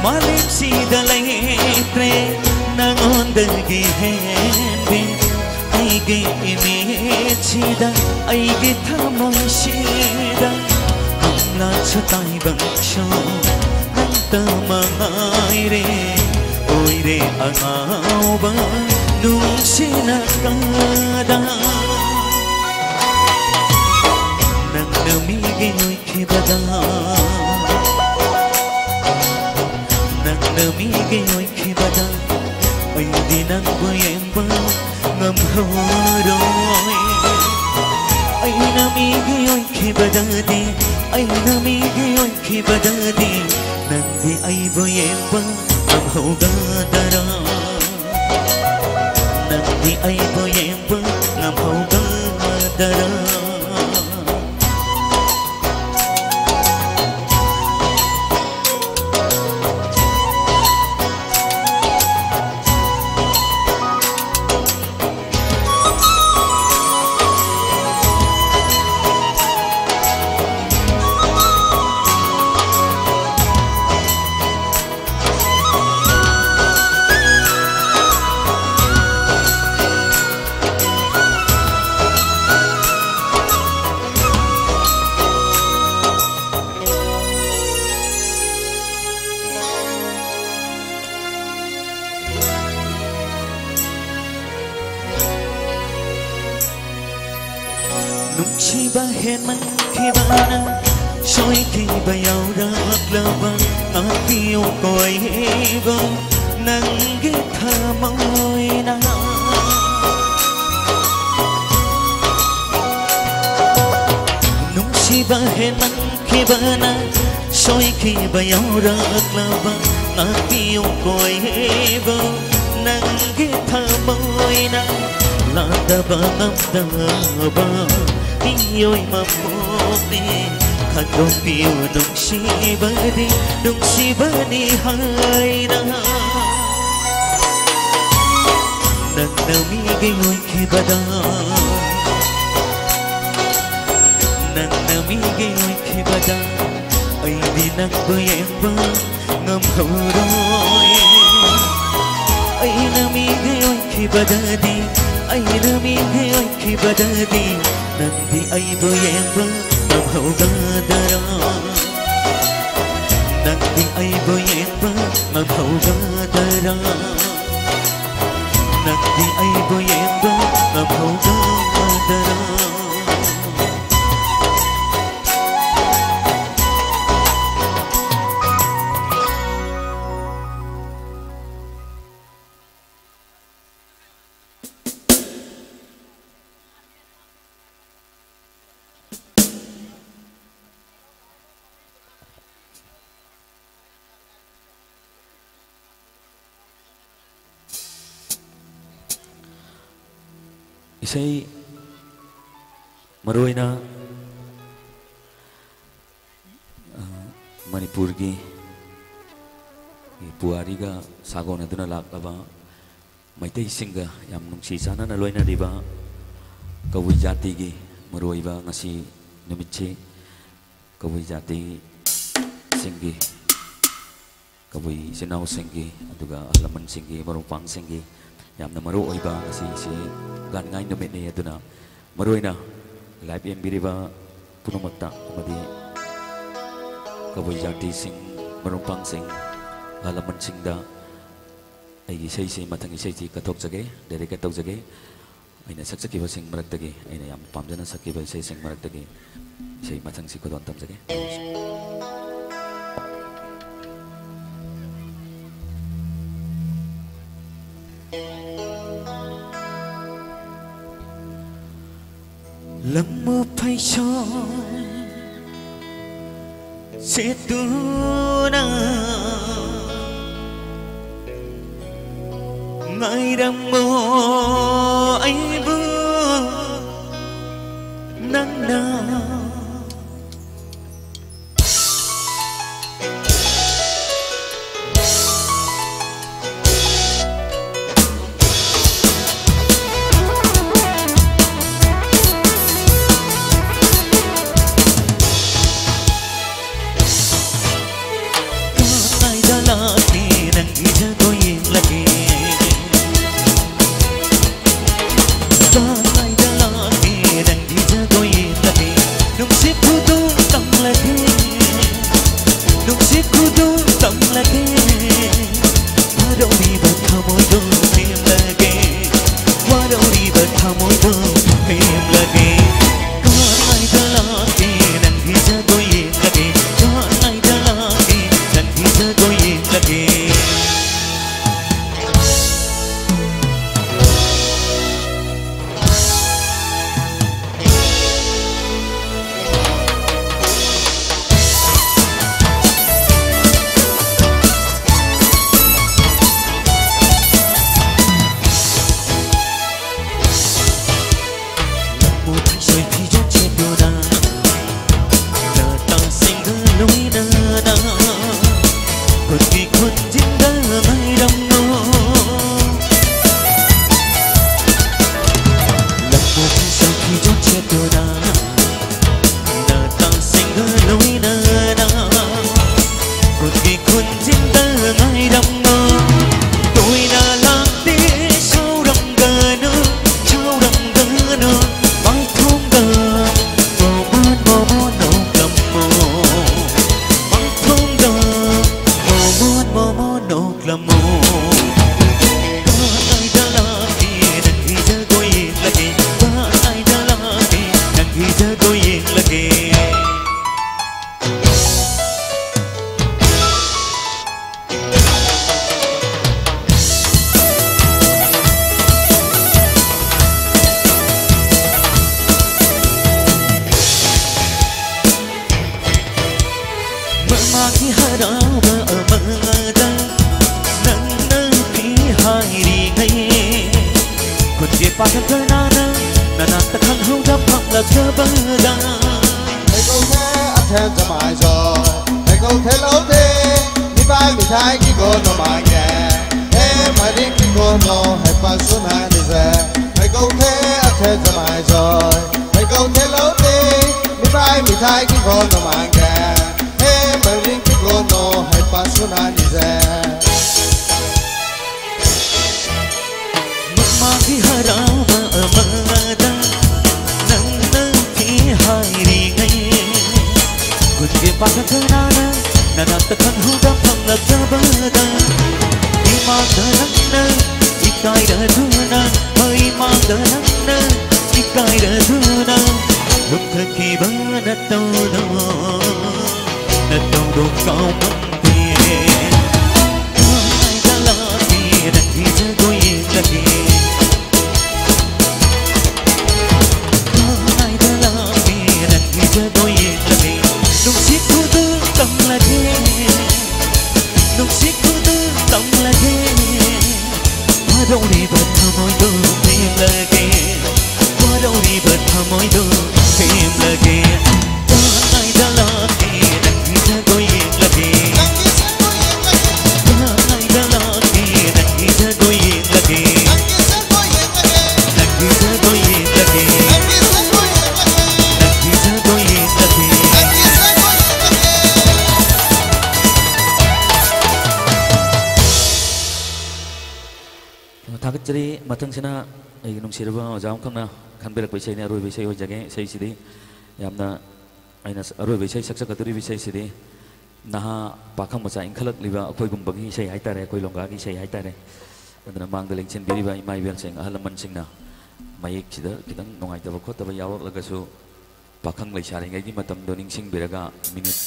ꯃꯥꯂꯦꯝꯁꯤꯗ ꯂꯩꯇ꯭ꯔꯦ ꯅꯉꯣꯟꯗꯒꯤ ꯍꯦꯟꯕꯤ, ꯑꯩꯒꯤ ꯏꯃꯤꯠꯁꯤꯗ, ꯑꯩꯒꯤ ꯊꯃꯣꯏꯁꯤꯗ꯫ ꯀꯪꯂꯥꯁꯨ ꯇꯥꯏꯕꯪꯁꯨ ꯅꯪꯇ ꯃꯉꯥꯏꯔꯦ, ꯑꯣꯏꯔꯦ ꯑꯉꯥꯎꯕ ꯅꯨꯡꯁꯤꯅ ꯀꯥꯗ꯫ ꯅꯪꯅ ꯃꯤꯒꯤ ꯑꯣꯏꯈꯤꯕꯗ, ꯅꯪꯅ ꯃꯤꯒꯤ ꯑꯣꯏꯈꯤꯕꯗ, ꯑꯩꯗꯤ ꯅꯪꯕꯨ ꯌꯦꯡꯕ ꯉꯝꯍꯧꯔꯣꯏ꯫ ꯑꯩꯅ ꯃꯤꯒꯤ ꯑꯣꯏꯈꯤꯕꯗꯗꯤ, ꯑꯩꯅ ꯃꯤꯒꯤ ꯑꯣꯏꯈꯤꯕꯗꯗꯤ, ꯅꯪꯗꯤ ꯑꯩꯕꯨ ꯌꯦꯡꯕ ꯉꯝꯍꯧꯒꯗꯔꯥ? ꯅꯪꯗꯤ ꯑꯩꯕꯨ ꯌꯦꯡꯕ ꯉꯝꯍꯧꯒꯗꯔꯥ? ꯅꯨꯡꯁꯤꯕ ꯍꯦꯟꯃꯟꯈꯤꯕꯅ ꯁꯣꯏꯈꯤꯕ ꯌꯥꯎꯔꯛꯂꯕ ꯉꯥꯛꯄꯤꯌꯨꯀꯣ ꯑꯩꯕꯨ ꯅꯪꯒꯤ ꯊꯃꯣꯏꯅ꯫ ꯅꯨꯡꯁꯤꯕ ꯍꯦꯟꯃꯟꯈꯤꯕꯅ ꯁꯣꯏꯈꯤꯕ ꯌꯥꯎꯔꯛꯂꯕ ꯉꯥꯛꯄꯤꯌꯨꯀꯣ ꯑꯩꯕꯨ ꯅꯪꯒꯤ ꯊꯃꯣꯏꯅ꯫ ꯂꯥꯟꯗꯕ ꯉꯝꯗꯕ ꯃꯤꯑꯣꯏ ꯃꯄꯣꯛꯅꯤ ꯈꯟꯗꯣꯛꯄꯤꯌꯨ ꯅꯨꯡꯁꯤꯕꯗꯤ ꯅꯨꯡꯁꯤꯕꯅꯤ ꯍꯥꯏꯅ꯫ ꯅꯪꯅ ꯃꯤꯒꯤ ꯑꯣꯏꯈꯤꯕꯗ ꯅꯪꯅ ꯃꯤꯒꯤ ꯑꯣꯏꯈꯤꯕꯗ ꯑꯩꯗꯤ ꯅꯪꯕꯨ ꯌꯦꯡꯕ ꯉꯝꯍꯧꯔꯣꯏ꯫ ꯑꯩꯅ ꯃꯤꯒꯤ ꯑꯣꯏꯈꯤꯕꯗꯗꯤ ꯑꯩꯅ ꯃꯤꯒꯤ ꯑꯣꯏꯈꯤꯕꯗꯗꯤ ꯅꯪꯗꯤ ꯑꯩꯕꯨ ꯌꯦꯡꯕ ꯉꯝꯍꯧꯒꯗꯔꯥ? ꯅꯪꯗꯤ ꯑꯩꯕꯨ ꯌꯦꯡꯕ ꯉꯝꯍꯧꯒꯗꯔꯥ? ꯅꯪꯗꯤ ꯑꯩꯕꯨ ꯌꯦꯡꯕ ꯉꯝꯍꯧꯒꯗꯔꯥ? ꯏꯁꯩ ꯃꯔꯨꯑꯣꯏꯅ, ꯑ, ꯃꯅꯤꯄꯨꯔꯒꯤ ꯄꯨꯋꯥꯔꯤꯒ ꯁꯥꯒꯣꯟꯅꯗꯨꯅ ꯂꯥꯛꯂꯕ ꯃꯩꯇꯩꯁꯤꯡꯒ ꯌꯥꯝ ꯅꯨꯡꯁꯤ ꯆꯥꯟꯅꯅ ꯂꯣꯏꯅꯔꯤꯕ ꯀꯕꯨꯏ ꯖꯥꯇꯤꯒꯤ ꯃꯔꯨꯑꯣꯏꯕ ꯉꯁꯤ ꯅꯨꯃꯤꯠꯁꯤ ꯀꯕꯨꯏ ꯖꯥꯇꯤꯁꯤꯡꯒꯤ, ꯀꯕꯨꯏ ꯏꯆꯤꯟ ꯏꯅꯥꯎꯁꯤꯡꯒꯤ, ꯑꯗꯨꯒ ꯑꯍꯜ ꯂꯃꯟꯁꯤꯡꯒꯤ, ꯃꯔꯨꯞ ꯃꯄꯥꯡꯁꯤꯡꯒꯤ ꯌꯥꯝꯅ ꯃꯔꯨ ꯑꯣꯏꯕ ꯉꯁꯤꯁꯦ ꯒꯥꯟꯉꯥꯏ ꯅꯨꯃꯤꯠꯅꯤ꯫ ꯑꯗꯨꯅ ꯃꯔꯨꯑꯣꯏꯅ live ꯌꯦꯡꯕꯤꯔꯤꯕ ꯄꯨꯝꯅꯃꯛꯇ ꯑꯃꯗꯤ ꯀꯕꯨꯏ ꯖꯥꯇꯤꯁꯤꯡ, ꯃꯔꯨꯞ ꯃꯄꯥꯡꯁꯤꯡ, ꯑꯍꯜ ꯂꯃꯟꯁꯤꯡꯗ ꯑꯩꯒꯤ ꯏꯁꯩꯁꯤ, ꯃꯊꯪ ꯏꯁꯩꯁꯤ ꯀꯠꯊꯣꯛꯆꯒꯦ, dedicate ꯇꯧꯖꯒꯦ꯫ ꯑꯩꯅ ꯁꯛꯆꯈꯤꯕꯁꯤꯡ ꯃꯔꯛꯇꯒꯤ, ꯑꯩꯅ ꯌꯥꯝ ꯄꯥꯝꯖꯅ ꯁꯛꯈꯤꯕ ꯏꯁꯩꯁꯤꯡ ꯃꯔꯛꯇꯒꯤ ꯏꯁꯩ ꯃꯊꯪꯁꯤ ꯈꯨꯗꯣꯜ ꯇꯝꯖꯒꯦ꯫ ꯂꯝꯕꯨ ꯐꯩꯁꯣꯝ ꯁꯦꯠꯇꯨꯅ ꯉꯥꯏꯔꯝꯃꯣ ꯑꯩꯕꯨ ꯅꯪꯅ꯫ ꯀꯥꯏꯗ ꯂꯥꯛꯀꯦ ꯅꯪꯒꯤ ꯖꯒꯣꯏ ꯌꯦꯡꯂꯒꯦ? ꯀꯥꯏꯗ ꯂꯥꯛꯀꯦ ꯅꯪꯒꯤ ꯖꯒꯣꯏ ꯌꯦꯡꯂꯒꯦ? ꯌꯦꯡꯂꯒꯦ꯫ ꯃꯃꯥꯒꯤ ꯍꯔꯥꯎꯕ ꯑꯃꯗ ꯅꯪꯅ ꯄꯤ ꯍꯥꯏꯔꯤꯉꯩ, ꯈꯨꯟꯒꯤ ꯄꯥꯈꯪ ꯀꯅꯥꯅ ꯅꯅꯥꯛꯇ ꯈꯪꯍꯧꯗ ꯐꯪꯂꯛꯇꯕꯗ꯫ ꯍꯩꯀꯧꯁꯦ ꯑꯊꯦꯟ ꯖꯃꯥꯏꯖꯣꯏ, ꯍꯩꯀꯧ ꯊꯦꯜꯍꯧꯗꯦ, ꯃꯤꯄꯥꯏ ꯃꯤꯊꯥꯏꯒꯤ ꯀꯣꯟꯅꯣ ꯃꯥꯡꯉꯦ꯫ ꯍꯦ ꯃꯔꯤꯡꯒꯤ ꯀꯣꯟꯅꯣ ꯍꯩꯄꯥ ꯁꯨꯅꯥꯅꯤꯁꯦ꯫ ꯍꯩꯀꯧꯁꯦ ꯑꯊꯦꯟ ꯖꯃꯥꯏꯖꯣꯏ, ꯍꯩꯀꯧ ꯊꯦꯜꯍꯧꯗꯦ, ꯃꯤꯄꯥꯏ ꯃꯤꯊꯥꯏꯒꯤ ꯀꯣꯟꯅꯣ ꯃꯥꯡꯉꯦ꯫ ꯍꯦ ꯃꯔꯤꯡꯒꯤ ꯀꯣꯟꯅꯣ ꯍꯩꯄꯥ ꯁꯨꯅꯥꯅꯤꯁꯦ꯫ ꯃꯃꯥꯒꯤ ꯍꯔꯥꯎꯕ ꯑꯃꯗ ꯅꯪꯅ ꯐꯤ ꯍꯥꯏꯔꯤꯉꯩ, ꯈꯨꯟꯒꯤ ꯄꯥꯈꯪ ꯀꯅꯥꯅ ꯅꯅꯥꯛꯇ ꯈꯪꯍꯧꯗ ꯐꯪꯂꯛꯇꯕꯗ, ꯏꯃꯥꯡꯗ ꯅꯪꯅ ꯏꯀꯥꯏꯔꯗꯨꯅ, ꯏꯃꯥꯡꯗ ꯅꯪꯅ ꯏꯀꯥꯏꯔꯗꯨꯅ ꯂꯨꯞꯊꯈꯤꯕ ꯅꯇꯧꯗꯣ, ꯅꯇꯧꯗꯣ ꯀꯥꯎꯉꯝꯗꯦ꯫ ꯀꯥꯏꯗ ꯂꯥꯛꯀꯦ ꯅꯪꯒꯤ ꯖꯒꯣꯏ ꯌꯦꯡꯂꯒꯦ? ꯀꯥꯏꯗ ꯂꯥꯛꯀꯦ ꯅꯪꯒꯤ ꯖꯒꯣꯏ ꯌꯦꯡꯂꯒꯦ? ꯅꯨꯡꯁꯤꯠ ꯈꯨꯗꯨ ꯇꯝꯂꯒꯦ, ꯅꯨꯡꯁꯤꯠ ꯈꯨꯗꯨ ꯇꯝꯂꯒꯦ꯫ ꯋꯥꯔꯧꯔꯤꯕ ꯊꯃꯣꯏꯗꯨ ꯊꯦꯝꯂꯒꯦ, ꯋꯥꯔꯧꯔꯤꯕ ꯊꯃꯣꯏꯗꯨ ꯊꯦꯝꯂꯒꯦ꯫ ꯀꯥꯏꯗ ꯂꯥꯛꯀꯦ ꯅꯪꯒꯤ ꯖꯒꯣꯏ ꯌꯦꯡꯂꯒꯦ? ꯀꯥꯏꯗ ꯂꯥꯛꯀꯦ ꯅꯪꯒꯤ ꯖꯒꯣꯏ ꯌꯦꯡꯂꯒꯦ? ꯅꯪꯒꯤ ꯖꯒꯣꯏ ꯌꯦꯡꯂꯒꯦ, ꯅꯪꯒꯤ ꯖꯒꯣꯏ ꯌꯦꯡꯂꯒꯦ꯫ ꯊꯥꯒꯠꯆꯔꯤ꯫ ꯃꯊꯪꯁꯤꯅ ꯑꯩꯒꯤ ꯅꯨꯡꯁꯤꯔꯕ ꯑꯣꯖꯥ ꯑꯃꯈꯛꯅ ꯈꯟꯕꯤꯔꯛꯄ ꯏꯁꯩꯅꯤ꯫ ꯑꯔꯣꯏꯕ ꯏꯁꯩ ꯑꯣꯏꯖꯒꯦ꯫ ꯏꯁꯩꯁꯤꯗꯤ ꯌꯥꯝꯅ, ꯑꯩꯅ ꯑꯔꯣꯏꯕ ꯏꯁꯩ ꯁꯛꯆꯀꯗꯧꯔꯤꯕ ꯏꯁꯩꯁꯤꯗꯤ ꯅꯍꯥ ꯄꯥꯈꯪ ꯃꯆꯥ ꯏꯟꯈꯠꯂꯛꯂꯤꯕ ꯑꯩꯈꯣꯏꯒꯨꯝꯕꯒꯤ ꯏꯁꯩ ꯍꯥꯏꯇꯥꯔꯦ, ꯑꯩꯈꯣꯏ ꯂꯣꯡꯒꯥꯒꯤ ꯏꯁꯩ ꯍꯥꯏꯇꯥꯔꯦ꯫ ꯑꯗꯨꯅ ꯃꯥꯡꯗ ꯂꯦꯡꯁꯤꯟꯕꯤꯔꯤꯕ ꯏꯃꯥ ꯏꯕꯦꯜꯁꯤꯡ, ꯑꯍꯜ ꯂꯃꯟꯁꯤꯡꯅ ꯃꯌꯦꯛꯁꯤꯗ ꯈꯤꯇꯪ ꯅꯨꯡꯉꯥꯏꯇꯕ ꯈꯣꯠꯇꯕ ꯌꯥꯎꯔꯛꯂꯒꯁꯨ, ꯄꯥꯈꯪ ꯂꯩꯁꯥꯔꯤꯉꯩꯒꯤ ꯃꯇꯝꯗꯣ ꯅꯤꯡꯁꯤꯡꯕꯤꯔꯒ ꯃꯤꯅꯤꯠ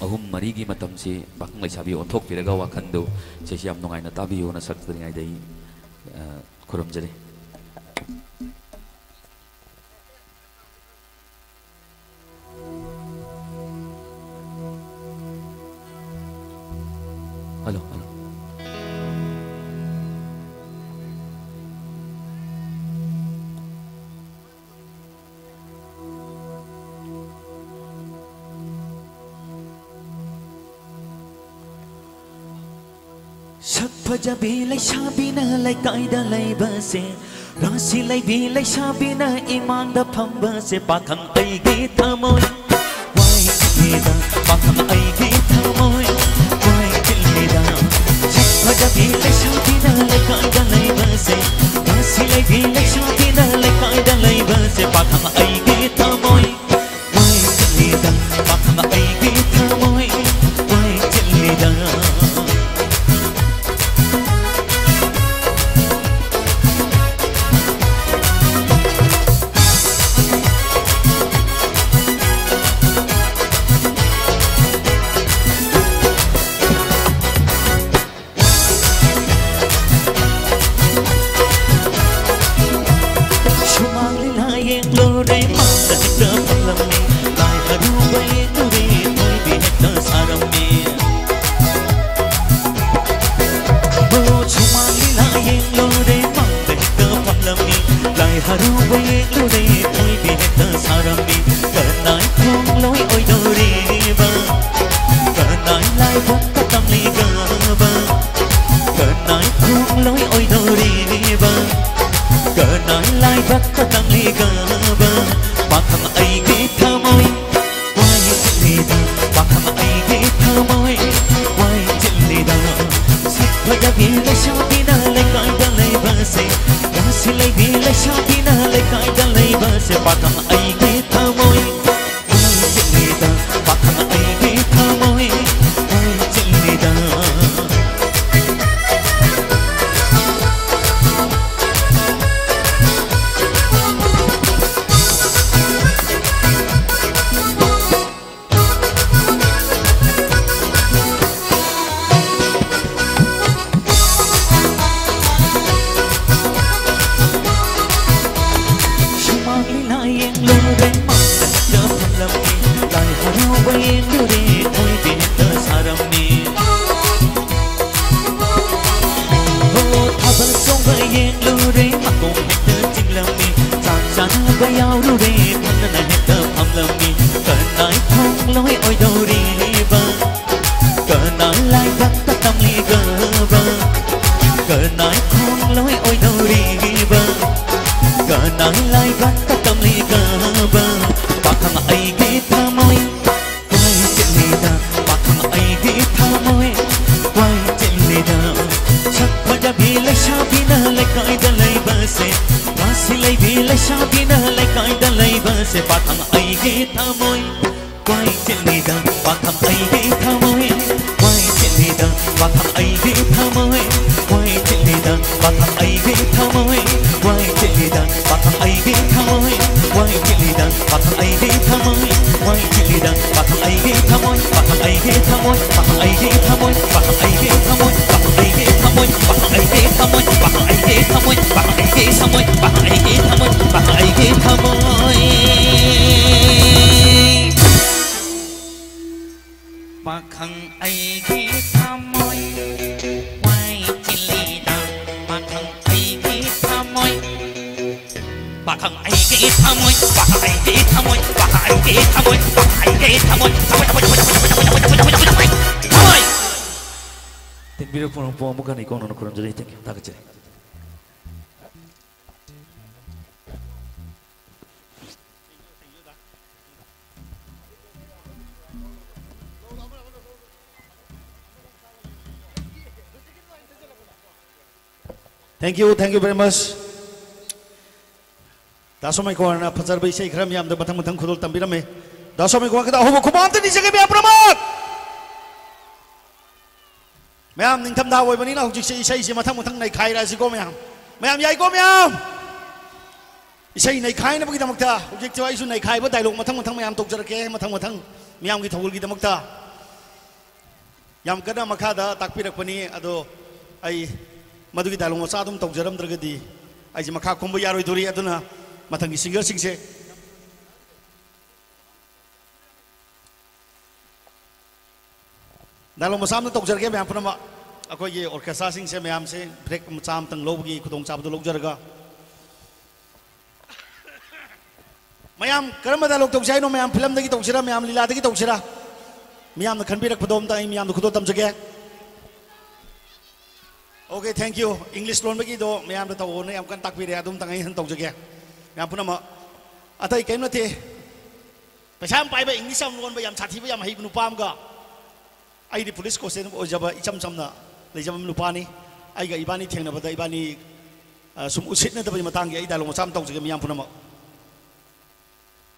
ꯑꯍꯨꯝ ꯃꯔꯤꯒꯤ ꯃꯇꯝꯁꯤ ꯄꯥꯈꯪ ꯂꯩꯁꯥꯕꯤ ꯑꯣꯟꯊꯣꯛꯄꯤꯔꯒ ꯋꯥꯈꯜꯗꯨ ꯁꯤꯁꯤ ꯌꯥꯝ ꯅꯨꯡꯉꯥꯏꯅ ꯇꯥꯕꯤꯌꯨꯅ ꯁꯛꯇ꯭ꯔꯤꯉꯩꯗ ꯑꯩ, ꯑ, ꯈꯨꯔꯨꯝꯖꯔꯤ꯫ Hello, hello. ꯁꯛ ꯐꯖꯕꯤ ꯂꯩꯁꯥꯕꯤꯅ ꯂꯩꯀꯥꯏꯗ ꯂꯩꯕꯁꯦ, ꯔꯥꯁꯤ ꯂꯩꯕꯤ ꯂꯩꯁꯥꯕꯤꯅ ꯏꯃꯥꯡꯗ ꯐꯝꯕꯁꯦ, ꯄꯥꯈꯪ ꯑꯩꯒꯤ ꯊꯃꯣꯏ ꯋꯥꯏ ꯆꯤꯜꯂꯤꯗ, ꯄꯥꯈꯪ ꯑꯩꯒꯤ ꯊꯃꯣꯏ ꯋꯥꯏ ꯆꯤꯜꯂꯤꯗ꯫ ꯁꯛ ꯐꯖꯕꯤ ꯂꯩꯁꯥꯕꯤꯅ ꯂꯩꯀꯥꯏꯗ ꯂꯩꯕꯁꯦ, ꯔꯥꯁꯤ ꯂꯩꯕꯤ ꯂꯩꯁꯥꯕꯤꯅ ꯂꯩꯀꯥꯏꯗ ꯂꯩꯕꯁꯦ, ꯄꯥꯈꯪ ꯑꯩꯒꯤ ꯊꯃꯣꯏ ꯋꯥꯏ ꯆꯤꯜꯂꯤꯗ, ꯄꯥꯈꯪ ꯑꯩꯒꯤ ꯊꯃꯣꯏ ꯋꯥꯏ ꯆꯤꯜꯂꯤꯗ꯫ ꯁꯨꯃꯥꯡ ꯂꯤꯂꯥ ꯌꯦꯡꯂꯨꯔꯦ, ꯃꯥꯡꯗ ꯍꯦꯛꯇ ꯐꯝꯂꯝꯃꯤ꯫ ꯂꯥꯏ ꯍꯔꯥꯎꯕ ꯌꯦꯡꯂꯨꯔꯦ, ꯊꯣꯏꯕꯤ ꯍꯦꯛꯇ ꯁꯥꯔꯝꯃꯤ꯫ ꯑꯣ, ꯁꯨꯃꯥꯡ ꯂꯤꯂꯥ ꯌꯦꯡꯂꯨꯔꯦ, ꯃꯥꯡꯗ ꯍꯦꯛꯇ ꯐꯝꯂꯝꯃꯤ꯫ ꯂꯥꯏ ꯍꯔꯥꯎꯕ ꯌꯦꯡꯂꯨꯔꯦ, ꯊꯣꯏꯕꯤ ꯍꯦꯛꯇ ꯁꯥꯔꯝꯃꯤ꯫ ꯀꯅꯥꯏ ꯈꯣꯡꯂꯣꯏ ꯑꯣꯏꯗꯧꯔꯤꯕ? ꯀꯅꯥꯏ ꯂꯥꯏꯕꯛꯇ ꯇꯝꯂꯤꯒꯕ? ꯀꯅꯥꯏ ꯈꯣꯡꯂꯣꯏ ꯑꯣꯏꯗꯧꯔꯤꯕ? ꯀꯅꯥꯏ ꯂꯥꯏꯕꯛꯇ ꯇꯝꯂꯤꯒꯕ? ꯄꯥꯈꯪ ꯑꯩꯒꯤ ꯊꯃꯣꯏ ꯋꯥꯏ ꯆꯤꯜꯂꯤꯗ, ꯄꯥꯈꯪ ꯑꯩꯒꯤ ꯊꯃꯣꯏ ꯋꯥꯏ ꯆꯤꯜꯂꯤꯗ꯫ ꯁꯛ ꯐꯖꯕꯤ ꯂꯩꯁꯥꯕꯤꯅ ꯂꯩꯀꯥꯏꯗ ꯂꯩꯕꯁꯦ, ꯔꯥꯁꯤ ꯂꯩꯕꯤ ꯂꯩꯁꯥꯕꯤꯅ ꯂꯩꯀꯥꯏꯗ ꯂꯩꯕꯁꯦ, ꯄꯥꯈꯪ ꯑꯩꯒꯤ ꯊꯃꯣꯏ ꯋꯥꯏ ꯆꯤꯜꯂꯤꯗ, ꯄꯥꯈꯪ ꯑꯩꯒꯤ ꯊꯃꯣꯏ ꯋꯥꯏ ꯆꯤꯜꯂꯤꯗ꯫ ꯑꯩꯒꯤ ꯊꯃꯣꯏ ꯋꯥꯏ ꯆꯤꯜꯂꯤꯗ, ꯄꯥꯈꯪ ꯑꯩꯒꯤ ꯊꯃꯣꯏ ꯋꯥꯏ ꯆꯤꯜꯂꯤꯗ꯫ ꯁꯛ ꯐꯖꯕꯤ ꯂꯩꯁꯥꯕꯤꯅ ꯂꯩꯀꯥꯏꯗ ꯂꯩꯕꯁꯦ, ꯔꯥꯁꯤ ꯂꯩꯕꯤ ꯂꯩꯁꯥꯕꯤꯅ ꯂꯩꯀꯥꯏꯗ ꯂꯩꯕꯁꯦ, ꯄꯥꯈꯪ ꯑꯩꯒꯤ ꯊꯃꯣꯏ ꯋꯥꯏ ꯆꯤꯜꯂꯤꯗ, ꯄꯥꯈꯪ ꯑꯩꯒꯤ ꯊꯃꯣꯏ ꯋꯥꯏ ꯆꯤꯜꯂꯤꯗ, ꯄꯥꯈꯪ ꯑꯩꯒꯤ ꯊꯃꯣꯏ ꯋꯥꯏ ꯆꯤꯜꯂꯤꯗ, ꯄꯥꯈꯪ ꯑꯩꯒꯤ ꯊꯃꯣꯏ ꯋꯥꯏ ꯆꯤꯜꯂꯤꯗ, ꯄꯥꯈꯪ ꯑꯩꯒꯤ ꯊꯃꯣꯏ ꯋꯥꯏ ꯆꯤꯜꯂꯤꯗ, ꯄꯥꯈꯪ ꯑꯩꯒꯤ ꯊꯃꯣꯏ ꯋꯥꯏ ꯆꯤꯜꯂꯤꯗ, ꯄꯥꯈꯪ ꯑꯩꯒꯤ ꯊꯃꯣꯏ, ꯄꯥꯈꯪ ꯑꯩꯒꯤ ꯊꯃꯣꯏ, ꯄꯥꯈꯪ ꯑꯩꯒꯤ ꯊꯃꯣꯏ, ꯄꯥꯈꯪ ꯑꯩꯒꯤ ꯊꯃꯣꯏ, ꯄꯥꯈꯪ ꯑꯩꯒꯤ ꯊꯃꯣꯏ, ꯄꯥꯈꯪ ꯑꯩꯒꯤ ꯊꯃꯣꯏ, ꯄꯥꯈꯪ ꯑꯩꯒꯤ ꯊꯃꯣꯏ, ꯄꯥꯈꯪ ꯑꯩꯒꯤ ꯊꯃꯣꯏ, ꯄꯥꯈꯪ ꯑꯩꯒꯤ ꯊꯃꯣꯏ, ꯄꯥꯈꯪ ꯑꯩꯒꯤ ꯊꯃꯣꯏ꯫ ꯄꯥꯈꯪ ꯑꯩꯒꯤ ꯊꯃꯣꯏ ꯋꯥꯏ ꯆꯤꯜꯂꯤꯗ, ꯄꯥꯈꯪ ꯑꯩꯒꯤ ꯊꯃꯣꯏ, ꯄꯥꯈꯪ ꯑꯩꯒꯤ ꯊꯃꯣꯏ, ꯄꯥꯈꯪ ꯑꯩꯒꯤ ꯊꯃꯣꯏ, ꯄꯥꯈꯪ ꯑꯩꯒꯤ ꯊꯃꯣꯏ, ꯄꯥꯈꯪ ꯑꯩꯒꯤ ꯊꯃꯣꯏ, ꯊꯃꯣꯏ, ꯊꯃꯣꯏ꯫ ꯇꯤꯟꯕꯤꯔꯛꯄ ꯄꯨꯝꯅꯃꯛꯄꯨ ꯑꯃꯨꯛ ꯍꯟꯅ ꯏꯀꯣꯟꯅꯅ ꯈꯨꯔꯨꯝꯖꯔꯤ꯫ Thank you. ꯊꯥꯒꯠꯆꯔꯤ꯫ Thank you, thank you very much. ꯗꯥ ꯁꯣꯃꯥꯏꯀꯣꯔꯅ ꯐꯖꯔꯕ ꯏꯁꯩ ꯈꯔ ꯃꯌꯥꯝꯗ ꯃꯊꯪ ꯃꯊꯪ ꯈꯨꯗꯣꯜ ꯇꯝꯕꯤꯔꯝꯃꯦ꯫ ꯗꯥ ꯁꯣꯃꯥꯏꯀꯣꯔ ꯈꯛꯇ ꯑꯍꯧꯕ ꯈꯨꯕꯥꯛ ꯑꯝꯇ ꯅꯤꯖꯒꯦ ꯃꯌꯥꯝ ꯄꯨꯝꯅꯃꯛ꯫ ꯃꯌꯥꯝ ꯅꯤꯡꯊꯝꯊꯥ ꯑꯣꯏꯕꯅꯤꯅ ꯍꯧꯖꯤꯛꯁꯦ ꯏꯁꯩꯁꯦ ꯃꯊꯪ ꯃꯊꯪ ꯅꯩꯈꯥꯏꯔꯛꯑꯁꯤꯀꯣ ꯃꯌꯥꯝ꯫ ꯃꯌꯥꯝ ꯌꯥꯏꯀꯣ ꯃꯌꯥꯝ? ꯏꯁꯩ ꯅꯩꯈꯥꯏꯅꯕꯒꯤꯗꯃꯛꯇ ꯍꯧꯖꯤꯛꯁꯨ ꯑꯩꯁꯨ ꯅꯩꯈꯥꯏꯕ dialogue ꯃꯊꯪ ꯃꯊꯪ ꯃꯌꯥꯝ ꯇꯧꯖꯔꯛꯀꯦ, ꯃꯊꯪ ꯃꯊꯪ ꯃꯌꯥꯝꯒꯤ ꯊꯧꯒꯜꯒꯤꯗꯃꯛꯇ꯫ ꯌꯥꯝ ꯀꯟꯅ ꯃꯈꯥꯗ ꯇꯥꯛꯄꯤꯔꯛꯄꯅꯤ, ꯑꯗꯣ ꯑꯩ ꯃꯗꯨꯒꯤ dialogue ꯃꯆꯥ ꯑꯗꯨꯝ ꯇꯧꯖꯔꯝꯗ꯭ꯔꯒꯗꯤ ꯑꯩꯁꯦ ꯃꯈꯥ ꯀꯨꯝꯕ ꯌꯥꯔꯣꯏꯗꯣꯔꯤ꯫ ꯑꯗꯨꯅ ꯃꯊꯪꯒꯤ singerꯁꯤꯡꯁꯦ dialogue ꯃꯆꯥ ꯑꯃ ꯇꯧꯖꯔꯒꯦ ꯃꯌꯥꯝ ꯄꯨꯝꯅꯃꯛ꯫ ꯑꯩꯈꯣꯏꯒꯤ orchestraꯁꯤꯡꯁꯦ ꯃꯌꯥꯝꯁꯦ break ꯃꯆꯥ ꯑꯃꯇꯪ ꯂꯧꯕꯒꯤ ꯈꯨꯗꯣꯡꯆꯥꯕꯗꯨ ꯂꯧꯖꯔꯒ꯫ ꯃꯌꯥꯝ ꯀꯔꯝꯕ dialogue ꯇꯧꯁꯦ ꯍꯥꯏꯅꯣ? ꯃꯌꯥꯝ filmꯗꯒꯤ ꯇꯧꯁꯤꯔꯥ, ꯃꯌꯥꯝ ꯂꯤꯂꯥꯗꯒꯤ ꯇꯧꯁꯤꯔꯥ? ꯃꯤꯌꯥꯝꯅ ꯈꯟꯕꯤꯔꯛꯄꯗꯣ ꯑꯝꯇ ꯑꯩ ꯃꯤꯌꯥꯝꯗ ꯈꯨꯗꯣꯜ ꯇꯝꯖꯒꯦ꯫ Okay, thank you. English ꯂꯣꯟꯕꯒꯤꯗꯣ ꯃꯌꯥꯝꯗ ꯇꯧꯑꯣꯅ ꯌꯥꯝ ꯀꯟꯅ ꯇꯥꯛꯄꯤꯔꯦ, ꯑꯗꯨꯝꯇꯪ ꯑꯩ ꯍꯟꯅ ꯇꯧꯖꯒꯦ꯫ ꯃꯌꯥꯝ ꯄꯨꯝꯅꯃꯛ, ꯑꯇꯩ ꯀꯔꯤꯝ ꯅꯠꯇꯦ꯫ ꯄꯩꯁꯥ ꯌꯥꯝ ꯄꯥꯏꯕ, ꯏꯪꯂꯤꯁ ꯌꯥꯝ ꯂꯣꯟꯕ, ꯌꯥꯝ ꯁꯥꯊꯤꯕ, ꯌꯥꯝ ꯍꯩꯕ ꯅꯨꯄꯥ ꯑꯃꯒ꯫ ꯑꯩꯗꯤ ꯄꯨꯂꯤꯁ ꯀꯣꯟꯁꯇꯦꯕꯜ ꯑꯣꯏꯖꯕ, ꯏꯆꯝ ꯆꯝꯅ ꯂꯩꯖꯕ ꯅꯨꯄꯥꯅꯤ꯫ ꯑꯩꯒ ꯏꯕꯥꯅꯤ ꯊꯦꯡꯅꯕꯗ ꯏꯕꯥꯅꯤ, ꯑ, ꯁꯨꯝ ꯎꯁꯤꯠꯅꯗꯕꯒꯤ ꯃꯇꯥꯡꯒꯤ ꯑꯩ ꯗꯥꯏꯂꯣꯛ ꯃꯆꯥ ꯑꯃ ꯇꯧꯖꯒꯦ ꯃꯤꯌꯥꯝ ꯄꯨꯝꯅꯃꯛ꯫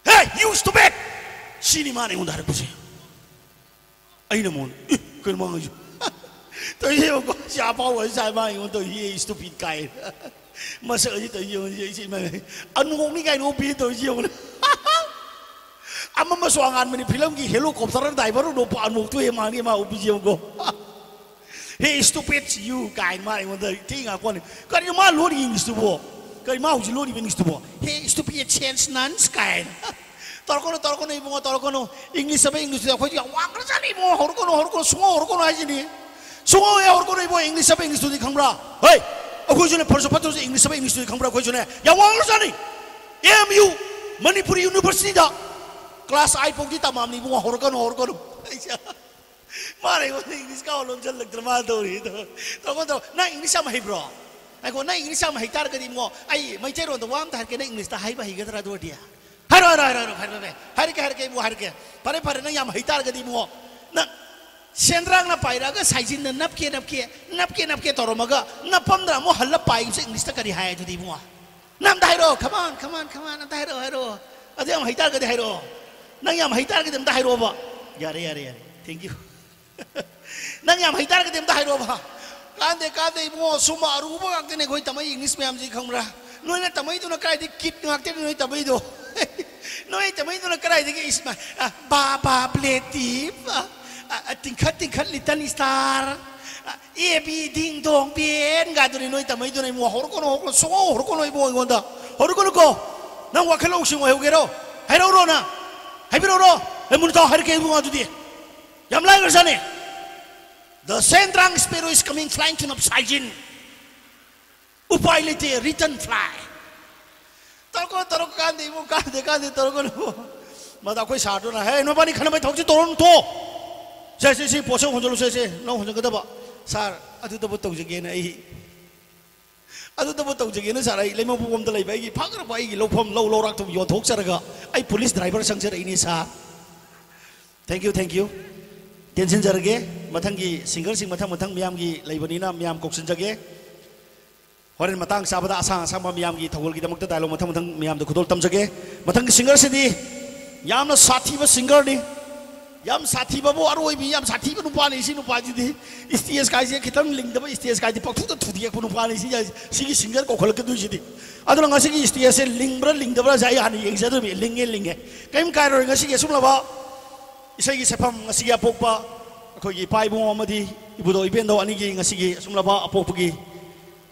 "Hey, you stupid!" ꯁꯤꯅꯤ ꯃꯥꯅ ꯑꯩꯉꯣꯟꯗ ꯍꯥꯏꯔꯛꯄꯁꯦ꯫ ꯑꯩꯅ ꯃꯉꯣꯟꯗ, "ꯑꯦ, ꯀꯩꯅꯣ ꯃꯥ ꯉꯥꯡꯉꯤꯁꯦ?" ꯇꯧꯔꯤꯁꯦ ꯌꯦꯡꯉꯨꯀꯣ, ꯁꯤ ꯑꯐꯥꯎꯕ ꯁꯥꯏ ꯃꯥ ꯑꯩꯉꯣꯟꯗ ꯇꯧꯔꯤꯁꯦ, "Hey, stupid!" ꯀꯥꯏ꯫ ꯃꯁꯛ ꯑꯁꯤ ꯇꯧꯔꯤꯁꯦ ꯌꯦꯡꯉꯨ, ꯁꯤ ꯏꯃꯥ, ꯑꯅꯣꯛꯅꯤ ꯀꯥꯏꯅ ꯑꯣꯄꯤꯁꯦ ꯇꯧꯔꯤꯁꯦ ꯌꯦꯡꯉꯨꯅꯦ꯫ ꯑꯃ ꯑꯃꯁꯨ ꯑꯉꯥꯟꯕꯅꯤ ꯐꯤꯂꯝꯒꯤ helicopter driver ꯅꯣꯛꯄ ꯑꯅꯣꯛꯇꯣ ꯍꯦ ꯃꯥꯅꯤ ꯃꯥ ꯑꯣꯄꯤꯁꯦ ꯌꯦꯡꯉꯨꯀꯣ꯫ "Hey, stupid, you!" ꯀꯥꯏꯅ ꯃꯥ ꯑꯩꯉꯣꯟꯗ ꯊꯤ ꯉꯥꯛꯄꯅꯤ꯫ ꯀꯔꯤꯅꯣ ꯃꯥ ꯂꯣꯜꯂꯤ ꯏꯪꯂꯤꯁꯇꯨꯕꯣ? ꯀꯔꯤ ꯃꯥ ꯍꯧꯖꯤꯛ ꯂꯣꯜꯂꯤꯕ ꯏꯪꯂꯤꯁꯇꯨꯕꯣ? "Hey, stupid, sense nonce!" ꯀꯥꯏꯅ꯫ ꯇꯧꯔꯛꯀꯅꯨ, ꯇꯧꯔꯛꯀꯅꯨ ꯏꯕꯨꯡꯉꯣ, ꯇꯧꯔꯛꯀꯅꯨ꯫ ꯏꯪꯂꯤꯁ ꯍꯥꯏꯕ ꯏꯪꯂꯤꯁꯇꯨꯗꯤ ꯑꯩꯈꯣꯏꯁꯨ ꯌꯥꯝ ꯋꯥꯡꯈ꯭ꯔꯖꯥꯠꯅꯤ ꯏꯕꯨꯡꯉꯣ, ꯍꯧꯔꯛꯀꯅꯨ, ꯍꯧꯔꯛꯀꯅꯨ, ꯁꯨꯡꯍꯧ ꯍꯧꯔꯛꯀꯅꯨ ꯍꯥꯏꯁꯤꯅꯤ꯫ ꯁꯨꯡꯍꯧ ꯍꯦꯛ ꯍꯧꯔꯛꯀꯅꯨ ꯏꯕꯨꯡꯉꯣ, ꯏꯪꯂꯤꯁ ꯍꯥꯏꯕ ꯏꯪꯂꯤꯁꯇꯨꯗꯤ ꯈꯪꯕ꯭ꯔꯥ? ꯍꯣꯏ, ꯑꯩꯈꯣꯏꯁꯨꯅꯦ, ꯐꯔꯁꯨ ꯐꯠꯇ꯭ꯔꯁꯨ ꯏꯪꯂꯤꯁ ꯍꯥꯏꯕ ꯏꯪꯂꯤꯁꯇꯨꯗꯤ ꯈꯪꯕ꯭ꯔꯥ? ꯑꯩꯈꯣꯏꯁꯨꯅꯦ ꯌꯥꯝ ꯋꯥꯡꯈ꯭ꯔꯖꯥꯠꯅꯤ꯫ ꯑꯦꯝ ꯌꯨ, ꯃꯅꯤꯄꯨꯔꯤ ꯌꯨꯅꯤꯚꯔꯁꯤꯇꯤꯗ ꯀ꯭ꯂꯥꯁ ꯑꯥꯏꯠ ꯐꯥꯎꯗꯤ ꯇꯝꯃꯝꯅꯤ ꯏꯕꯨꯡꯉꯣ, ꯍꯧꯔꯛꯀꯅꯨ, ꯍꯧꯔꯛꯀꯅꯨ꯫ ꯃꯥꯅ ꯑꯩꯉꯣꯟꯗ ꯏꯪꯂꯤꯁ ꯀꯥꯎ ꯂꯣꯟꯁꯤꯜꯂꯛꯇꯅ ꯃꯥ ꯇꯧꯔꯤꯗꯣ꯫ ꯇꯧꯔꯛꯀꯅꯨ, ꯇꯧꯔꯛꯀꯅꯨ꯫ "ꯅꯪ ꯏꯪꯂꯤꯁ ꯌꯥꯝ ꯍꯩꯕ꯭ꯔꯣ? ꯉꯥꯏꯈꯣ, ꯅꯪ ꯏꯪꯂꯤꯁ ꯌꯥꯝ ꯍꯩ ꯇꯥꯔꯒꯗꯤ ꯏꯕꯨꯡꯉꯣ, ꯑꯩ ꯃꯩꯇꯩꯔꯣꯟꯗ ꯋꯥ ꯑꯝꯇ ꯍꯥꯏꯔꯛꯀꯦ, ꯅꯪ ꯏꯪꯂꯤꯁꯇ ꯍꯥꯏꯕ ꯍꯩꯒꯗ꯭ꯔꯥ ꯑꯗꯨ ꯑꯣꯏꯔꯗꯤ?" "ꯍꯥꯏꯔꯣ, ꯍꯥꯏꯔꯣ, ꯍꯥꯏꯔꯣ, ꯍꯥꯏꯔꯣ, ꯐꯔꯦ, ꯐꯔꯦ, ꯍꯥꯏꯔꯛꯀꯦ, ꯍꯥꯏꯔꯛꯀꯦ ꯏꯕꯨꯡꯉꯣ, ꯍꯥꯏꯔꯛꯀꯦ꯫ ꯐꯔꯦ, ꯐꯔꯦ, ꯅꯪ ꯌꯥꯝ ꯍꯩ ꯇꯥꯔꯒꯗꯤ ꯏꯕꯨꯡꯉꯣ, ꯅꯪ ꯁꯦꯟꯗ꯭ꯔꯥꯡꯅ ꯄꯥꯏꯔꯛꯑꯒ ꯁꯥꯏꯖꯤꯟꯅ ꯅꯞꯀꯦ, ꯅꯞꯀꯦ, ꯅꯞꯀꯦ, ꯅꯞꯀꯦ ꯇꯧꯔꯝꯃꯒ ꯅꯄꯝꯗꯅ ꯑꯃꯨꯛ ꯍꯜꯂ ꯄꯥꯏꯕꯁꯦ ꯏꯪꯂꯤꯁꯇ ꯀꯔꯤ ꯍꯥꯏ ꯑꯗꯨꯗꯤ ꯏꯕꯨꯡꯉꯣ? ꯅꯪ ꯑꯝꯇ ꯍꯥꯏꯔꯛꯑꯣ, come on, come on, come on, ꯑꯝꯇ ꯍꯥꯏꯔꯛꯑꯣ, ꯍꯥꯏꯔꯛꯑꯣ꯫ ꯑꯗꯨ ꯌꯥꯝ ꯍꯩ ꯇꯥꯔꯒꯗꯤ ꯍꯥꯏꯔꯛꯑꯣ꯫ ꯅꯪ ꯌꯥꯝ ꯍꯩ ꯇꯥꯔꯒꯗꯤ ꯑꯝꯇ ꯍꯥꯏꯔꯛꯑꯣꯕ꯫" "ꯌꯥꯔꯦ, ꯌꯥꯔꯦ, ꯌꯥꯔꯦ꯫ Thank you." "ꯅꯪ ꯌꯥꯝ ꯍꯩ ꯇꯥꯔꯒꯗꯤ ꯑꯝꯇ ꯍꯥꯏꯔꯛꯑꯣꯕ꯫" "ꯀꯥꯟꯗꯦ, ꯀꯥꯟꯗꯦ ꯏꯕꯨꯡꯉꯣ, ꯁꯨꯝꯕ ꯑꯔꯨꯕ ꯉꯥꯛꯇꯅꯦ ꯑꯩꯈꯣꯏ ꯇꯝꯃꯛꯏ ꯏꯪꯂꯤꯁ ꯃꯌꯥꯝꯁꯤ ꯈꯪꯕ꯭ꯔꯥ? ꯅꯣꯏꯅ ꯇꯝꯃꯛꯏꯗꯨꯅ ꯀꯗꯥꯏꯗꯒꯤ ꯀꯤꯠ ꯉꯥꯛꯇꯅꯤ ꯅꯣꯏ ꯇꯝꯃꯛꯏꯗꯣ?" "ꯅꯣꯏ ꯇꯝꯃꯛꯏꯗꯨꯅ ꯀꯗꯥꯏꯗꯒꯤ ꯏꯁꯃ-, ꯑ, ꯕꯥ, ꯕꯥ, ꯕ꯭ꯂꯦꯇꯤꯞ, ꯑ, ꯑ, ꯑ, ꯇꯤꯡꯈꯠ, ꯇꯤꯡꯈꯠ, ꯂꯤꯇꯜ ꯁ꯭ꯇꯥꯔ, ꯑ, ꯑꯦ ꯕꯤ, ꯗꯤꯡ ꯗꯣꯡ ꯕꯦꯟ ꯒꯥꯗꯨꯅꯤ ꯅꯣꯏ ꯇꯝꯃꯛꯏꯗꯨꯅ ꯏꯕꯨꯡꯉꯣ꯫ ꯍꯧꯔꯛꯀꯅꯨ, ꯍꯧꯔꯛꯀꯅꯨ, ꯁꯨꯡꯍꯧ ꯍꯧꯔꯛꯀꯅꯨ ꯏꯕꯨꯡꯉꯣ ꯑꯩꯉꯣꯟꯗ꯫ ꯍꯧꯔꯛꯀꯅꯨꯀꯣ꯫ ꯅꯪ ꯋꯥꯈꯜ ꯂꯧꯁꯤꯡ ꯑꯣꯏꯍꯧꯒꯦꯔꯣ? ꯍꯥꯏꯔꯛꯎꯔꯣ ꯅꯪ? ꯍꯥꯏꯕꯤꯔꯛꯎꯔꯣ?" "ꯑꯦ, ꯃꯨꯟ ꯇꯥꯎ, ꯍꯥꯏꯔꯛꯀꯦ ꯏꯕꯨꯡꯉꯣ ꯑꯗꯨꯗꯤ꯫ ꯌꯥꯝ ꯂꯥꯏꯈ꯭ꯔꯖꯥꯠꯅꯤ꯫ The Sendrang sparrow is coming flying to Napsaijin." ꯎꯄꯥꯏ ꯂꯩꯇꯦ, return fly꯫ ꯇꯧꯔꯛꯀꯅꯨ, ꯇꯧꯔꯛꯀꯅꯨ, ꯀꯥꯟꯗꯦ ꯏꯕꯨꯡ, ꯀꯥꯟꯗꯦ, ꯀꯥꯟꯗꯦ, ꯇꯧꯔꯛꯀꯅꯨ꯫ ꯃꯗ ꯑꯩꯈꯣꯏ ꯁꯥꯔꯗꯨꯅ, "ꯍꯦ, ꯅꯣꯏꯕꯥꯅꯤ ꯈꯟꯅꯕꯩ ꯊꯕꯛꯁꯤ ꯇꯧꯔꯨꯅꯨ, ꯇꯣꯛꯑꯣ꯫ ꯁꯦ, ꯁꯦ, ꯁꯤ ꯄꯣꯠꯁꯦ ꯍꯣꯟꯖꯜꯂꯨ, ꯁꯦ, ꯁꯦ, ꯅꯪ ꯍꯣꯟꯖꯟꯒꯗꯕ꯫ ꯁꯥꯔ, ꯑꯗꯨꯇꯕꯨ ꯇꯧꯖꯒꯦꯅ ꯑꯩ ꯑꯗꯨꯇꯕꯨ ꯇꯧꯖꯒꯦꯅ ꯁꯥꯔ, ꯑꯩ ꯂꯩꯃꯄꯣꯛꯂꯣꯝꯗ ꯂꯩꯕ ꯑꯩꯒꯤ ꯐꯈ꯭ꯔꯕ ꯑꯩꯒꯤ ꯂꯧꯐꯝ ꯂꯧ ꯂꯧꯔꯥꯛꯇꯨ ꯌꯣꯟꯊꯣꯛꯆꯔꯒ ꯑꯩ ꯄꯨꯂꯤꯁ ꯗ꯭ꯔꯥꯏꯚꯔ ꯆꯪꯖꯔꯛꯏꯅꯦ sir. Thank you, thank you꯫ ꯇꯦꯟꯁꯤꯟꯖꯔꯒꯦ꯫ ꯃꯊꯪꯒꯤ ꯁꯤꯡꯒꯔꯁꯤꯡ ꯃꯊꯪ ꯃꯊꯪ ꯃꯤꯌꯥꯝꯒꯤ ꯂꯩꯕꯅꯤꯅ ꯃꯤꯌꯥꯝ ꯀꯧꯁꯤꯟꯖꯒꯦ꯫ ꯍꯣꯔꯦꯟ ꯃꯇꯥꯡ ꯆꯥꯕꯗ ꯑꯁꯥꯡ ꯑꯁꯥꯡꯕ ꯃꯤꯌꯥꯝꯒꯤ ꯊꯧꯒꯜꯒꯤꯗꯃꯛꯇ ꯗꯥꯏꯂꯣꯒ ꯃꯊꯪ ꯃꯊꯪ ꯃꯤꯌꯥꯝꯗ ꯈꯨꯗꯣꯜ ꯇꯝꯖꯒꯦ꯫ ꯃꯊꯪꯒꯤ ꯁꯤꯡꯒꯔꯁꯤꯗꯤ ꯌꯥꯝꯅ ꯁꯥꯊꯤꯕ ꯁꯤꯡꯒꯔꯅꯤ꯫ ꯌꯥꯝ ꯁꯥꯊꯤꯕꯕꯨ ꯑꯔꯣꯏꯕꯤ, ꯌꯥꯝ ꯁꯥꯊꯤꯕ ꯅꯨꯄꯥꯅꯤ ꯁꯤ ꯅꯨꯄꯥꯁꯤꯗꯤ꯫ ꯏꯁꯇꯦꯖ ꯀꯥꯏꯁꯦ ꯈꯤꯇꯪ ꯂꯤꯡꯗꯕ, ꯏꯁꯇꯦꯖ ꯀꯥꯏꯗꯤ ꯄꯪꯊꯨꯗ ꯊꯨꯗꯦꯛꯄ ꯅꯨꯄꯥꯅꯤ ꯁꯤ꯫ ꯁꯤꯒꯤ ꯁꯤꯡꯒꯔ ꯀꯧꯈꯠꯂꯛꯀꯗꯣꯏꯁꯤꯗꯤ꯫ ꯑꯗꯨꯅ ꯉꯁꯤꯒꯤ ꯏꯁꯇꯦꯖꯁꯦ ꯂꯤꯡꯕ꯭ꯔꯥ ꯂꯤꯡꯗꯕ꯭ꯔꯥꯁꯦ ꯑꯩ ꯍꯥꯟꯅ ꯌꯦꯡꯖꯗꯣꯏꯅꯤ꯫ ꯂꯤꯡꯉꯦ, ꯂꯤꯡꯉꯦ꯫ ꯀꯔꯤꯝ ꯀꯥꯏꯔꯣꯏ꯫ ꯉꯁꯤꯒꯤ ꯑꯁꯨꯝꯂꯕ ꯏꯁꯩꯒꯤ ꯁꯛꯐꯝ, ꯉꯁꯤꯒꯤ ꯑꯄꯣꯛꯄ ꯑꯩꯈꯣꯏꯒꯤ ꯏꯄꯥ ꯏꯕꯨꯡꯉꯣ ꯑꯃꯗꯤ ꯏꯕꯨꯙꯧ ꯏꯕꯦꯟꯙꯧ ꯑꯅꯤꯒꯤ ꯉꯁꯤꯒꯤ ꯑꯁꯨꯝꯂꯕ ꯑꯄꯣꯛꯄꯒꯤ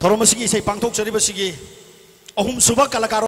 ꯊꯧꯔꯝ ꯑꯁꯤꯒꯤ ꯏꯁꯩ ꯄꯥꯡꯊꯣꯛꯆꯔꯤꯕꯁꯤꯒꯤ ꯑꯍꯨꯝꯁꯨꯕ ꯀꯂꯥꯀꯥꯔ